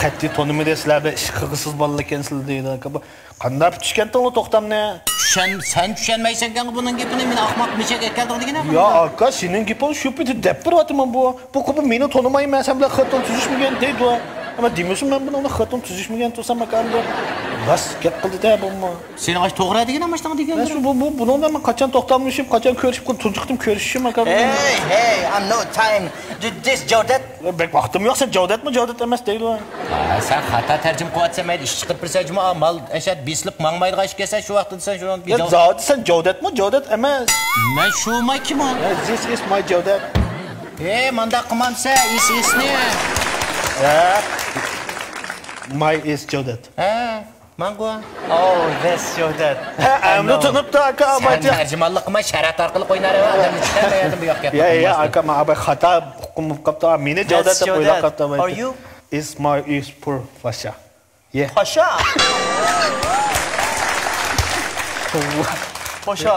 قەتئىي تونۇمىدى، سىلەر بىر ئىش قىلغۇسىز بالىلار ئىكەنسىلەر دەيدۇ. قانداق پۈتۈشكەنتىڭلار توختامنى؟ چۈشەن-، سەن چۈشەنمەيسەنكەن بۇنىڭ گېپىنى، مېنى ئاقماق مېشەك ئەكەلدىڭ دېگىنە. يا ئاكا، سېنىڭ گېپىڭ شۇ پېتى دەپ بېرىۋاتىمەن بۇ. بۇ قوپۇپ مېنى تونۇماي، مەن سەن بىلەن خېتىن تۈزۈشمىگەن دەيدۇ. ئەمما دېمىسۇن، مەن بۇنىڭ بىلەن خېتىن تۈزۈشمىگەن تۇرسام ئاكا ئەمدى راست گەپ قىلدى-دە بۇمۇ. سېنىڭ ئاشۇ توغرا دېگىنىڭ ماشۇنىڭ دېگەن. مەن شۇ، بۇ، بۇ، بۇنىڭ بىلەن مەن قاچان توختاملىشىپ، قاچان كۆرۈشۈپ، تۇنجى قېتىم كۆرۈشۈشۈم ئاكا. Hey, hey, I'm no time. This جاۋدەت. بەك ۋاقتىم يوق، سەن جاۋدەتمۇ جاۋدەت ئەمەس دەيدۇ. ھە، سەن خاتا تەرجىمە قىلىۋاتىسەن، مەيلى ئىش چىقىرىپ بېرىسەن جۇمۇ، مال ئەشەت بېسىلىپ ماڭمايدىغان ئىش كەلسە شۇ ۋاقىتتا دېسەن شۇ. يا زادى سەن جاۋدەتمۇ جاۋدەت ئەمەس. مەن شۇما كىم ئۇ؟ This is my جاۋدەت. ئەي، مانداق قىلمامسەن ئىس-، ئىسنى. ھە. My is جاۋدەت. ھە. ماڭغۇ. Oh, that's your dad. ھە، ئەمدى تونۇپتۇ، ئاكا، سەن ئاباجان. تەرجىمانلىق قىلماي، شەرەت ئارقىلىق ئوينار ئەۋە، ئادەمنى چىقارمايدۇ بۇ ياق گەپ يا، يا، قىلماستىن. ئاكا، ماڭا بىر خاتا ئۇقۇم بولۇپ قاپتۇ. مېنى جاۋدەت دەپ ئويلاپ قاپتۇ. Are you؟ Is my is poor فاشا. Yeah. پاشا. پاشا.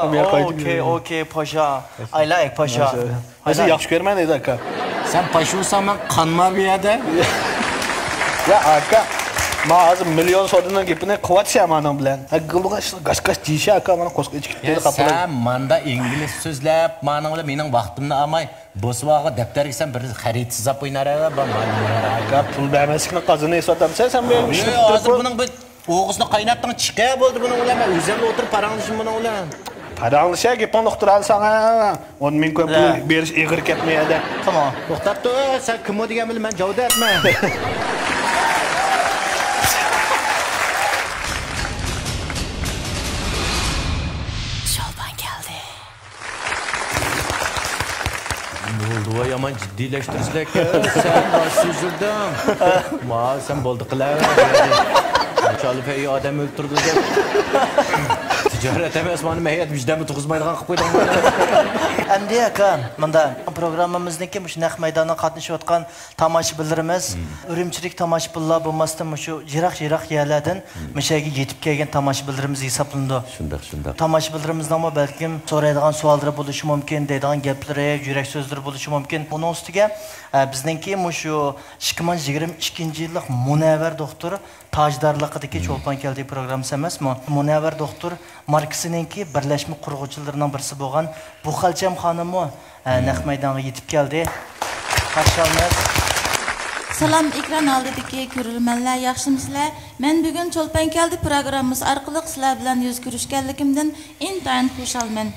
Okay, okay, پاشا. I like پاشا. ماشائاللاھ. مەن سېنى ياخشى كۆرىمەن دەيدۇ، ئاكا. سەن پاشا بولساڭ، مەن قانمار بۇ يەردە. يا، ئاكا. ما ھازىر مىليون سودىنىڭ گېپىنى قىلىۋاتىسەن مانىڭ بىلەن. ھە، گىلدىغا گاش-گاش دېيىشە ئاكا، مانا قورسىقى ئىچىپ يا كېتىدۇ، قاپىلار. سەن ماندا ئىنگلىز سۆزلەپ، مانىڭ بىلەن مېنىڭ ۋاقتىمنى ئالماي، بوسۋاغا دەپتەرگە سەن بىر خەرىتە سىزاپ ئوينار ئەۋە، بار، مانا. ئاكا، پۇل بەرمەسلىكنىڭ قازىنى ئېسىۋاتامسەن سەن بۇ يەردە ئىشلىتىپ يا، ھازىر تۇرۇپ؟ بۇنىڭ بىر ئوغۇزنى قايناتتىڭ، چىقە بولدى بۇنىڭ بىلەن. مەن ئۆزۈملا ئولتۇرۇپ پاراڭلىشىم بۇنىڭ بىلەن. پاراڭلىشە، گېپىڭنى ئۇقتۇرالىساڭ، ھە. ئون مىڭ كوي پۇل بېرىش ئېغىر كەتمەي ھەدە. قىلما. توختاپ تۇر، سەن كىمۇ دېگەن بىلەن مەن جاۋاب بەرمەن. شولپان كەلدى. بولدىۋا، يامان جىددىيلەشتۈرسىلەك. سەن باشسىزدىڭ. ما، سەن بولدى قىلەۋەر. چالا پەي ئادەم ئۆلتۈردى دەپ. تىجارەت ئەمەس، مانا مەيەت ۋىجدانمۇ تۇغۇزمايدىغان قىلىپ قويدۇڭ. ئەمدى ئاكا، مۇنداق، پروگراممىمىزنىڭكى مۇشۇ نەق مەيدانغا قاتنىشىۋاتقان تاماشىبىنلىرىمىز، ئۈرۈمچىلىك تاماشىبىنلار بولماستىن، مۇشۇ يىراق-يىراق يەرلەردىن مۇشۇ يەرگە يېتىپ كەلگەن تاماشىبىنلىرىمىز ھېسابلىنىدۇ. شۇنداق، شۇنداق. تاماشىبىنلىرىمىزنىڭمۇ بەلكىم سورايدىغان سوئاللىرى بولۇشى مۇمكىن، دەيدىغان گەپلىرى، يۈرەك سۆزلىرى بولۇشى مۇمكىن. ئۇنىڭ ئۈستىگە، ئە، بىزنىڭكى مۇشۇ ئىككى مىڭ يىگىرمە ئىككىنچى يىللىق مۇنەۋۋەر دوختۇر تاجدارلىقىدىكى چولپان كەلدى پروگراممىسى ئەمەسمۇ؟ مۇنەۋۋەر دوختۇر ماركىسىنىڭكى بىرلەشمە قۇرغۇچىلىرىنىڭ بىرسى بولغان بۇخەلچەم خانىممۇ، ئە، نەق مەيدانغا يېتىپ كەلدى. قارشى ئالىمىز. سالام، ئېكران ئالدىدىكى كۆرۈرمەنلەر، ياخشىمۇسىلەر؟ مەن بۈگۈن چولپان كەلدى پروگراممىسى ئارقىلىق سىلەر بىلەن يۈز كۆرۈشكەنلىكىمدىن ئىنتايىن خۇشالمەن.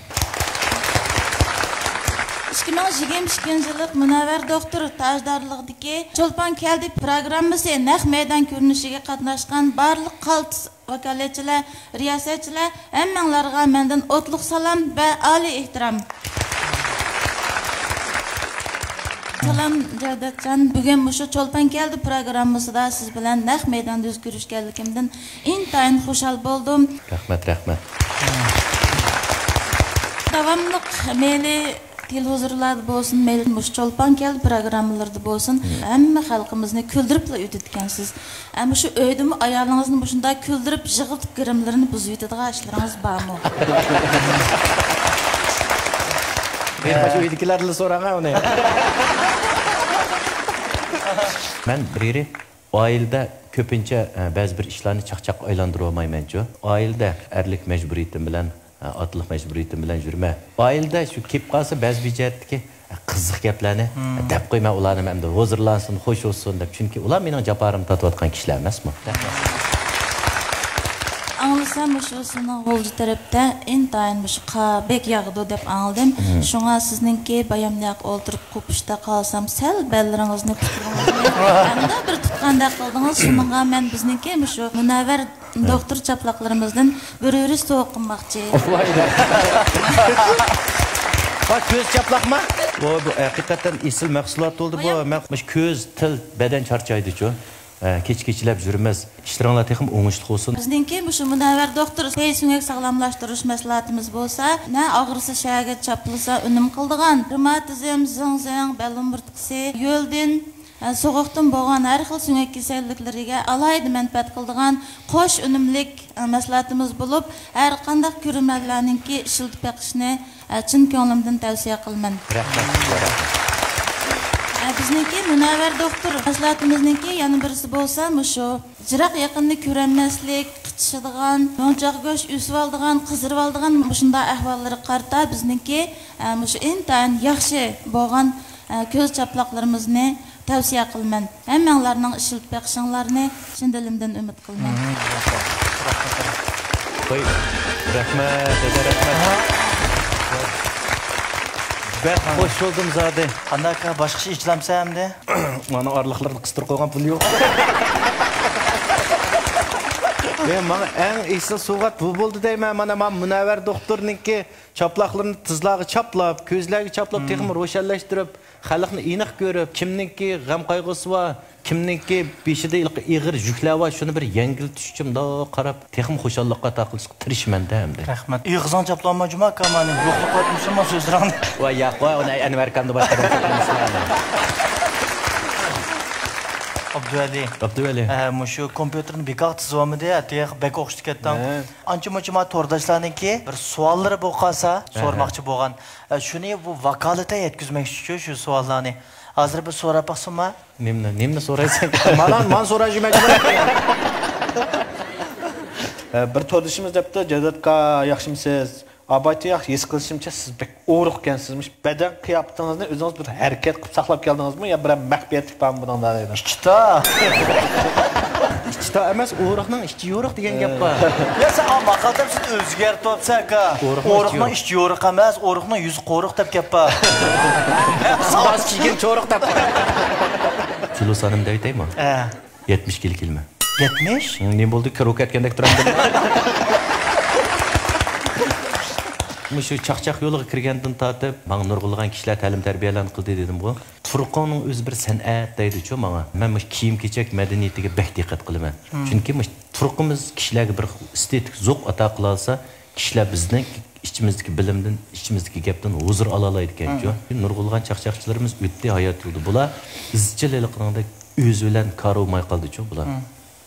ئىككى مىڭ يىگىرمە ئىككىنچى يىللىق مۇنەۋۋەر دوختۇر تاجدارلىقىدىكى چولپان كەلدى پروگراممىسى نەق مەيدان كۆرۈنۈشىگە قاتناشقان بارلىق قالتىس ۋاكالەتچىلەر، رىياسەتچىلەر، ھەممىڭلارغا مەندىن ئوتلۇق سالام ۋە ئالىي ئېھتىرام. سالام جەۋدەتجان، بۈگۈن مۇشۇ چولپان كەلدى پروگراممىسىدا سىز بىلەن نەق مەيداندا يۈز كۆرۈشكەنلىكىمدىن ئىنتايىن خۇشال بولدۇم. رەھمەت، رەھمەت. داۋاملىق مەيلى تېلېۋىزورلاردا بولسۇن، مەيلى مۇشۇ چولپان كەلدى پروگراممىلىرىدا بولسۇن، ھەممە خەلقىمىزنى كۈلدۈرۈپلا ئۆتىدىكەنسىز. ئەمما شۇ ئۆيدىمۇ ئايالىڭىزنى مۇشۇنداق كۈلدۈرۈپ، يىغلىتىپ، گىرىملىرىنى بۇزۇۋېتىدىغان ئىشلىرىڭىز بارمۇ؟ مېنى مۇشۇ ئۆيدىكىلەردىنلا سوراڭا ئۇنى. مەن بىر يېرى ئائىلىدە كۆپىنچە، ئە، بەزى بىر ئىشلارنى چاقچاققا ئايلاندۇرۇۋالمايمەنچۇ. ئائىلىدە ئەرلىك مەجبۇرىيىتىم بىلەن، ئە، ئاتىلىق مەجبۇرىيىتىم بىلەن يۈرمە. ئائىلىدە شۇ كېلىپ قالسا بەزى بىر جەھەتتىكى، ئە، قىزىق گەپلەرنى، ئە، دەپ قويمەن، ئۇلارنى ئەمدى ھۇزۇرلانسۇن، خوش بولسۇن دەپ. چۈنكى ئۇلار مېنىڭ جاپالىرىمنى تارتىۋاتقان كىشىلەر ئەمەسمۇ. ئاڭلىسام، مۇشۇ سېنىڭ غۇلجا تەرەپتە ئىنتايىن مۇشۇ قار بەك ياغىدۇ دەپ ئاڭلىدىم. شۇڭا سىزنىڭكى بايام ياقى ئولتۇرۇپ قوپۇشتا قالسام، سەل بەللىرىڭىزنى، پۇتلىرىڭىزنى ئەمدى بىر تۇتقاندەك قىلدىڭىز. شۇنىڭغا مەن بىزنىڭكى مۇشۇ مۇنەۋۋەر دوختۇر چاپلاقلىرىمىزدىن بىر ئۆرۈش سوۋغا قىلماقچى. ۋاي. ۋاي، كۆز چاپلاقما؟ ۋاي، بۇ ھەقىقەتەن ئېسىل مەھسۇلات بولدى بۇ. مەن مۇشۇ كۆز، تىل، بەدەن چارچايدىچۇ. ئە، كېچە-كېچىلەپ يۈرىمىز. ئىشلىرىڭلار تېخىمۇ ئوڭۇشلۇق بولسۇن. بىزنىڭكى مۇشۇ مۇنەۋۋەر دوختۇر سەي سۆڭەك ساغلاملاشتۇرۇش مەھسۇلاتىمىز بولسا، نە ئاغرىسا شەھەرگە چاپلىسا ئۈنۈم قىلىدىغان، رېماتىزم، زىڭزىڭ، بەل ئومۇرتقىسى، يۆلدىن، ئە، سوغۇقتىن بولغان ھەر خىل سۆڭەك كېسەللىكلىرىگە ئالاھىدە مەنپەئەت قىلىدىغان قوش ئۈنۈملۈك، ئە، مەھسۇلاتىمىز بولۇپ، ھەر قانداق كۆرۈرمەنلەرنىڭكى ئىشلىتىپ بېقىشىنى ئە، چىن كۆڭلۈمدىن تەۋسىيە قىلىمەن. رەھمەت، رەھمەت. ئە، بىزنىڭكى مۇنەۋۋەر دوختۇر مەھسۇلاتىمىزنىڭكى يەنە بىرسى بولسا مۇشۇ. يىراق يېقىننى كۆرەلمەسلىك، قىچىشىدىغان، يونچاق گۆش ئۈسۈۋالىدىغان، قىزىرىۋالىدىغان مۇشۇنداق ئەھۋاللىرىغا قارىتا بىزنىڭكى، ئە، مۇشۇ ئىنتايىن ياخشى بولغان، ئە، كۆز چاپلاقلىرىمىزنى تەۋسىيە قىلىمەن. ھەممەڭلارنىڭ ئىشلىتىپ بېقىشىڭلارنى چىن دىلىمدىن ئۈمىد قىلىمەن. ۋاي، رەھمەت، دادا، رەھمەت. بەك خوش بولدۇم زادى. قانداق ئاكا، باشقىچە ئېچىلامسەن ئەمدى؟ مانا ئارىلىقلىرىدا قىستۇرۇپ قويغان پۇل يوق. ئە، ماڭا ئەڭ ئېسىل سوۋغات بۇ بولدى دەيمەن. مانا، مانا مۇنەۋۋەر دوختۇرنىڭكى چاپلاقلىرىنى تىزلارغا چاپلاپ، كۆزلەرگە چاپلاپ، تېخىمۇ روشەنلەشتۈرۈپ، خەلقنى ئېنىق كۆرۈپ، كىمنىڭكى غەم-قايغۇسى بار، كىمنىڭكى بېشىدا ھېلىقى ئېغىر يۈكلەر بار، شۇنى بىر يەڭگىلتىش ئۈچۈن مۇنداق قاراپ، تېخىمۇ خۇشاللىققا ئاتا قىلىشقا تىرىشىمەن-دە ئەمدى. رەھمەت. ئېغىزىڭ چاپلانما جۇما ئاكا، مانا يوقلۇق قىلىۋاتمىسۇنما سۆزلىرىڭنى. ۋاي ياق، ۋاي، ئۇنى ئەنۋەر ئاكامدا باشقا ئادەم چاپلىمىسۇن. ئابدۇۋەلى. ئابدۇۋەلى. ھە، مۇشۇ كومپيۇتېرنى بىكار تىزىۋالمىدى، تېخى بەك ئوخشىتىپ كەتتىڭ. ھە. ئانچە-مۇنچە ما تورداشلارنىڭكى بىر سوئاللىرى بولۇپ قالسا، ھە، ھە. سورىماقچى بولغان. ئە، شۇنى بۇ ۋاكالىتەن يەتكۈزمەكچىچۇ شۇ سوئاللارنى. ھازىر بىر سوراپ باقسۇنما؟ نېمىنى، نېمىنى سورايسەن؟ مانا، مانا سوراش مەجبۇر. ئە، بىر توردىشىمىز دەپتۇ، جەۋدەت ئاكا، ياخشىمۇسىز؟ ئابايتى ياخشى، ھېس قىلىشىمچە، سىز بەك ئورۇق ئىكەنسىزمۇ. بەدەن قىياپىتىڭىزنى ئۆزىڭىز بىر ھەرىكەت قىلىپ ساقلاپ كەلدىڭىزمۇ يا بىرەر مەخپىيەتلىك بارمۇ بۇنىڭدا دەيدۇ. ئىچتا. ئىچتا ئەمەس، ئورۇقنىڭ ئىچى يورۇق دېگەن گەپ بار. يا سەن ئا ماقالدەپ سېنى ئۆزگەرتىۋاپسەنكا. ئورۇقنىڭ ئورۇقنىڭ ئىچى يورۇق ئەمەس، ئورۇقنىڭ يۈزى قورۇق دەپ گەپ بار. باش كىيگەن چورۇق دەپ. كىلو سانىم دەۋېتەيمۇ؟ ئە. يەتمىش كىلو كېلىمەن. يەتمىش؟ نېمە بولدى، كىرىپ كەتكەندەك تۇرامدۇ؟ مۇشۇ چاقچاق يولىغا كىرگەندىن تارتىپ، ماڭا نۇرغۇنلىغان كىشىلەر تەلىم-تەربىيەلەرنى قىلدى دېدىمغۇ. تۇرقۇڭنىڭ ئۆزى بىر سەنئەت دەيدىچۇ ماڭا. مەن مۇشۇ كىيىم-كېچەك مەدەنىيىتىگە بەك دىققەت قىلىمەن. مم. چۈنكى مۇشۇ تۇرقىمىز كىشىلەرگە بىر ئېستېتىك زوق ئاتا قىلالىسا، كىشىلەر بىزنىڭ ئىچىمىزدىكى بىلىمدىن، ئىچىمىزدىكى گەپتىن ھۇزۇر ئالالايدىكەنچۇ. مم. نۇرغۇنلىغان چاقچاقچىلىرىمىز ئۆتتى ھايات يولىدا. بۇلار ئىزچىل ھېلىقىنىڭدەك ئۆزى بىلەن كارى بولماي قالدىچۇ بۇلار. مم.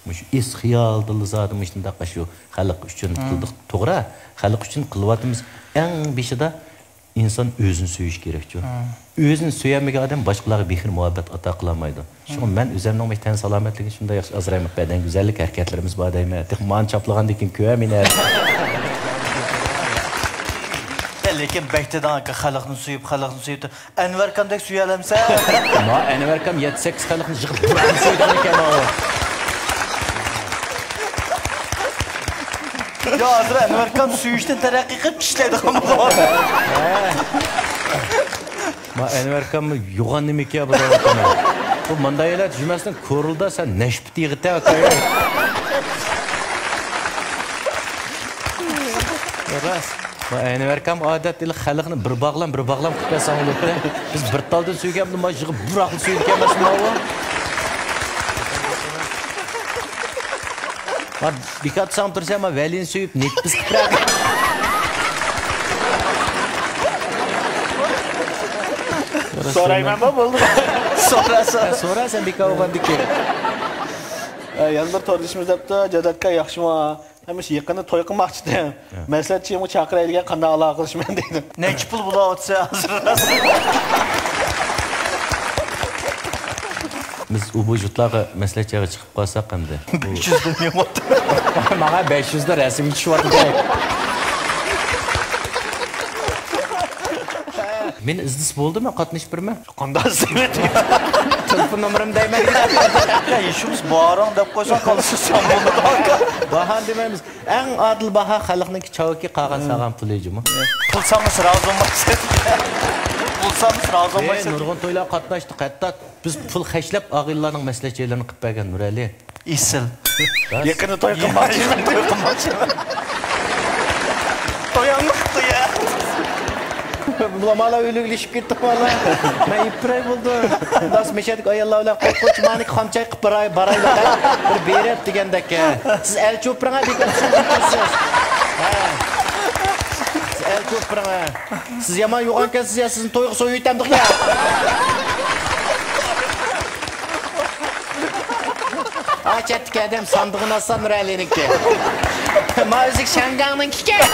مۇشۇ ئېس خىيالدىنلا زادى مۇشۇنداق شۇ خەلق ئۈچۈن مم. قىلدۇق. توغرا، خەلق ئۈچۈن قىلىۋاتىمىز. ئەڭ بېشىدا ئىنسان ئۆزىنى سۆيۈشى كېرەكچۇ. مم. ئۆزىنى سۆيەلمىگەن ئادەم باشقىلارغا مېھىر-مۇھەببەت ئاتا قىلالمايدۇ. شۇڭا مەن ئۆزۈمنىڭ مۇشۇ تەن سالامەتلىكىنى شۇنداق ياخشى ئازرايمەن. بەدەن گۈزەللىك ھەرىكەتلىرىمىز بار دەيمەن. تېخى مانى چاپلىغاندىن كېيىن كۆرەر مېنى. لېكىن بەك دېدىڭ ئاكا، خەلقنى سۆيۈپ، خەلقنى سۆيۈپ. ئەنۋەركامدەك سۆيەلەمسەن؟ ما ئەنۋەركام يەتتە-سەككىز خەلقنى يىغىپ بىر سۆيىدىغان ئىكەن ئۇ. يا ھازىر ئەنۋەركام سۆيۈشتىن تەرەققىي قىلىپ ئىشلەيدىغان بولۇپ. ما ئەنۋەركام يوغان نېمىكى بۇ دەۋاتىمەن. بۇ ماندايلار جۈمەسىنىڭ كورلىدا سەن نەشپۈت يىغىتە ئاكا. راست. ما ئەنۋەركام ئادەتتە خەلقنى بىر باغلام، بىر باغلام قىلىپ بەرسەڭ بولاتتى. بىز بىر تالدىن سۆيگەن بۇ ما يىغىپ بىراقلا سۆيىدىكەن ئەمەسمۇ ئۇ. ما بىكار تۇرساڭ تۇرسا ما ۋەلىنى سۆيۈپ نېتىپ بىز قىپراق. سورايمەنمۇ بولدى. سورا، سورا. سورا سەن بىكار بولغاندىكىن. ئە، يەنە بىر توردىشىمىز دەپتۇ، جەدەتكە ياخشىمۇ؟ ھەممىسى يېقىندا توي قىلماقچىدىم. ھە. مەسلىھەتچى يېڭى چاقىراي دېگەن قانداق ئالاقە قىلىشىمەن دەيدۇ. نەچچە پۇل بولاۋاتىسەن ھازىر؟ بىز ئۇ بۇ يۇرتلارغا مەسلىھەتچىگە چىقىپ قالساق ئەمدى. بەش يۈز دېمەيۋاتىمەن. ماڭا بەش يۈز دە رەسىمگە چۈشۈۋاتىدۇ. مېنى ئىزدىسە بولدى، مەن قاتنىشىپ بېرىمەن. قانداق سېۋەت؟ تېلېفون نومۇرۇمنى دەيمەن. يا، ھېچ بولمىسا باھاراڭ دەپ قويساڭ، قالسا ساڭا بولىدۇ. باھا دېمەيمىز. ئەڭ ئادىل باھا خەلقنىڭكى چاۋىكى قالغان سالغان پۇلى جۇمۇ. پۇل سالمىسا رازى بولمايسەن. پۇل سالمىسا رازى بولمايسەن. نۇرغۇن تويلار قاتناشتۇق، ھەتتا بىز پۇل خەجلەپ ئاغىنىلارنىڭ مەسلىھەتچىلىرىنى قىلىپ بەرگەن نۇرئەلى. ئېسىل. يېقىندا توي قىلماقچىمەن، توي قىلماقچىمەن. تويۇڭنى قىپتۇ يا. بۇلار مالا ئۆلۈكلىشىپ كەتتى مالا. مەن يىپپىراي بولدۇم. داس مەشەدىكى ئاياللار بىلەن قوي قوچمانىكى خامچاي قىلىپ باراي، بارايلى. بىر بېرىپ دېگەندەك. سىز ئەل چوپۇرۇڭ بىكار سىز. ھە. سىز ئەل چوپۇرۇڭ. سىز يامان يوغانكەنسىز يا، سىزنى تويغا سويۇۋېتەمدۇق يا. ھا، چەتتىكى ئادەم ساندۇقىنى ئاچسا نۇرئەلىنىڭكى. ما ئۆزى شياڭگاڭنىڭكى ئىكەن.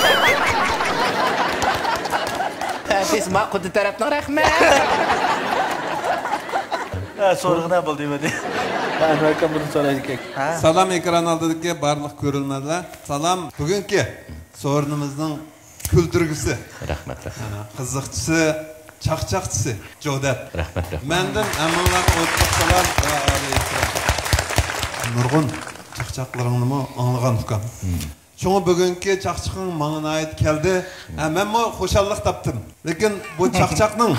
ھە، دېسە ما قۇددى تەرەپنىڭ رەھمەت. ھە، سورىغىنە بولدى، دېمىدى. ھە، ئەنۋەر ئاكام بۇنى سورايدىكەن. ھە. سالام ئېكران ئالدىدىكى بارلىق كۆرۈرمەنلەر. سالام، بۈگۈنكى سورۇنىمىزنىڭ كۈلدۈرگۈسى. رەھمەت، رەھمەت. ھە، قىزىقچىسى، چاقچاقچىسى جودەت. رەھمەت، رەھمەت. مەندىن ھەممىڭلارغا ئوتلۇق سالام ۋە ئالىي ئېھتىرام. نۇرغۇن چاقچاقلىرىڭنىمۇ ئاڭلىغان ئۇكام. مم. شۇڭا بۈگۈنكى چاقچىقىڭ ماڭا ناھايىتى كەلدى. ھە، مەنمۇ خۇشاللىق تاپتىم. لېكىن بۇ چاقچاقنىڭ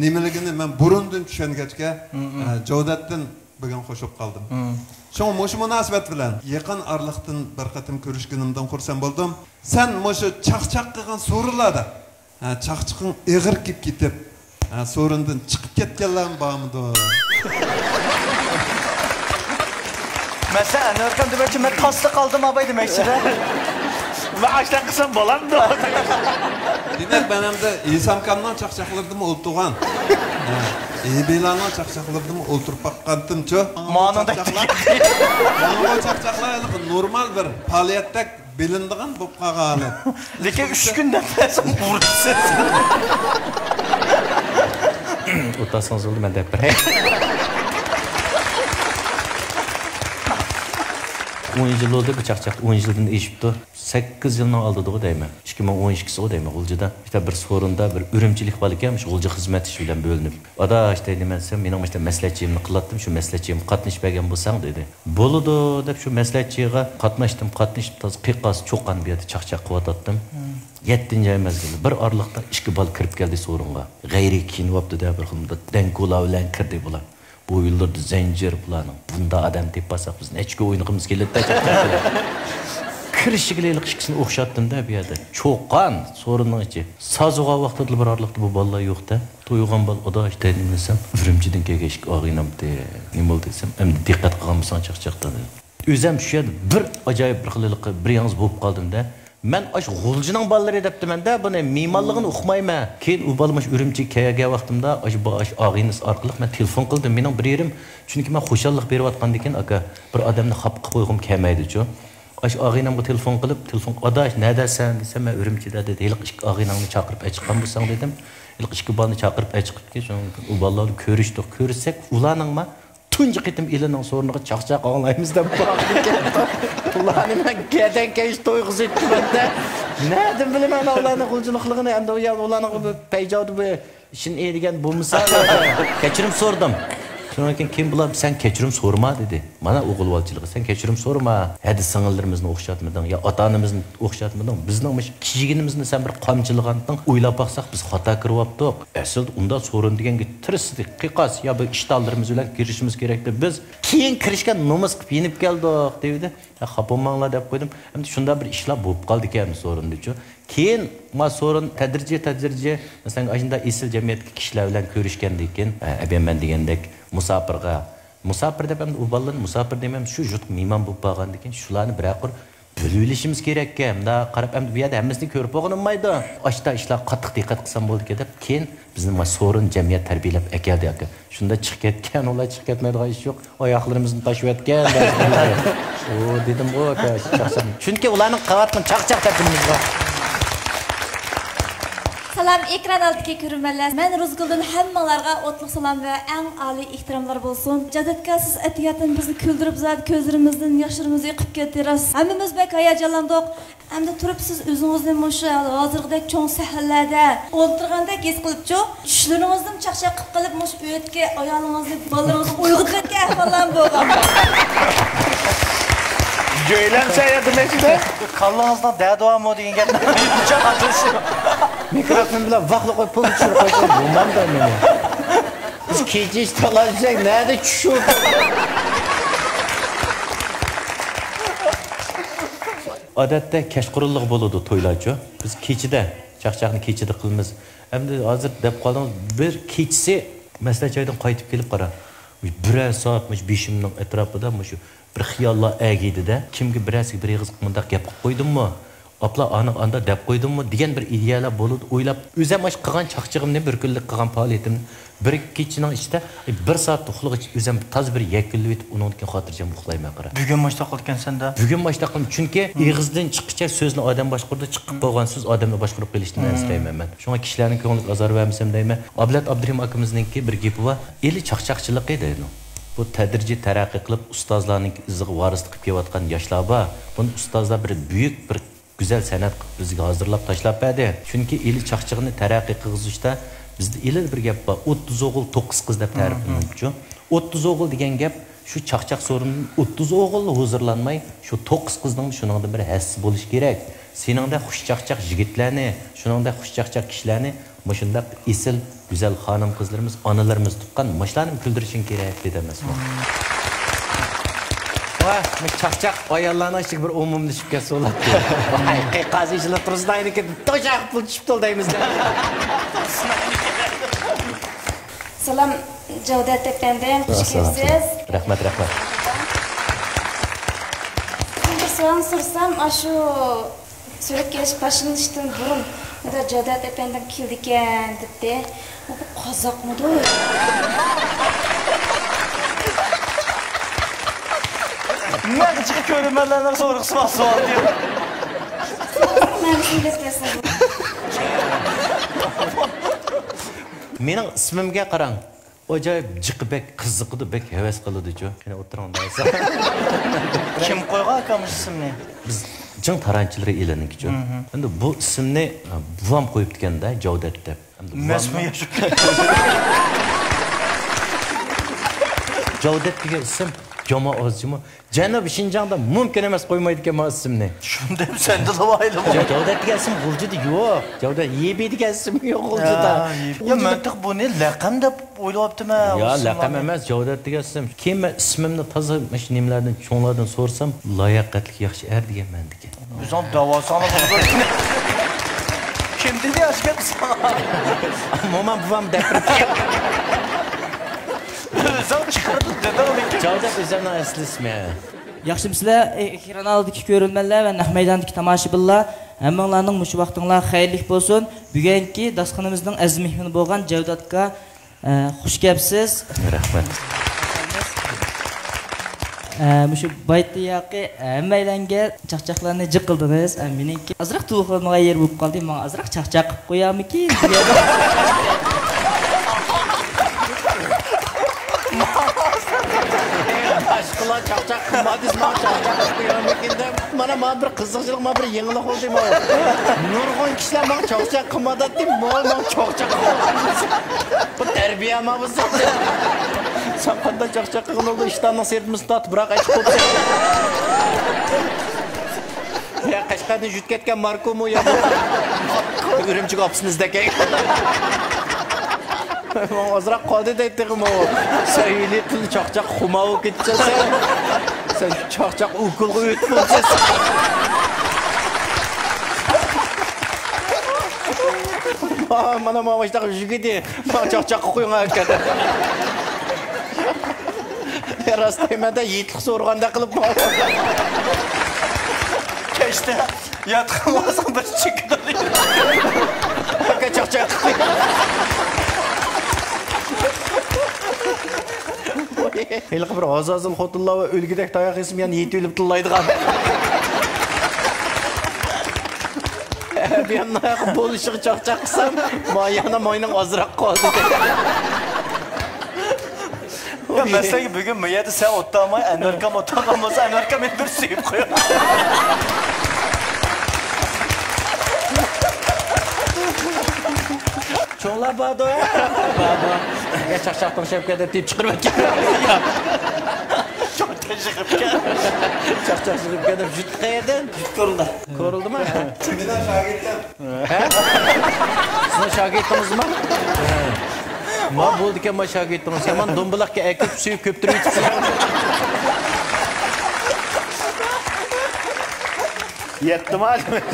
نېمىلىكىنى مەن بۇرۇندىن چۈشەنگەچكە، مم، مم. ھە، جودەتتىن بۈگۈن خوش بولۇپ قالدىم. مم. شۇڭا مۇشۇ مۇناسىۋەت بىلەن يېقىن ئارىلىقتىن بىر قېتىم كۆرۈشكىنىمدىن خۇرسەن بولدۇم. سەن مۇشۇ چاقچاق قىلغان سورۇنلاردا، ھە، چاقچىقىڭ ئېغىر كېلىپ كېتىپ، ھە، سورۇندىن چىقىپ كەتكەنلەرمۇ بارمىدۇ؟ مەن سەن ئەنۋەركام دېمەكچى، مەن تاسلا قالدىم ئاباي دېمەكچىدە. مەن ئاشۇنداق قىلسام بولامدۇ؟ دېمەك، مەن ئەمدى ئېسامكامنىڭ چاقچاقلىرىدىمۇ ئولتۇرغان. ھە، ئېبىلارنىڭ چاقچاقلىرىدىمۇ ئولتۇرۇپ باققانتىمچۇ. مانىڭ چاقچاقلار، مانا بۇ چاقچاقلار ھېلىقى نورمال بىر پائالىيەتتەك بىلىنىدىغان بولۇپ قالغان ھالەت. لېكىن ئۈچ كۈن دەپ بەرسەم ئۇرىسىز. ئۇتاسىڭىز بولدى، مەن دەپ بېرەي. ئون يىل بولدى، بۇ چاقچاق ئون يىلدىن ئېشىپتۇ. سەككىز يىلنىڭ ئالدىدىغۇ دەيمەن. ئىككى مىڭ ئون ئىككىسىغۇ دەيمەن، غۇلجىدا. ئىشتە بىر سورۇندا بىر ئۈرۈمچىلىك بالىكەن، مۇشۇ غۇلجا خىزمەت ئىشى بىلەن بۆلۈنۈپ. ئاداش دەيدىمەن، سەن مېنىڭ مۇشۇ مەسلىھەتچىمنى قىلاتتىم، شۇ مەسلىھەتچىمگە قاتنىشىپ بەرگەن بولساڭ دېدى. بولىدۇ دەپ شۇ مەسلىھەتچىگە قاتناشتىم، قاتنىشىپ تازا قىيقاس چوققان بۇ يەردە چاقچاق قىلىۋاتاتتىم. يەتتىنچى ئاي مەزگىلى بىر ئارىلىقتا ئىككى بالا كىرىپ كەلدى سورۇنغا. غەيرىي كىيىنىۋاپتۇ-دە، بىر خىل دەڭكۇلا بىلەن كىردى بۇلار. بويۇنلىرىدا زەنجىر بۇلارنىڭ. بۇنداق ئادەم تېپىپ ئالساق بىز نەچچە كۈن ئوينىغىمىز كېلىدۇ-دە. كىرىشىگىلا ھېلىقى ئىككىسىنى ئوخشاتتىم-دە بۇ يەردە. چوققان سورۇننىڭ ئىچى. سازۇغا ۋاقتىدا بىر ئارىلىقتا بۇ بالىلار يوق-دە. تويغان بالا ئاداش دەيدىم دېسەم، ئۈرۈمچىدىن كەلگەن ئىككى ئاغىنەمتى. نېمە بولدى دېسەم، ئەمدى دىققەت قىلغان بولساڭ چاقچاقتا دېدى. ئۆزەم شۇ يەردە بىر ئاجايىپ بىر خىل ھېلىقى بىر ياڭزا بولۇپ قالدىم-دە. مەن ئاشۇ غۇلجىنىڭ بالىلىرى دەپتىمەن-دە، بۇنى مېھمانلىقىنى ئۇقمايمەن. كېيىن ئۇ بالا مۇشۇ ئۈرۈمچىگە كەلگەن ۋاقتىمدا ئاشۇ با-، ئاشۇ ئاغىنىسى ئارقىلىق مەن تېلېفون قىلدىم. مېنىڭ بىر يېرىم، چۈنكى مەن خۇشاللىق بېرىۋاتقاندىكىن، ئاكا، بىر ئادەمنى خاپا قىلىپ قويغۇم كەلمەيدىچۇ. ئاشۇ ئاغىنەمگە تېلېفون قىلىپ، تېلېفون، ئاداش، نەدەسەن دېسەم، مەن ئۈرۈمچىدە دېدى. ھېلىقى ئىككى ئاغىنەڭنى چاقىرىپ ئەچىققان بولساڭ دېدىم. ھېلىقى ئىككى بالىنى چاقىرىپ ئەچىقىپتىكەن، شۇنىڭ ئۈچۈن ئۇ بالىلارنى كۆرۈشتۇق، كۆرۈشسەك ئۇلارنىڭما تۇنجى قېتىم ئېلىنىڭ سورۇنىغا چاقچاق ئاڭلايمىز دەپ باغرىغا كەپتۇ. ئۇلارنى مەن گەدەن كەينى تويغۇزۇۋېتىپتىمەن-دە. نەدىن بىلىمەن ئۇلارنىڭ غۇلجىلىقلىقىنى، ئەمدى ئۇ يەر ئۇلارنىڭ بۇ پەيجاۋدا بۇ شىن ئېدىگەن بولمىسا. كەچۈرۈم سورىدىم. شۇنىڭدىن كېيىن بۇلار، سەن كەچۈرۈم سورىما دېدى. مانا ئوغۇل بالىچىلىقى، سەن كەچۈرۈم سورىما. ھەدە سىڭىللىرىمىزنى ئوخشاتمىدىڭ، يا ئاتا ئانىمىزنى ئوخشاتمىدىڭ. بىزنىڭ مۇشۇ كىچىكىنىمىزنى سەن بىر قامچىلىغانتىڭ، ئويلاپ باقساق بىز خاتا كىرىۋاپتۇق. ئەسلىدە ئۇنداق سورۇن دېگەنگە تىرىستى، قىيقاس يا بىر ئىشتانلىرىمىز بىلەن كىرىشىمىز كېرەكتى. بىز كېيىن كىرىشكە نومۇس قىلىپ يېنىپ كەلدۇق دېيىدۇ. يا خاپا بولماڭلار دەپ قويدۇم. ئەمدى شۇنداق بىر ئىشلار بولۇپ قالدىكەن سورۇندىچۇ. كېيىن ما سورۇن تەدرىجىي، تەدرىجىي، مەسىلەن، ئاشۇنداق ئېسىل جەمئىيەتتىكى كىشىلەر بىلەن كۆرۈشكەندىن كېيىن، ئە، ئەبەن مەن دېگەندەك مۇساپىرغا، مۇساپىر دەپ ئەمدى ئۇ بالىلارنى مۇساپىر دېمەيمىز، شۇ يۇرتقا مېھمان بولۇپ بارغاندىن كېيىن شۇلارنى بىرەر قۇر بۆلۈۋېلىشىمىز كېرەككەن. مۇنداق قاراپ، ئەمدى بۇ يەردە ھەممىسىنى كۆرۈپ بولغىلى بولمايدۇ. ئاشتا ئىشلار قاتتىق دىققەت قىلسام بولىدىكەن دەپ، كېيىن بىزنى ما سورۇن جەمئىيەت تەربىيەلەپ ئەكەلدى، ئاكا. شۇنداق چىقىپ كەتكەن، ئۇلار چىقىپ كەتمەيدىغان ئىش يوق. ئاياقلىرىمىزنى تاشلىۋەتكەن بەزى كۈنلەرى. ئۇ دېدىمغۇ، ئاكا، شۇ چاقچاق. چۈنكى ئۇلارنىڭ قىلىۋاتقان چاقچاق تەپىنىمىز بار. سالام، ئېكران ئالدىدىكى كۆرۈرمەنلەر. مەن روزگۈلدىن ھەممىڭلارغا ئوتلۇق سالام ۋە ئەڭ ئالىي ئېھتىراملار بولسۇن. جاۋدەتكار، سىز ئەتىياتىن بىزنى كۈلدۈرۈپ، زادى كۆزلىرىمىزدىن ياشلىرىمىز ئېقىپ كەتتى، راست. ھەممىمىز بەك ھاياجانلاندۇق. ئەمدى تۇرۇپ سىز ئۆزىڭىزنى مۇشۇ ھازىرقىدەك چوڭ سەھنىلەردە ئولتۇرغاندەك ھېس قىلىپچۇ، چۈشلىرىڭىزنىمۇ چاقچاق قىلىپ قېلىپ، مۇشۇ ئۆيدىكى ئايالىڭىزنى، بالىلىرىڭىزنى ئويغىتىۋەتكەن ئەھۋاللارمۇ بولغان. جۆيلەمسە ياكى مەسىلە؟ كاللىڭىزنىڭ دەردى بارمۇ دېگەن گەپنى بىلمىگۈچە قاتنىشىپ. مىكروفون بىلەن ۋاقلا قويۇپ، پۇل چۈشۈرۈپ قويسا بولمامدۇ مېنى؟ بىز كېچە ئىش تالاشساق، نەدە چۈش ئولتۇرىدۇ؟ ئادەتتە كەچقۇرۇنلۇق بولىدۇ تويلارچۇ. بىز كېچىدە، چاقچاقنى كېچىدە قىلىمىز. ئەمدى ھازىر دەپ قالدىڭىز، بىر كېچىسى مەسلىھەت جايدىن قايتىپ كېلىپ قارا. مۇشۇ بىرەر سائەت مۇشۇ بېشىمنىڭ ئەتراپىدا مۇشۇ بىر خىياللار ئەگىيدىدە، كىمگە بىرەرسىگە بىر ئېغىز مۇنداق گەپ قىلىپ قويدۇممۇ؟ ئاپلا ئانىغا ئانداق دەپ قويدۇممۇ؟ دېگەن بىر ئىدىيەلەر بولىدۇ، ئويلاپ، ئۆزۈم ئاشۇ قىلغان چاقچىقىمنى، بىر كۈنلۈك قىلغان پائالىيىتىمنى بىر كېچىنىڭ ئىچىدە، بىر سائەت ئۇخلىغىچە ئۆزۈم تازا بىر يەكۈنلىۋېتىپ، ئۇنىڭدىن كېيىن خاتىرجەم ئۇخلايمەن، قارا. بۈگۈن مۇشۇنداق قىلىدىكەنسەن-دە. بۈگۈن مۇشۇنداق قىلدىم، چۈنكى ئېغىزدىن چىققىچە سۆزنى ئادەم باشقۇرىدۇ، چىقىپ بولغان سۆز ئادەمنى باشقۇرۇپ قېلىشتىن ئەنسىرەيمەن مەن. شۇڭا كىشىلەرنىڭ كۆڭلىگە ئازار بەرمىسەم دەيمەن. ئابلەت ئابدۇرېھىم ئاكىمىزنىڭكى بىر گېپى بار، ئېلى چاقچاقچىلىقى دەيدۇ. بۇ تەدرىجىي تەرەققىي قىلىپ، ئۇستازلارنىڭ ئىزىغا ۋارىسلىق قىلىپ كېلىۋاتقان ياشلار بار. بۇنى ئۇستازلار بىر بۈيۈك، بىر گۈزەل سەنئەت قىلىپ بىزگە ھازىرلاپ تاشلاپ بەردى. چۈنكى ئېلى چاقچىقىنى تەرەققىي قىلغۇزۇشتا بىزدە ئېلىدا بىر گەپ بار، ئوتتۇز ئوغۇل، توققۇز قىز دەپ تەرىپلىنىدۇچۇ. ئوتتۇز ئوغۇل دېگەن گەپ، شۇ چاقچاق سورۇنىدىن ئوتتۇز ئوغۇللا ھۇزۇرلانماي، شۇ توققۇز قىزنىڭ شۇنىڭدىن بىر ھەسسىسى بولۇشى كېرەك. سېنىڭدەك خۇشچاقچاق يىگىتلەرنى، شۇنىڭدەك خۇشچاقچاق كىشىلەرنى مۇشۇنداق ئېسىل، گۈزەل خانىم-قىزلىرىمىز، ئانىلىرىمىز تۇغقان، مۇشۇلارنى كۈلدۈرۈشۈڭ كېرەك دېدى ئەمەسمۇ؟ ۋاي، مۇشۇ چاقچاق ئاياللارنىڭ ئىچىگە بىر ئومۇملىشىپ كەتسە بولاتتى. ۋاي، قىيقاس ئىچىدە تۇرسۇن ئاينىڭكى توشاق پۇل چۈشۈپ تۇر دەيمىز. سالام، جاۋدەت ئەپەندىم، خۇش كەپسىز. رەھمەت، رەھمەت. بىر سوئال سورىسام، ئاشۇ سۈرەتكە ئېلىش باشلىنىشتىن بۇرۇن، مۇنداق جاۋدەت ئەپەندىم كېلىدىكەن دەپتۇ. بۇ قازاقمىدۇ؟ مەن جىق كۆرۈرمەنلەرنىڭ سورىغۇسى بار سوئال دېيىڭ. مەن شۇنداق دېسەم. مېنىڭ ئىسمىمگە قاراڭ. ئاجايىپ جىقى بەك قىزىقىدۇ، بەك ھەۋەس قىلىدۇچۇ. قېنى ئولتۇرۇڭ دەيسە. كىم قويغان ئاكام ئىسىمنى؟ بىز جىڭ تارانچىلىرى ئېلىنىڭكىچۇ. مھم. ئەمدى بۇ ئىسىمنى، ئە، بوۋام قويۇپتىكەن-دە، جاۋدەت دەپ. ئەمدى مەسمۇ بوۋامنىڭ ياشىغان. جاۋدەت دېگەن ئىسىم يامان ئاز جۇمۇ. جەنۇبىي شىنجاڭدا مۇمكىن ئەمەس قويمايدىكەن مانا ئىسىمنى. شۇنداق سەندىلا بايلىما. جاۋدەت دېگەن ئىسىم غۇلجىدا يوق. جاۋدەت، يېبى دېگەن ئىسىم يوق غۇلجىدا. ھە، يېبى. يا، غۇلجىدا. مەنتىق بۇنى لەقەم دەپ ئويلاۋاپتىمەن. يا، لەقەم ئەمەس، جاۋدەت دېگەن ئىسىم. كېيىن مەن ئىسمىمنى تازا مۇشۇ نېمىلەردىن، چوڭلاردىن سورىسام، لاياقەتلىك ياخشى ئەر دېگەن مەندىكى. ئۆزۈڭ دەۋالساڭلا بولىدۇ. كىم دېدى ئاشۇ گەپنى ساڭا؟ مومام بوۋام دەپ بېرىپتۇ. ئۆزۈڭ چىقىرىپ دېدىڭ لېكىن. جاۋدەت ئۆزۈمنىڭ ئەسلى ئىسمى. ياخشىمۇسىلەر، ئېكران ئالدىدىكى كۆرۈرمەنلەر ۋە نەق مەيداندىكى تاماشىبىنلار؟ ھەممىڭلارنىڭ مۇشۇ ۋاقتىڭلار خەيرلىك بولسۇن. بۈگۈنكى داستىخىنىمىزنىڭ ئەزىز مېھمىنى بولغان جەۋدەت ئاكا، ئە، خۇش كەپسىز. رەھمەت. ئە، مۇشۇ بايتتىن ياقى ھەممەيلەنگە چاقچاقلارنى جىق قىلدىڭىز. ئە، مېنىڭكى ئازراق تولۇقلانمىغان يېرى بولۇپ قالدى. ماڭا ئازراق چاقچاق قىلىپ قويارمىكىن دېگەن. باشقىلار چاقچاق قىلما دېسە، ماڭا چاقچاق قىلىپ قويارمىكىن دەپ. مانا ماڭا بىر قىزىقچىلىق، ماڭا بىر يېڭىلىق بولدى ماۋۇ. نۇرغۇن كىشىلەر ماڭا چاقچاق قىلما دەپتۇ، ماۋۇ ماڭا چاقچاق قىلىۋاتىدۇ. بۇ تەربىيە ما بۇ؟ سەن قانداق چاقچاق قىلغىنىڭدا ئىشتاننىڭ سىرتىمىزدا تارتىپ بىراق ئەچىق بولدى. يا قەشقەردىن يۈتۈپ كەتكەن ماركومۇ يا بۇ؟ ئۈرۈمچىگە ئاپىسىنى ئىزدەپ كەلگەن. ماڭا ئازراق قالدى دەيدۇ تېخىمۇ. سەن ھېلى تىل چاقچاق خۇما بولۇپ كېتىپسەن سەن. سەن چاقچاق ئوكۇلغا ئۆتۈپ بولىسەن. مانا، مانا، مانا مۇشۇنداق يۈگىدى. مانا چاقچاققا قويۇڭ ھەرىكەت. راست دەيمەن-دە، يېتىلىق سورىغاندەك قىلىپ. كەچتە ياتقان بولساڭ بىر چېكىدە. ئاكا چاقچاق. ھېلىقى بىر ھازازىل خوتۇنلار ۋە ئۆلگۈدەك تاياق يېسىمۇ يەنە يېتىۋېلىپ تىللايدىغان. بۇ يەنە بولۇشىغا چاقچاق قىلسام، ما يەنە ماينىڭ ئازراق قالدى. يا، مەسىلەن، بۈگۈن بۇ يەردە سەن ئولتۇرالماي، ئەنۋەركام ئولتۇرغان بولسا، ئەنۋەركام مېنى بىر سۆيۈپ قويىدۇ. چوڭلار باردا. بار، بار. يا، چاقچاق توڭشاپ كەل دەپ تېپىپ چىقىرىۋەتكەن. چوڭ تېشىغىپ كەل. چاقچاق تېشىغىپ كەل دەپ يۈتتى قەيەردىن؟ يۈتتى كورلىدا. كورلىدىمۇ؟ مېنىڭ شاگىرتىم. ھە؟ سىزنىڭ شاگىرتىڭىزمۇ؟ ھە. ما بولىدىكەن ما شاگىرتىڭىز. يامان دومبىلاققا ئەكىرىپ سۆيۈپ كۆپتۈرۈۋېتىپسىز. يەتتىما؟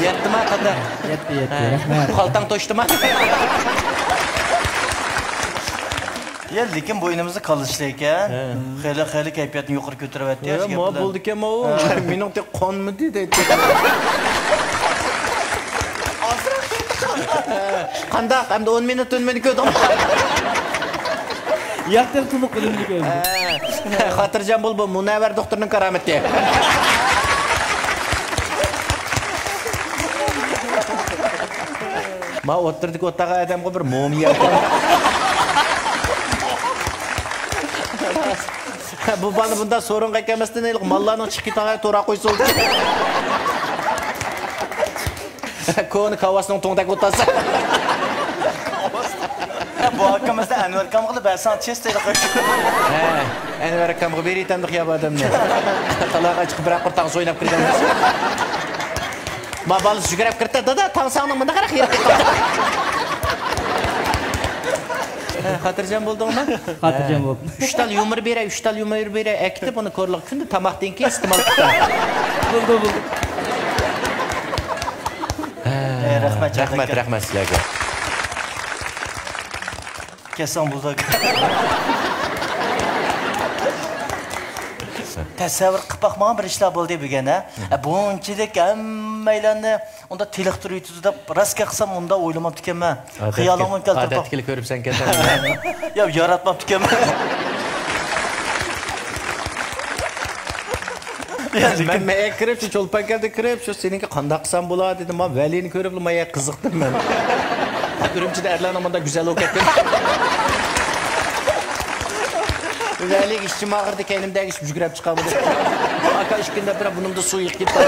يەتتىما قانداق؟ يەتتى، يەتتى. ھە. رەھمەت. قالتاڭ توشتىما؟ يا، لېكىن بوينىمىزدا كاللا ئىشلەيدىكەن. ھە. خېلى، خېلى كەيپىياتنى يۇقىرى كۆتۈرۈۋەتتى، ھە، ياخشى ما گەپ بىلەن. بولىدىكەن ما ئۇ. ھە. مېنىڭ تېخى قانمىدى دەيتتى. قانداق؟ ئەمدى ئون مىنۇت، ئون مىنۇت كۆردۈڭمۇ؟ ياقتىن تولۇق بىلىملىك ئۆزى. ھە. خاتىرجەم بول، بۇ مۇنەۋۋەر دوختۇرنىڭ كارامىتى. ما ئوتتۇرىدىكى ئولتۇرغان ئادەمگە بىر مۇمىيە. بۇ بالىنى بۇنداق سورۇنغا ئەكەلمەستىن، ھېلىقى ماللارنىڭ چىقىپ كېتىدىغان تورا قويسا بولدى. كونا كاۋاسنىڭ توڭدەك ئوتاسى. بۇ ئاكىمىزدا ئەنۋەر ئاكامغىلا بەرسەڭ چېس دەيدۇ. ھە، ئەنۋەر ئاكامغا بېرىتەمدۇق يا بۇ ئادەمنى. تالاغا چىقىپ بىرەر قۇر تاڭ ئويناپ كىرگەن. ما بالىسى يۈگۈرۈپ كىرتە، دادا، تاڭ ساڭنىڭ مۇنداق راق يېرىپ كېتىپتۇ. ھە، خاتىرجەم بولدۇڭمۇ؟ خاتىرجەم بولدۇم. ئۈچ تال يۇمۇر بېرە، ئۈچ تال يۇمۇر بېرە، ئەكېتىپ ئۇنى كورلىغا كۈندە تاماقتىن كېيىن ئىستېمال قىلسا. بولدى، بولدى. ھە، رەھمەت، رەھمەت، رەھمەت سىلەرگە. كەتسەڭ بولىدۇ. تەسەۋۋۇر قىلىپ باقمىغان بىر ئىشلار بولدى بۈگۈن، ھە؟ ئە، بۇنچىلىك ھەممەيلەننى ئۇندا تېلىقتۇرۇۋېتىدۇ دەپ، راست گەپ قىلسام، ئۇنداق ئويلىماپتىكەنمەن. خىيالىڭمۇ كەلتۈرۈپ باق. ئادەتتىكىلا كۆرۈپسەن كەتەمدىمەن. يا، ياراتماپتىكەنمەن. مەن، مەن كىرىپ، شۇ چولپان كەلدى كىرىپ، شۇ سېنىڭكى قانداق قىلسام بولا دېدىم. ما ۋەلىنى كۆرۈپلا، ما يا قىزىقتىم مەن. ئۈرۈمچىدە ئەرلەرنىڭ مۇنداق گۈزەل بولۇپ كەتكىنى. ۋەلىگە ئىچىم ئاغرىدى، كەينىمدەگى ئىچىپ يۈگۈرۈپ چىقامدۇ. ئاكا ئىككىنى دەپ بېرىپ، بۇنىڭدا سۇ يېقىپ كېتىپتۇ.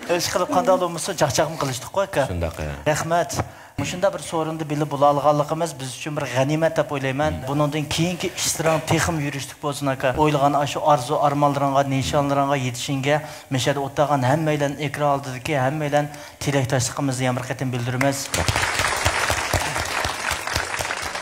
ئىش قىلىپ قانداق بولمىسا، چاقچاقمۇ قىلىشتۇققۇ، ئاكا. شۇنداق، ئە. رەھمەت. مۇشۇنداق بىر سورۇندا بىللە بولاالىغانلىقىمىز بىز ئۈچۈن بىر غەنىيمەت دەپ ئويلايمەن. مم. بۇنىڭدىن كېيىنكى ئىشلىرىڭ تېخىمۇ يۈرۈشلۈك بولسۇن، ئاكا. ئويلىغان ئاشۇ ئارزۇ-ئارمانلىرىڭغا، نىشانلىرىڭغا يېتىشىڭگە مەشەدە ئولتۇرغان ھەممەيلەن، ئېكران ئالدىدىكى ھەممەيلەن تىلەكداشلىقىمىزنى يەنە بىر قېتىم بىلدۈرىمىز.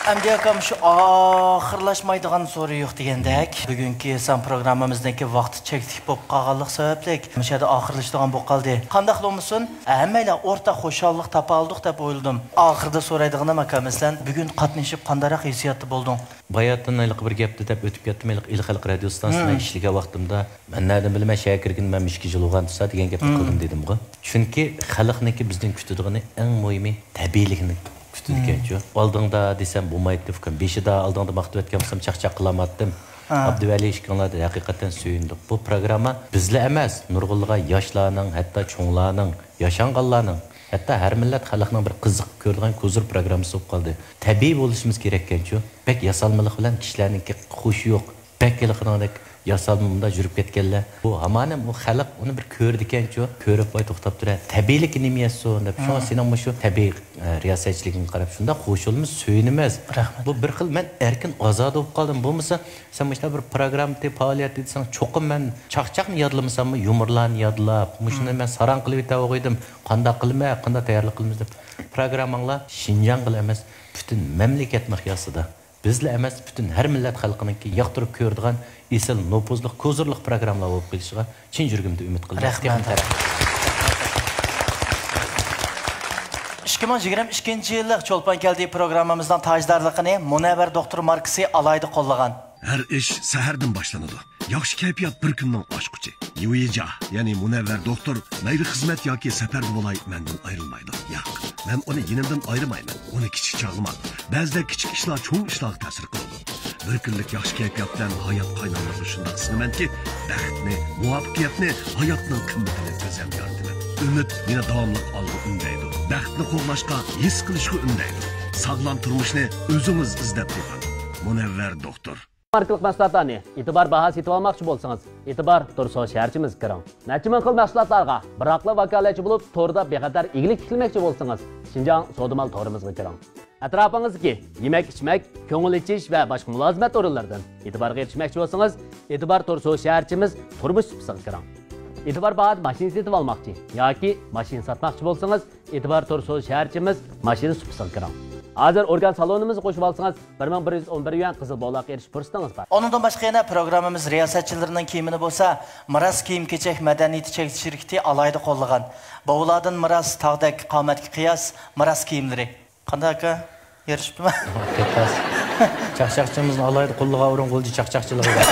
ئەمدى ئاكام، شۇ ئاخىرلاشمايدىغان سورۇن يوق دېگەندەك، بۈگۈنكى سان پروگراممىمىزنىڭكى ۋاقتى چەكلىك بولۇپ قالغانلىق سەۋەبلىك، مۇشۇ يەردە ئاخىرلىشىدىغان بولۇپ قالدى. قانداقلا بولمىسۇن، ھەممەيلەن ئورتاق خۇشاللىق تاپالىدۇق دەپ ئويلىدىم. ئاخىرىدا سورايدىغىنىم، ئاكا، مەسىلەن، بۈگۈن قاتنىشىپ قانداقراق ھېسسىياتتا بولدۇڭ؟ باياتىن ھېلىقى بىر گەپتە دەپ ئۆتۈپ كەتتىم، ھېلىقى ئىلى خەلق رادىيوسى ئىستانسىسىدا مەن ئىشلىگەن ۋاقتىمدا، مەن نەدىن بىلىمەن، شەھەرگە كىرگىنىمەن مۇشۇ ئىككى يىل بولغان تۇرسا دېگەن گەپنى قىلدىم دېدىمغۇ. چۈنكى خەلقنىڭكى بىزدىن كۈتىدىغىنى ئەڭ مۇھىمى تەبىئىيلىكنى كۈتىدىكەنچۇ. ئالدىڭدا دېسەم بولمايتتى، ئۇكام. بېشىدا ئالدىڭدا ماختىۋەتكەن بولسام، چاقچاق قىلالماتتىم. ھا. ئابدۇۋەلى ئىككىڭلاردا ھەقىقەتەن سۆيۈندۇق. بۇ پروگرامما بىزلا ئەمەس، نۇرغۇنلىغان ياشلارنىڭ، ھەتتا چوڭلارنىڭ، ياشانغانلارنىڭ، ھەتتا ھەر مىللەت خەلقنىڭ بىر قىزىق كۆرىدىغان كوزۇر پروگراممىسى بولۇپ قالدى. تەبىئىي بولۇشىمىز كېرەككەنچۇ. بەك ياسالمىلىق بىلەن كىشىلەرنىڭكى خۇشى يوق. بەك ھېلىقىنىڭدەك ياسالما مۇنداق يۈرۈپ كەتكەنلەر. بۇ ھامانەم ئۇ خەلق ئۇنى بىر كۆرىدىكەنچۇ، كۆرۈپ ۋاي توختاپ تۇرە. تەبىئىيلىكى نېمە يەتسۇن دەپ. شۇڭا سېنىڭ مۇشۇ تەبىئىي، ئە، رىياسەتچىلىكىڭگە قاراپ شۇنداق خۇش بولىمىز، سۆيۈنىمىز. رەھمەت. بۇ بىر خىل مەن ئەركىن ئازادە بولۇپ قالدىم. بولمىسا سەن مۇشۇنداق بىر پروگراممىدى، پائالىيەتتە دېسەڭ، چوقۇم مەن چاقچاقنى يادلىمىساممۇ، يۇمۇرلارنى يادلاپ، مۇشۇنى مەن ساراڭ قىلىۋېتەۋاتقىيدىم. قانداق قىلىمەن، قانداق تەييارلىق قىلىمىز دەپ. پروگرامماڭلار شىنجاڭغىلا ئەمەس، پۈتۈن مەملىكەت مىقياسىدا بىزلا ئەمەس، پۈتۈن ھەر مىللەت خەلقىنىڭكى ياقتۇرۇپ كۆرىدىغان ئېسىل، نوپۇزلۇق، كوزۇرلۇق پروگراممىلار بولۇپ قېلىشىغا چىن يۈرىكىمدىن ئۈمىد قىلىمەن. رەھمەت. ئىككى مىڭ يىگىرمە ئىككىنچى يىللىق چولپان كەلدى پروگراممىمىزنىڭ تاجدارلىقىنى مۇنەۋۋەر دوختۇر ماركىسى ئالاھىدە قوللىغان. ھەر ئىش سەھەردىن باشلىنىدۇ. ياخشى كەيپىيات بىر كۈننىڭ ئاچقۇچى. يۇيىجا، يەنى مۇنەۋۋەر دوختۇر، مەيلى خىزمەت ياكى سەپەردە بولاي، مەندىن ئايرىلمايدۇ. ياق، مەن ئۇنى يېنىمدىن ئايرىمايمەن. ئۇنى كىچىك چاغلىما. بەزىدە كىچىك ئىشلار چوڭ ئىشلارغا تەسىر قىلىدۇ. بىر كۈنلۈك ياخشى كەيپىيات بىلەن ھايات قايناملىقىنى شۇنداق سىزىمەنكى، بەختنى، مۇۋەپپەقىيەتنى، ھاياتنىڭ قىممىتىنى ئۆزۈم يارىتىمەن. ئۈمىد مېنى داۋاملىق ئالغا ئۈندەيدۇ. بەختنى قوغلاشقا، ھېس قىلىشقا ئۈندەيدۇ. ساغلام تۇرمۇشنى ئۆزىڭىز ئىزدەپ تېپىڭ. مۇنەۋۋەر دوختۇر. ماركىلىق مەھسۇلاتلارنى ئېتىبار باھا سېتىۋالماقچى بولسىڭىز، ئېتىبار تۇرسۇ شەھەرچىمىزگە كىرىڭ. نەچچە مىڭ خىل مەھسۇلاتلارغا بىراقلا ۋاكالەتچى بولۇپ، توردا بىخەتەر ئىگىلىك تىكلىمەكچى بولسىڭىز، شىنجاڭ سودا مال تورىمىزغا كىرىڭ. ئەتراپىڭىزدىكى يېمەك-ئىچمەك، كۆڭۈل ئېچىش ۋە باشقا مۇلازىمەت ئورۇنلىرىدىن ئېتىبارغا ئېرىشمەكچى بولسىڭىز، ئېتىبار تۇرسۇ شەھەرچىمىز تۇرمۇش سۇپىسىغا كىرىڭ. ئېتىبار باھادا ماشىنا سېتىۋالماقچى ياكى ماشىنا ساتماقچى بولسىڭىز، ئېتىبار تۇرسۇ شەھەرچىمىز ماشىنا سۇپىسىغا كىرىڭ. ھازىر ئورگان سالونىمىزغا قوشۇۋالسىڭىز، بىر مىڭ بىر يۈز ئون بىر يۈەن قىزىل بولاققا ئېرىشىش پۇرسىتىڭىز بار. ئۇنىڭدىن باشقا يەنە پروگراممىمىز رىياسەتچىلىرىنىڭ كىيىمىنى بولسا مىراس كىيىم-كېچەك مەدەنىيىتى چەكلىك شىركىتى ئالاھىدە قوللىغان. باۋلاردىن مىراس تاغدەك، قامەتكە قىياس، مىراس كىيىملىرى. قانداق ئاكا؟ يېرىشىپتىمۇ؟ كەتمەس. چاقچاقچىمىزنى ئالاھىدە قوللىغان ئورۇن غۇلجا چاقچاقچىلىقىدا.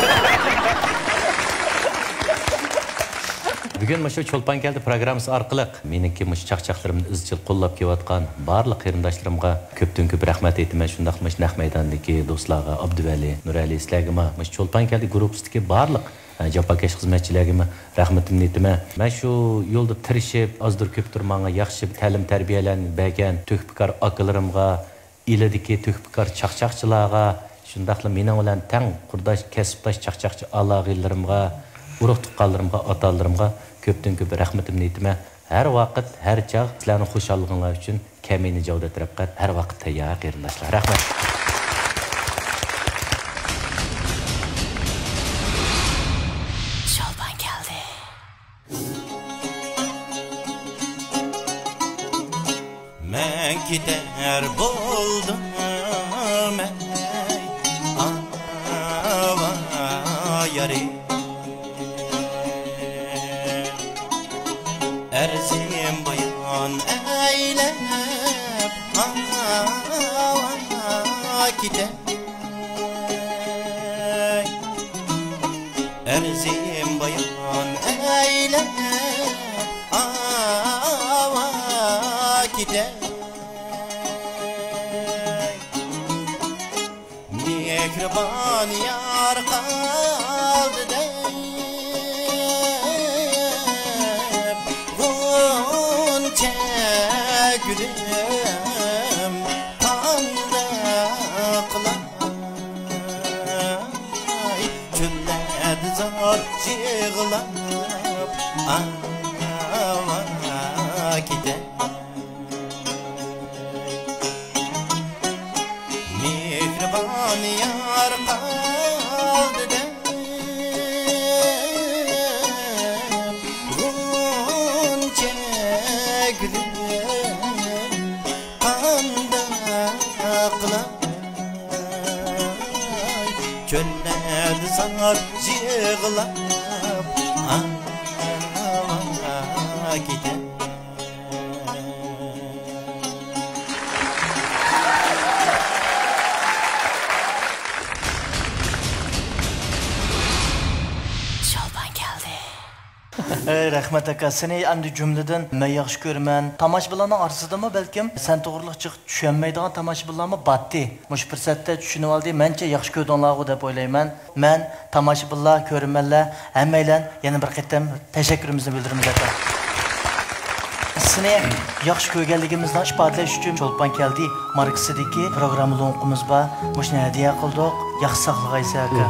بۈگۈن مۇشۇ چولپان كەلدى پروگراممىسى ئارقىلىق مېنىڭكى مۇشۇ چاقچاقلىرىمنى ئىزچىل قوللاپ كېلىۋاتقان بارلىق قېرىنداشلىرىمغا كۆپتىن كۆپ رەھمەت ئېيتىمەن. شۇنداقلا مۇشۇ نەق مەيداندىكى دوستلارغا، ئابدۇۋەلى، نۇرئەلى، سىلەرگىمۇ مۇشۇ چولپان كەلدى گۇرۇپپىسىدىكى بارلىق، ھە، جاپاكەش خىزمەتچىلەرگىمۇ رەھمىتىمنى ئېيتىمەن. مەن شۇ يولدا تىرىشىپ، ئازدۇر كۆپتۇر ماڭا ياخشى تەلىم-تەربىيەلەرنى بەرگەن تۆھپىكار ئاكىلىرىمغا، ئىلىدىكى تۆھپىكار چاقچاقچىلارغا، شۇنداقلا مېنىڭ بىلەن تەڭ قۇرداش، كەسىپداش چاقچاقچى ئالاغىنلىرىمغا، ئۇرۇق-تۇغقانلىرىمغا، ئاتا-ئانىلىرىمغا كۆپتىن كۆپ رەھمىتىمنى ئېيتىمەن. ھەر ۋاقىت، ھەر چاغ سىلەرنىڭ خۇشاللىقىڭلار ئۈچۈن كەمىنە جاۋ دەترەپ قەت ھەر ۋاقىت تەييار قېرىنداشلار. رەھمەت. شولپان كەلدى. مەن كېتەر بولدۇم، ئەي، ئاۋايارى. ئەرزىم بايان ئەيلەپ، ئاۋا كېتەر. ئەرزىم بايان ئەيلەپ، ئاۋا كېتەر. مېھرىبان يار قالدى دەپ، غۇنچە گۈلۈم قانداق قىلار؟ ئاۋا كېتە. مېھرىبان يار قالدى دەپ، غۇنچە گۈلۈم قانداق قىلاي؟ چۆللەردە زار يىغلاپ، ئاۋا كېتە. چولپان كەلدى. ئەي، رەھمەت ئاكا، سېنى ئەمدى جۈملىدىن مەن ياخشى كۆرىمەن. تاماشىبىنلارنىڭ ئارىسىدىمۇ بەلكىم سەن توغرىلىق جىق چۈشەنمەيدىغان تاماشىبىنلارمۇ باتتى. مۇشۇ پۇرسەتتە چۈشىنىۋالدى، مەنچە ياخشى كۆردۈڭلارغۇ دەپ ئويلايمەن. مەن، تاماشىبىنلار، كۆرۈرمەنلەر، ھەممەيلەن يەنە بىر قېتىم تەشەككۈرىمىزنى بىلدۈرىمىز، ئاكا. سېنى ياخشى كۆرگەنلىكىمىزنى ئىپادىلەش ئۈچۈن چولپان كەلدى ماركىسىدىكى پروگرامما لوڭقىمىز بار. مۇشۇنى ھەدىيە قىلدۇق. ياخشى ساقلىغايسەن، ئاكا.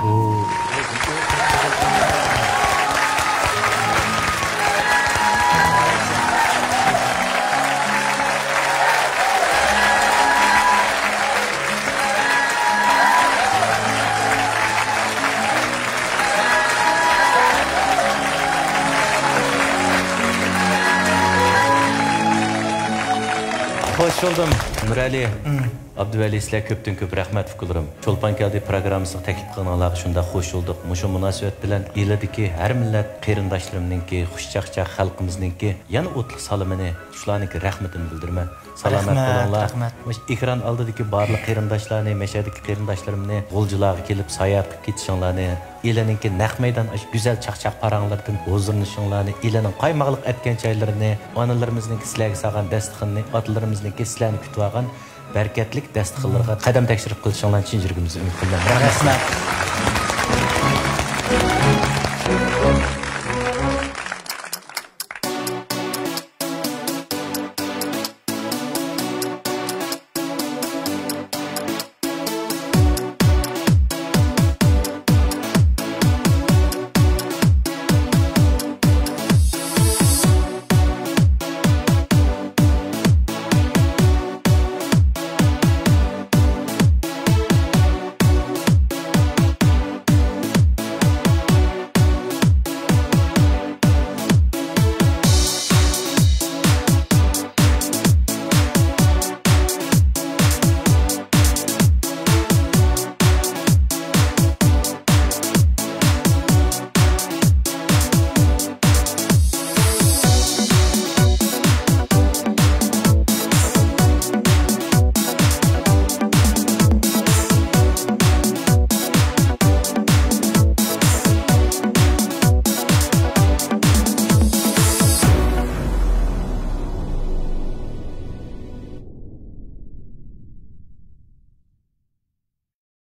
خوش بولدۇم، مىرئەلى. ئابدۇۋەلى، سىلەرگە كۆپتىن كۆپ رەھمەت، ئۇكىلىرىم. چولپان كەلدى پروگراممىسىغا تەكلىپ قىلغىنىڭلارغا شۇنداق خوش بولدۇق. مۇشۇ مۇناسىۋەت بىلەن ئىلىدىكى ھەر مىللەت قېرىنداشلىرىمنىڭكى، خۇشچاقچاق خەلقىمىزنىڭكى يەنە ئوتلۇق سالىمىنى، شۇلارنىڭكى رەھمىتىنى بىلدۈرىمەن. سالامەت رەھمەت، بولۇڭلار. رەھمەت. مۇشۇ ئېكران ئالدىدىكى بارلىق قېرىنداشلارنى، مەشەدىكى قېرىنداشلىرىمنى، غۇلجىلارغا كېلىپ ساياھەت قىلىپ كېتىشىڭلارنى، ئىلىنىڭكى نەق مەيدان ئاشۇ گۈزەل چاقچاق پاراڭلاردىن ھۇزۇرلىنىشىڭلارنى، ئىلىنىڭ قايماقلىق ئەتكەن چايلىرىنى، ئانىلىرىمىزنىڭكى سىلەرگە سالغان داستىخىنىنى، ئاتىلىرىمىزنىڭكى سىلەرنى كۈتۈۋالغان بەرىكەتلىك داستىخانلىرىغا قەدەم تەكشۈرۈپ قىلىشىڭلارنى چىن يۈرىكىمدىن ئۈمىد قىلىمەن. رەھمەت. رەھمەت.